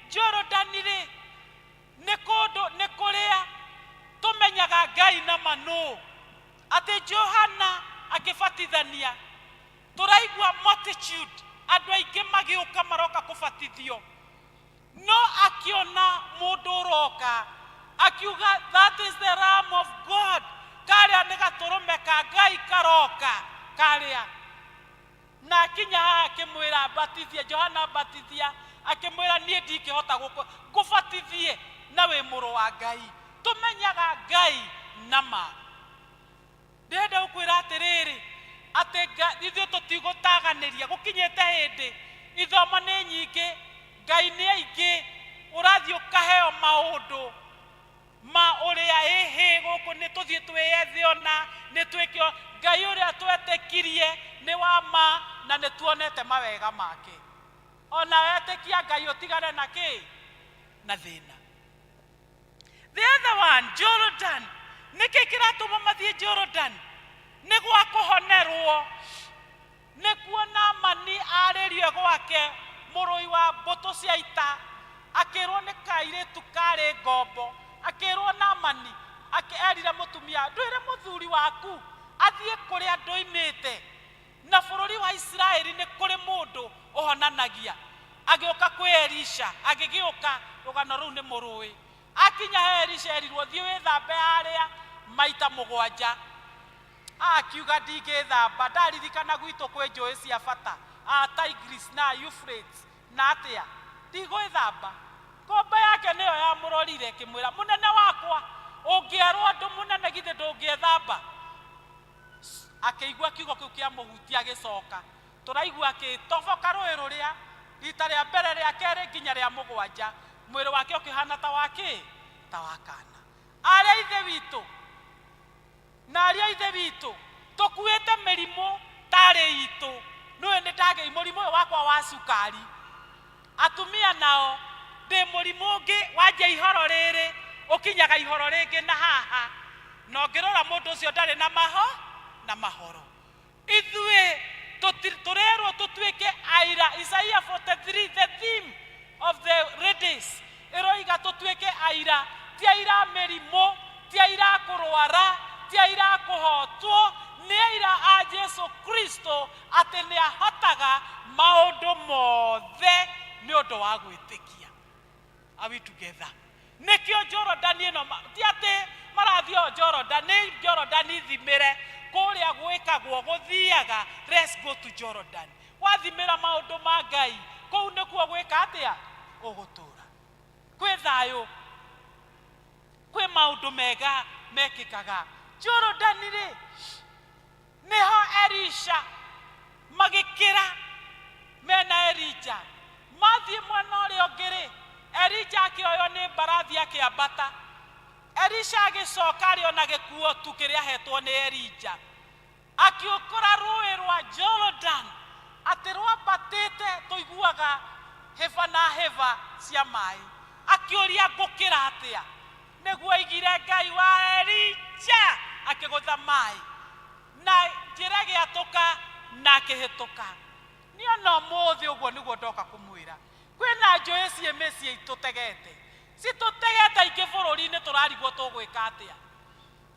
Jordan rĩ nĩ kũndũ nĩ kũrĩa tũmenyaga Ngai na manũ atĩ Johana akĩbatithania tũraigua multitude andũ aingĩ magĩũka maroka kũbatithio no akiona mũndũ ũroka akiuga that is the Lamb of God karĩa nĩ gatũrũme ka Ngai karoka karĩa na akinya haha akĩmwĩra batithie Johana batithia akĩmwĩra niĩ ndingĩhota ngũbatithie na wĩ mũrũ wa Ngai. Tũmenyaga Ngai na ma. Ndĩrenda gũkwĩra atĩrĩrĩ atĩ ithuĩ tũtigũtaganĩria gũkinyĩte hĩndĩ ithomo nĩ nyingĩ Ngai nĩ aingĩ ũrathiĩ ũkaheo maũndũ ma ũrĩa ĩhĩ gũkũ nĩ tũthiĩ twĩyethe ona nĩ twĩke Ngai ũrĩa twetĩkirie nĩ wa ma na nĩ tuonete mawega make. Ona wetĩkia Ngai ũtigane na kĩ na thĩna. The other one, Jordan. Nĩkĩ kĩratũma mathiĩ Jordan? Nĩ gwa kũhonerwo. Nĩ kuona mani arĩrio gwake mũrũi wa mbũtũ cia ita akĩrwo nĩ kairĩtu karĩ ngombo akĩrwo Naamani erire mũtumia ndwĩre mũthuri waku athiĩ kũrĩa ndoimĩte na bũrũri wa Isiraeli nĩ kũrĩ mũndũ ũhonanagia. Agĩũka kwĩ Elisha agĩgĩũka rũgano rũu nĩ mũrũĩ akinya he Elisha erirwo thiĩ wĩthambe harĩa maita mũgwanja akiuga ndingĩthamba ndaririkana gwitũ kwĩ njũĩ cia bata a Tigris na Euphrates na atĩa ndigwĩthamba. Ngombo yake nĩyo yamũrorire ĩkĩmwĩra mũnene wakwa ũngĩerwo ũndũ mũnene githĩ ndũngĩethamba. Akĩigua kiugo kĩu kĩamũhutia agĩcoka tũraigua akĩtoboka rũĩ rũrĩa Rita rĩa mbere, rĩa kerĩ, nginya rĩa mũgwanja, mwĩrĩ wake ũkĩhana ta wa kĩ? Ta wa kana. Arĩa ithe witũ na arĩa ithe witũ tũkuĩte mĩrimũ tarĩ itũ, nĩũĩ nĩ ndagĩi mũrimũ ũyũ wakwa wa cukari. Atumia nao ndĩ mũrimũ ũngĩ wanjia ihoro rĩrĩ ũkinyaga ihoro rĩngĩ na haha, na ũngĩrora mũndũ ũcio ndarĩ na maho na mahoro. Ithuĩ tũrerwo tũtuĩke aira. Isaiah 43, the theme of the ladies, ĩroiga tũtuĩke aira, ti aira a mĩrimũ, ti aira a kũrwara, ti aira a kũhotwo, nĩ aira a Jesu Kristo atĩ nĩ ahotaga maũndũ mothe nĩ ũndũ wa gwĩtĩkia. Are we together? Nĩkĩo Jorodani ĩno ti atĩ marathiĩ o Jorodani, nĩ Jorodani thimĩre kũrĩa gwĩkagwo gũthiaga. Let's go to Jordan. Wathimĩra maũndũ ma Ngai kũu nĩkuo gwĩka atĩa? Ũgũtũra kwĩ thayũ, kwĩ maũndũ mega mekĩkaga Jorodani rĩ. Nĩho Elisha magĩkĩra mena Elija mathiĩ mwena ũrĩa ũngĩ rĩ, Elija akĩoywo nĩ mbarathi akĩambata. Elisha agĩcoka arĩ ona gĩkuo tu kĩrĩa ahetwo nĩ Elija, akĩũkora rũĩ rwa Jordan atĩ rwambatĩte tũiguaga hĩba na hĩba cia maĩ. Akĩũria, ngũkĩra atĩa? Nĩguo aigire Ngai wa Elija akĩgũtha maĩ na njĩra ĩgĩatũka na akĩhĩtũka. Niĩ ona ũmũthĩ ũguo nĩguo ndoka kũmwĩra, kwĩna njũĩ ciĩ mĩciĩ itũtegete, citũtegete aingĩ bũrũri-inĩ, tũrarigwo tũgwĩka atĩa.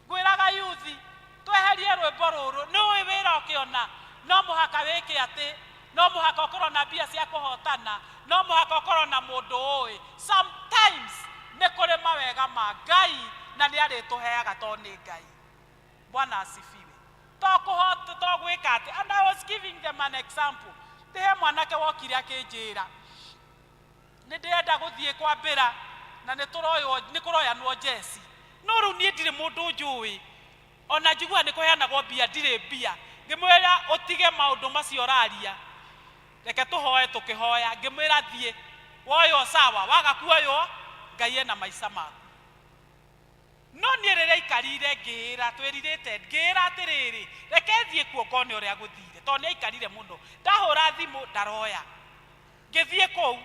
Ngwĩraga yuthi tweherie rwĩmbo rũrũ. Nĩ ũĩ wĩra ũkĩona no mũhaka wĩke atĩ no mũhaka ũkorwo na mbia cia kũhotana, no mũhaka ũkorwo na mũndũ ũĩ. Sometimes nĩ kũrĩ mawega ma Ngai na nĩ arĩtũheaga to nĩ Ngai. Bwana asifiwe. To kũhota to gwĩka atĩ. And I was giving them an example. Ndĩhe mwanake wokire akĩnjĩra nĩ ndĩrenda gũthiĩ kwambĩra na nĩ tũroywo, nĩ kũroyanwo jeci, no rĩu niĩ ndirĩ mũndũ njũĩ, ona njiguaga nĩ kũheanagwo mbia, ndirĩ mbia. Ngĩmwĩra ũtige maũndũ macio ũraria, reke tũhoe. Tũkĩhoya, ngĩmwĩra thiĩ woywo sawa, waga kuoywo Ngai ena maica maku. No niĩ rĩrĩa aikarire ngĩĩra twĩrirĩte, ngĩĩra atĩrĩrĩ, reke thiĩ kuo ngone ũrĩa gũthire, tondũ nĩ aikarire mũno. Ndahũra thimũ ndaroya. Ngĩthiĩ kũu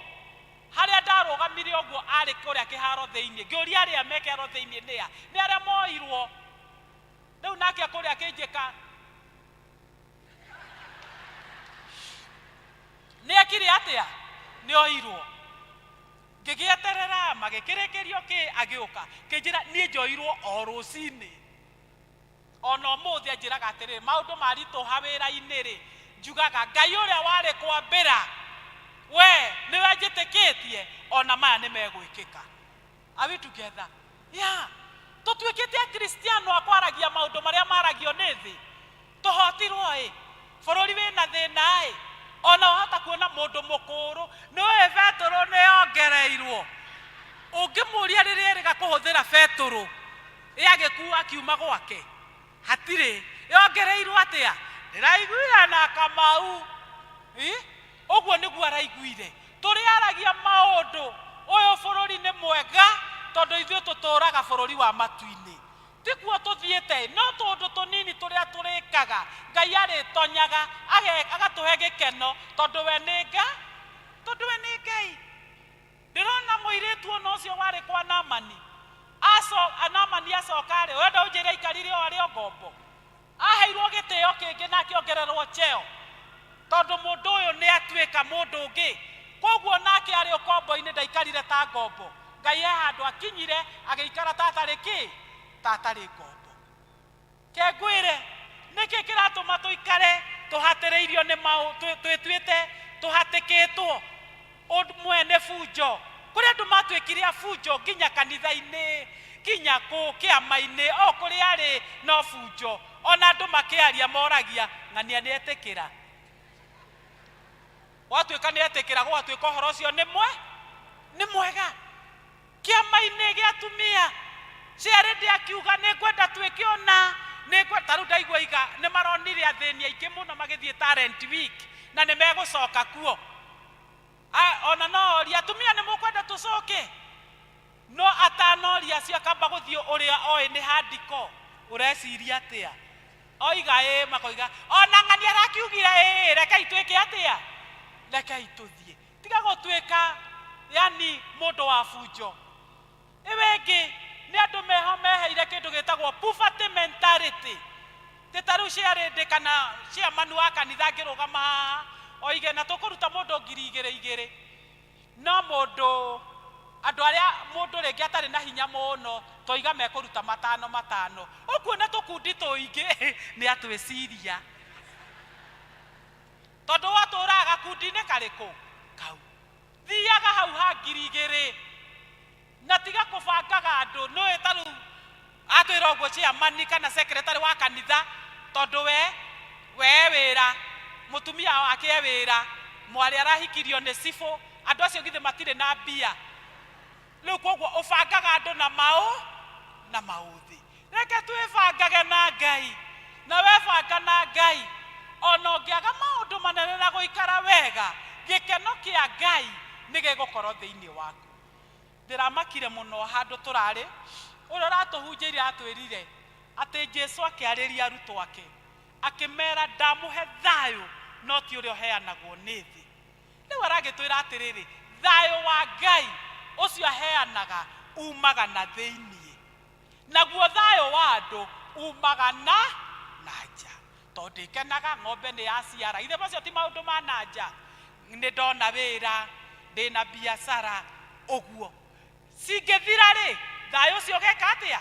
harĩa ndarũgamire ũguo arĩ kũrĩa kĩharo thĩinĩ, ngĩũria arĩa me kĩharo thĩinĩ nĩa, nĩ arĩa moirwo rĩu. Nake kũrĩa akĩnjĩka nĩ ekire atĩa, nĩ oirwo. Ngĩgĩeterera magĩkĩrĩkĩrio kĩ, agĩũka kĩnjĩra niĩ njoirwo o rũcinĩ. Ona ũmũthĩ anjĩraga atĩrĩrĩ, maũndũ maritũha wĩra-inĩ rĩ, njugaga Ngai ũrĩa warĩ kwambĩra we nĩwe njĩtĩkĩtie, ona maya nĩ megwĩkĩka. Are we together? Yeah. Tũtuĩkĩte akristiano a kwaragia maũndũ marĩa maragio nĩ thĩ. Tũhotirwo ĩ, bũrũri wĩna thĩna ĩ, ona wahota kuona mũndũ mũkũrũ nĩũĩ betũrũ nĩ yongereirwo. Ũngĩmũria rĩrĩa erĩga kũhũthĩra betũrũ ĩ agĩkua akiuma gwake hatirĩ yongereirwo atĩa, ndĩraiguire na Kamau. Ĩ, ũguo nĩguo araiguire. Tũrĩaragia maũndũ ũyũ bũrũri nĩ mwega tondũ ithuĩ tũtũraga bũrũri wa matu-inĩ, tiguo tũthiĩte, no tũndũ tũnini tũrĩa tũrĩkaga Ngai arĩtonyaga agatũhe gĩkeno tondũ we nĩ nga tondũ we nĩ Ngai. Ndĩrona mũirĩtu ona ũcio warĩ kwa Namani aco Namani acoka rĩ, wenda ũnjĩre aikarire o arĩ o ngombo, aheirwo gĩtĩo kĩngĩ na akĩongererwo cheo tondũ mũndũ ũyũ nĩ atuĩka mũndũ ũngĩ. Koguo nake arĩ ũkombo-inĩ ndaikarire ta ngombo. Ngai he handũ akinyire agĩikara ta atarĩ kĩ, ta atarĩ ngombo. Ke ngwĩre nĩkĩ kĩratũma tũikare tũhatĩrĩirio nĩ maũ twĩtuĩte tũhatĩkĩtwo ũmwe nĩ bunjo. Kũrĩ andũ matuĩkire a bunjo nginya kanitha-inĩ, nginya kũ kĩama-inĩ, o kũrĩa arĩ no bunjo. Ona andũ makĩaria moragia ng'ania nĩ etĩkĩra, gwatuĩka nĩ etĩkĩra, gũgatuĩka ũhoro ũcio nĩ mwe nĩ mwega. Kĩama-inĩ gĩa atumia ciarĩndĩ akiuga nĩ ngwenda twĩke ũna, nĩ ngwenda ta rĩu ndaigua iga nĩ maronire athĩni aingĩ mũno magĩthiĩ talent week na nĩ megũcoka kuo. Ona no oria atumia nĩ mũkwenda tũcoke no atanoria acio akamba gũthiĩ ũrĩa oĩ nĩ handiko ũreciria atĩa oiga ĩ makoiga ona ng'ani arakiugire ĩ rekei twĩke atĩa rekei tũthiĩ tiga gũtuĩka yani mũndũ wa bunjo ĩwe ĩngĩ nĩ andũ meho meheire kĩndũ gĩtagwo poverty mentality tĩ ta rĩu ciarĩndĩ kana chairman wa kanitha angĩrũgama haha oige na tũkũruta mũndũ 2,000 igĩrĩ no mũndũ andũ arĩa mũndũ rĩngĩ atarĩ na hinya mũno toiga mekũruta matano matano ũkuona tũkundi tũingĩ nĩ atwĩciria tondũ watũraga gakundi-inĩ karĩkũ kau thiaga hau ha 2,000 na tiga kũbangaga andũ nĩũĩ ta rĩu atwĩra ũguo chairman kana secretary wa kanitha tondũ we wĩra mũtumia wake e wĩra mwarĩ arahikirio nĩ cibũ andũ acio githĩ matirĩ na mbia rĩu koguo ũbangaga andũ na maũ na maũthĩ reke twĩbangage na Ngai na webanga na Ngai ona ũngĩaga maũndũ manene na gũikara wega gĩkeno kĩa Ngai nĩ gĩgũkorwo thĩinĩ waku ndĩramakire mũno handũ tũrarĩ ũrĩa ũratũhunjĩirie atwĩrire atĩ Jesu akĩarĩria arutwo ake akĩmera ndamũhe thayũ no ti ũrĩa ũheanagwo nĩ thĩ rĩu aragĩtwĩra atĩrĩrĩ thayũ wa Ngai ũcio aheanaga umaga na thĩiniĩ naguo thayũ wa andũ umaga na nja tondũ ĩkenaga ng'ombe nĩ yaciara ithe macio ti maũndũ ma na nja nĩ ndona wĩra ndĩna biacara ũguo cingĩthira rĩ thayũ ũcio ũgeka atĩa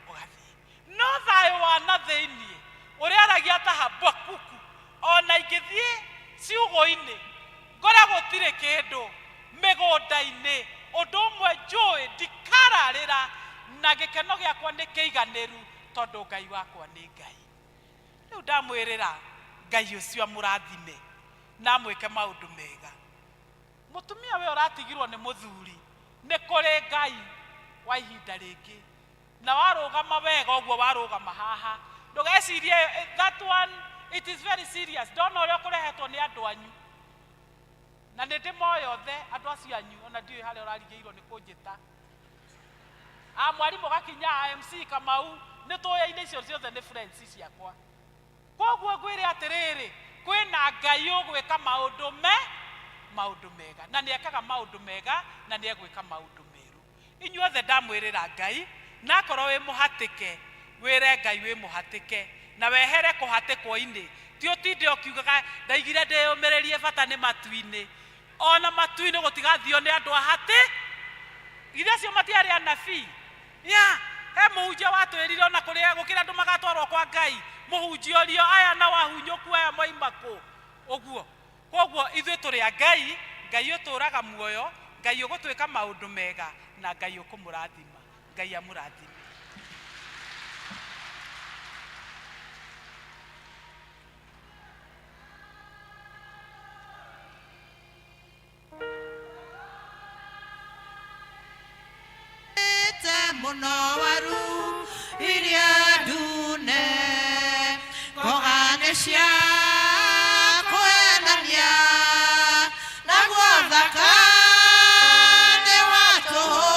ũgathiĩ no thayũ wa na thĩiniĩ ũrĩa aragia ta Habakuku ona ingĩthiĩ ciugũ-inĩ ngore gũtirĩ kĩndũ mĩgũnda-inĩ ũndũ ũmwe njũĩ ndikararĩra na gĩkeno gĩakwa nĩ kĩiganĩru tondũ Ngai wakwa nĩ Ngai rĩu ndamwĩrĩra Ngai ũcio amũrathime na amwĩke maũndũ mega mũtumia we ũratigirwo nĩ mũthuri nĩ kũrĩ Ngai wa ihinda rĩngĩ na warũgama wega ũguo warũgama haha ndũgecirie that one it is very serious ndona ũrĩa ũkũrehetwo nĩ andũ anyu na nĩ ndĩmoĩ othe andũ acio anyu ona ndiũĩ harĩa ũrarigĩirwo nĩ kũnjĩta a mwarimũ gakinya MC Kamau nĩ tũyaine icio ciothe nĩ friends ciakwa koguo ngwĩre atĩrĩrĩ kwĩna Ngai ũgwĩka maũndũ me maũndũ mega na nĩ ekaga maũndũ mega na nĩ egwĩka maũndũ meru inyuothe ndamwĩrĩra Ngai na akorwo wĩ mũhatĩke wĩre Ngai wĩ mũhatĩke na wehere kũhatĩkwo-inĩ ti ũtinde ũkiugaga ndaigire ndĩyũmĩrĩrie bata nĩ matu-inĩ ona matu-inĩ gũtigathio nĩ andũ ahatĩ ithe acio matiarĩ anabii ya he mũhunjia watwĩrire ona kũrĩa gũkĩra andũ magatwarwo kwa Ngai mũhunjia ũrio aya na wahunyũku aya moima kũ ũguo koguo ithuĩ tũrĩ a Ngai Ngai ũtũraga muoyo Ngai ũgũtwĩka maũndũ mega na Ngai ũkũmũrathima Ngai amũrathime. Mũno waru iria ndune ngoga nĩ cia kũhenania naguo thaka nĩ wa tũhũ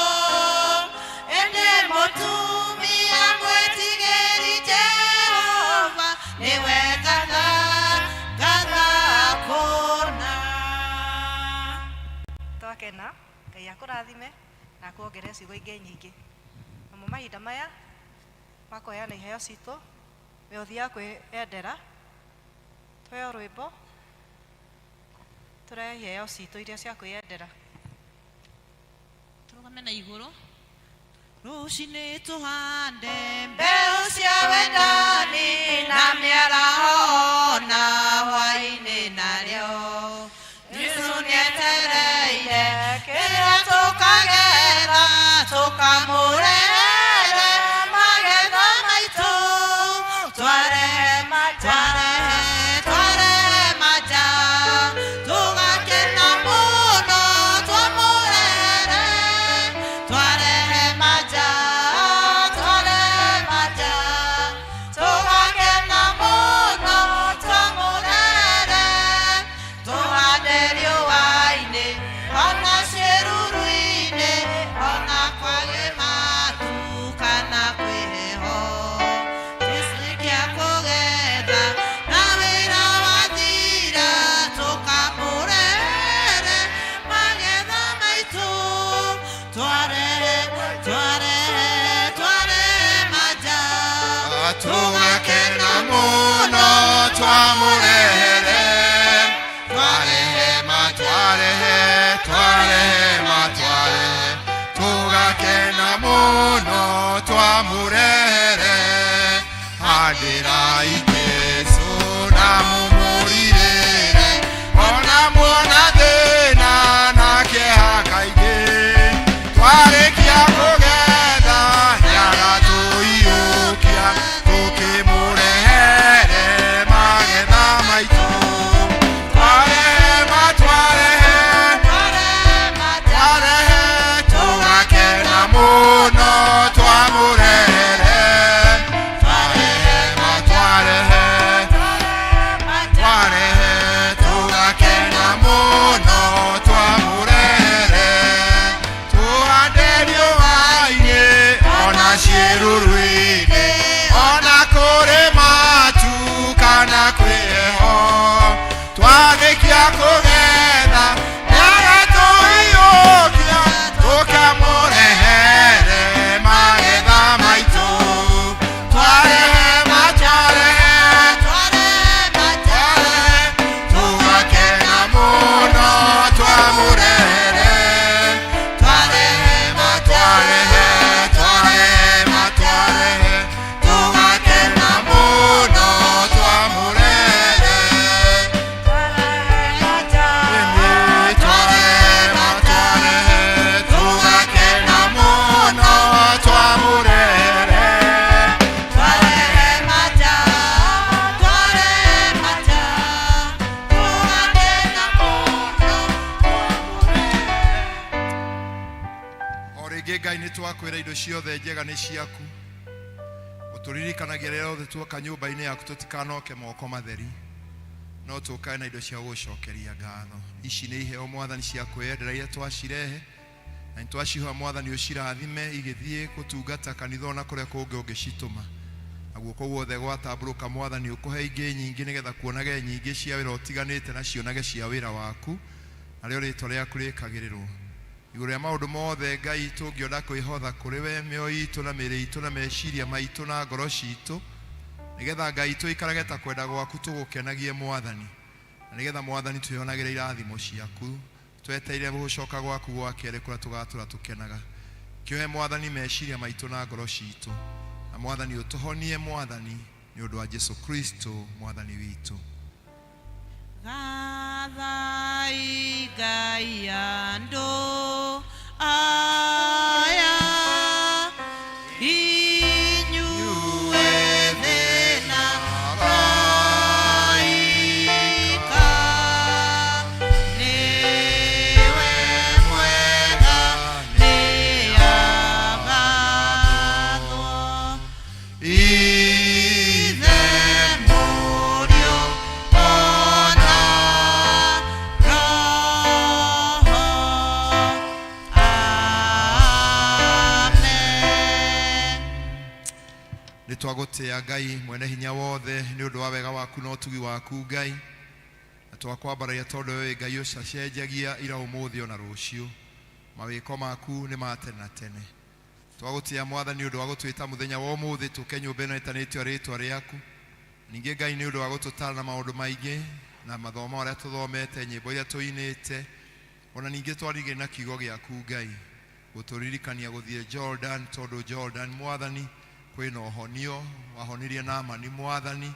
ĩndĩ mũtumia mwĩtigĩri Jehova nĩwe ngatha ngatha kũna. Twakena Ngai akũrathime na akuongerere ciugo ingĩ nyingĩ namo mahinda maya makoyana iheo citũ we ũthiaga kwĩyendera tuheo rwĩmbo tũrehe iheo citũ iria cia kwĩyendera. Tũrũgame na igũrũ rũcinĩ tũhande mbeũ cia wendani na mĩaraho na hwaĩ-inĩ narĩo Jesũ nĩetereire kĩrĩa tũkagetha tũkamũrehere magetha maitũ twarehe twarehe twarehe maja tũgakena mũno twamũrehere twarehe maja twarehe maja tũgakena mũno twamũrehere tũhande riũa-inĩ Tũgakena mũno twamũrehere. Twarehe ma twarehe, twarehe ma twarehe. Tũgakena mũno twamũrehere. Handĩrai Jesũ na mũmũrirĩre. Ona muona thĩna na kĩeha kaingĩ. Twarĩkia kũgetha nĩagatũiyũkia tũkĩmũrehere magetha maitũ. Twarehe ma twarehe, twarehe tũgakena mũno twamũrehere. Twarehe ma twarehe, twarehe tũgakena mũno twamũrehere. Tũhande riũa-inĩ ona ciĩruru-inĩ ona kũrĩ matu kana kwĩ heho. Twarĩkia kũgetha nĩagatũiyũkia tũkamũrehere magetha maitũ. Twarehe ma twarehe, twarehe tũgakena mũno twamũrehere. Twarehe ma twarehe, twarehe ma twarehe tũgakena mũno twamũrehere. Twarehe ma twarehe, tũgakena mũno twamũrehere. Twarehe maja, twarehe maja, tũgakena mũno. O rĩngĩ Ngai nĩ twakwĩra indo ciothe njega nĩ ciaku. Ũtũririkanagia rĩrĩa othe tuoka nyũmba-inĩ yaku tũtikanoke moko matheri, no tũkae na indo cia gũgũcokeria ngatho. Ici nĩ iheo Mwathani cia kwĩyendera iria twacirehe, na nĩ twacihoya Mwathani ũcirathime igĩthiĩ gũtungata kanitha ona kũrĩa kũngĩ ũngĩcitũma. Na guoko guothe gwatambũrũka Mwathani ũkũhe ingĩ nyingĩ nĩgetha kuonage nyingĩ cia wĩra ũtiganĩte na cionage cia wĩra waku, narĩo rĩtwa rĩaku rĩkagĩrĩrwo. Igũrũ rĩa maũndũ mothe Ngai tũngĩona kwĩhotha kũrĩ we mĩoyo itũ na mĩĩrĩ itũ na meciria maitũ na ngoro citũ, nĩgetha Ngai tũikarage ta kwenda gwaku tũgũkenagie Mwathani, na nĩgetha Mwathani twĩonagĩre irathimo ciaku twetereire gũcoka gwaku gwa kerĩ kũrĩa tũgatũra tũkenaga. Kĩohe Mwathani meciria maitũ na ngoro citũ, na Mwathani ũtũhonie Mwathani nĩ ũndũ wa Jesu Kristo Mwathani witũ. Gathai Ngai andũ aya, inyuĩ thĩ na araika, nĩwe mwega nĩagathwo. Ithe, Mũriũ, ona Roho. Amen. Nĩ twagũtĩa Ngai mwene hinya wothe nĩ ũndũ wa wega waku na ũtugi waku Ngai, na twakwambararia tondũ we wĩ Ngai ũcacenjagia ira ũmũthĩ ona rũciũ. Mawĩko maku nĩ ma tene na tene. Twagũtĩa Mwathani nĩ ũndũ wa gũtwĩta mũthenya wa ũmũthĩ tũke nyũmba ĩno ĩtanĩtio rĩtwa rĩaku. Ningĩ Ngai nĩ ũndũ wa gũtũtara na maũndũ maingĩ na mathomo marĩa tũthomete, nyĩmbo iria tũinĩte, ona ningĩ twarigĩrĩria na kiugo gĩaku Ngai gũtũririkania gũthiĩ Jordan, tondũ Jordan Mwathani kwĩna ũhonio wahonirie Naamani Mwathani,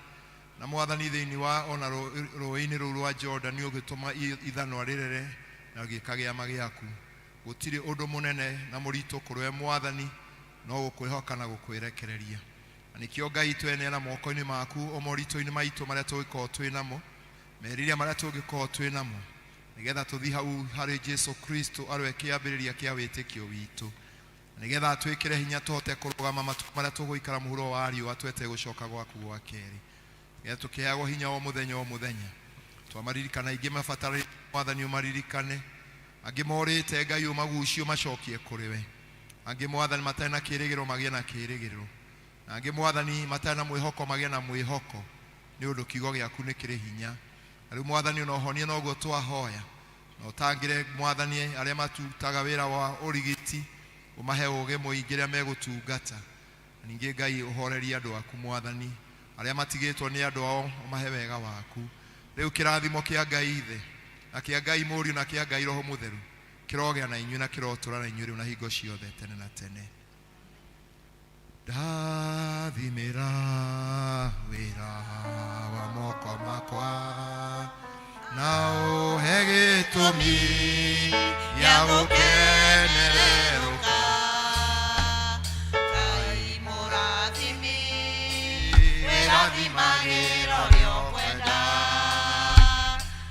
na Mwathani thĩinĩ wa ona rũĩ-inĩ rũu rwa Jordan ũgĩtũma ithanwa rĩrere na gĩka kĩama gĩaku. Gũtirĩ ũndũ mũnene na mũritũ kũrĩ we Mwathani, no gũkwĩhoka na gũkwĩrekereria. Na nĩkĩo Ngai tweneana moko-inĩ maku o moritũ-inĩ maitũ marĩa tũngĩkorwo twĩ namo, meriria marĩa tũngĩkorwo twĩ namo, nĩgetha tũthiĩ hau harĩ Jesu Kristo arĩ we kĩambĩrĩria kĩa wĩtĩkio witũ, nĩgetha twĩkĩre hinya tũhote kũrũgama matukũ marĩa tũgũikara mũhuro wa riũa twete gũcoka gwaku gwa kerĩ, nĩgetha tũkĩheagwo hinya o mũthenya o mũthenya. Twamaririkana aingĩ mabatarĩte Mwathani ũmaririkane, angĩ morĩte Ngai ũmagucie ũmacokie kũrĩ we, angĩ Mwathani matarĩ na kĩĩrĩgĩrĩro magĩe na kĩĩrĩgĩrĩro, na angĩ Mwathani matarĩ na mwĩhoko magĩe na mwĩhoko, nĩ ũndũ kiugo gĩaku nĩ kĩrĩ hinya. Na rĩu Mwathani ona ũhonie noguo twahoya, na ũtangĩre Mwathani arĩa matutaga wĩra wa ũrigiti, ũmahe ũũgĩ mũingĩ rĩrĩa megũtungata. Na ningĩ Ngai ũhorerie andũ aku Mwathani, arĩa matigĩtwo nĩ andũ ao ũmahe wega waku. Rĩu kĩrathimo kĩa Ngai Ithe, na kĩa Ngai Mũriũ, na kĩa Ngai Roho Mũtheru kĩrogĩa na inyuĩ na kĩrotũra na inyuĩ rĩu na hingo ciothe tene na tene. Ndathimĩra wĩra wa moko makwa na ũhe gĩtũmi gĩa gũkenererũka. Ngai mũrathimi, wĩrathimagĩra ũrĩa ũkwenda.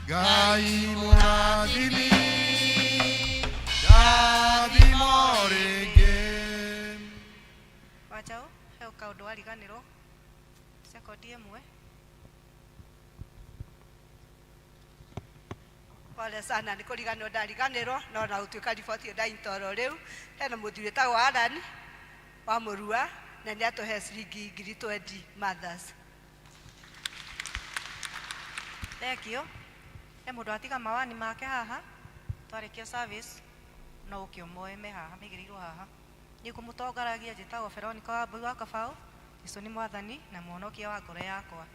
Ngai mũrathimi, ndathimo rĩngĩ. Wanjaũ, he kaũndũ wariganĩrwo sekondi ĩmwe. Pole sana nĩ kũriganĩrwo ndariganĩrwo no na gũtuĩka riboti ĩyo ndaintoro rĩu hena mũthuri wĩtagwo Alan wa Mũrua na nĩ atũhe ciringi 20,000 mothers. Thank you. He mũndũ atiga mawani make haha twarĩkia service no ũke ũmoe me haha maigĩrĩirwo haha. Niĩ ngũmũtongoragia njĩtagwo Veronica Wambui wa Kabaũ. Jesũ nĩ mwathani na mũhonokia wa ngoro yakwa.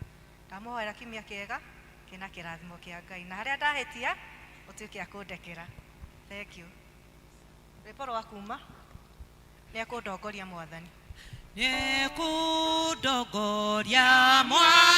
Ndamũhoera kiumia kĩega kĩna kĩrathimo kĩa Ngai na harĩa ndahĩtia ũtuĩke a kũndekera. Thank you. Rwĩmbo rwa kuma nĩ ekũndongoria mwathani. Nĩekũndongoria mwathani.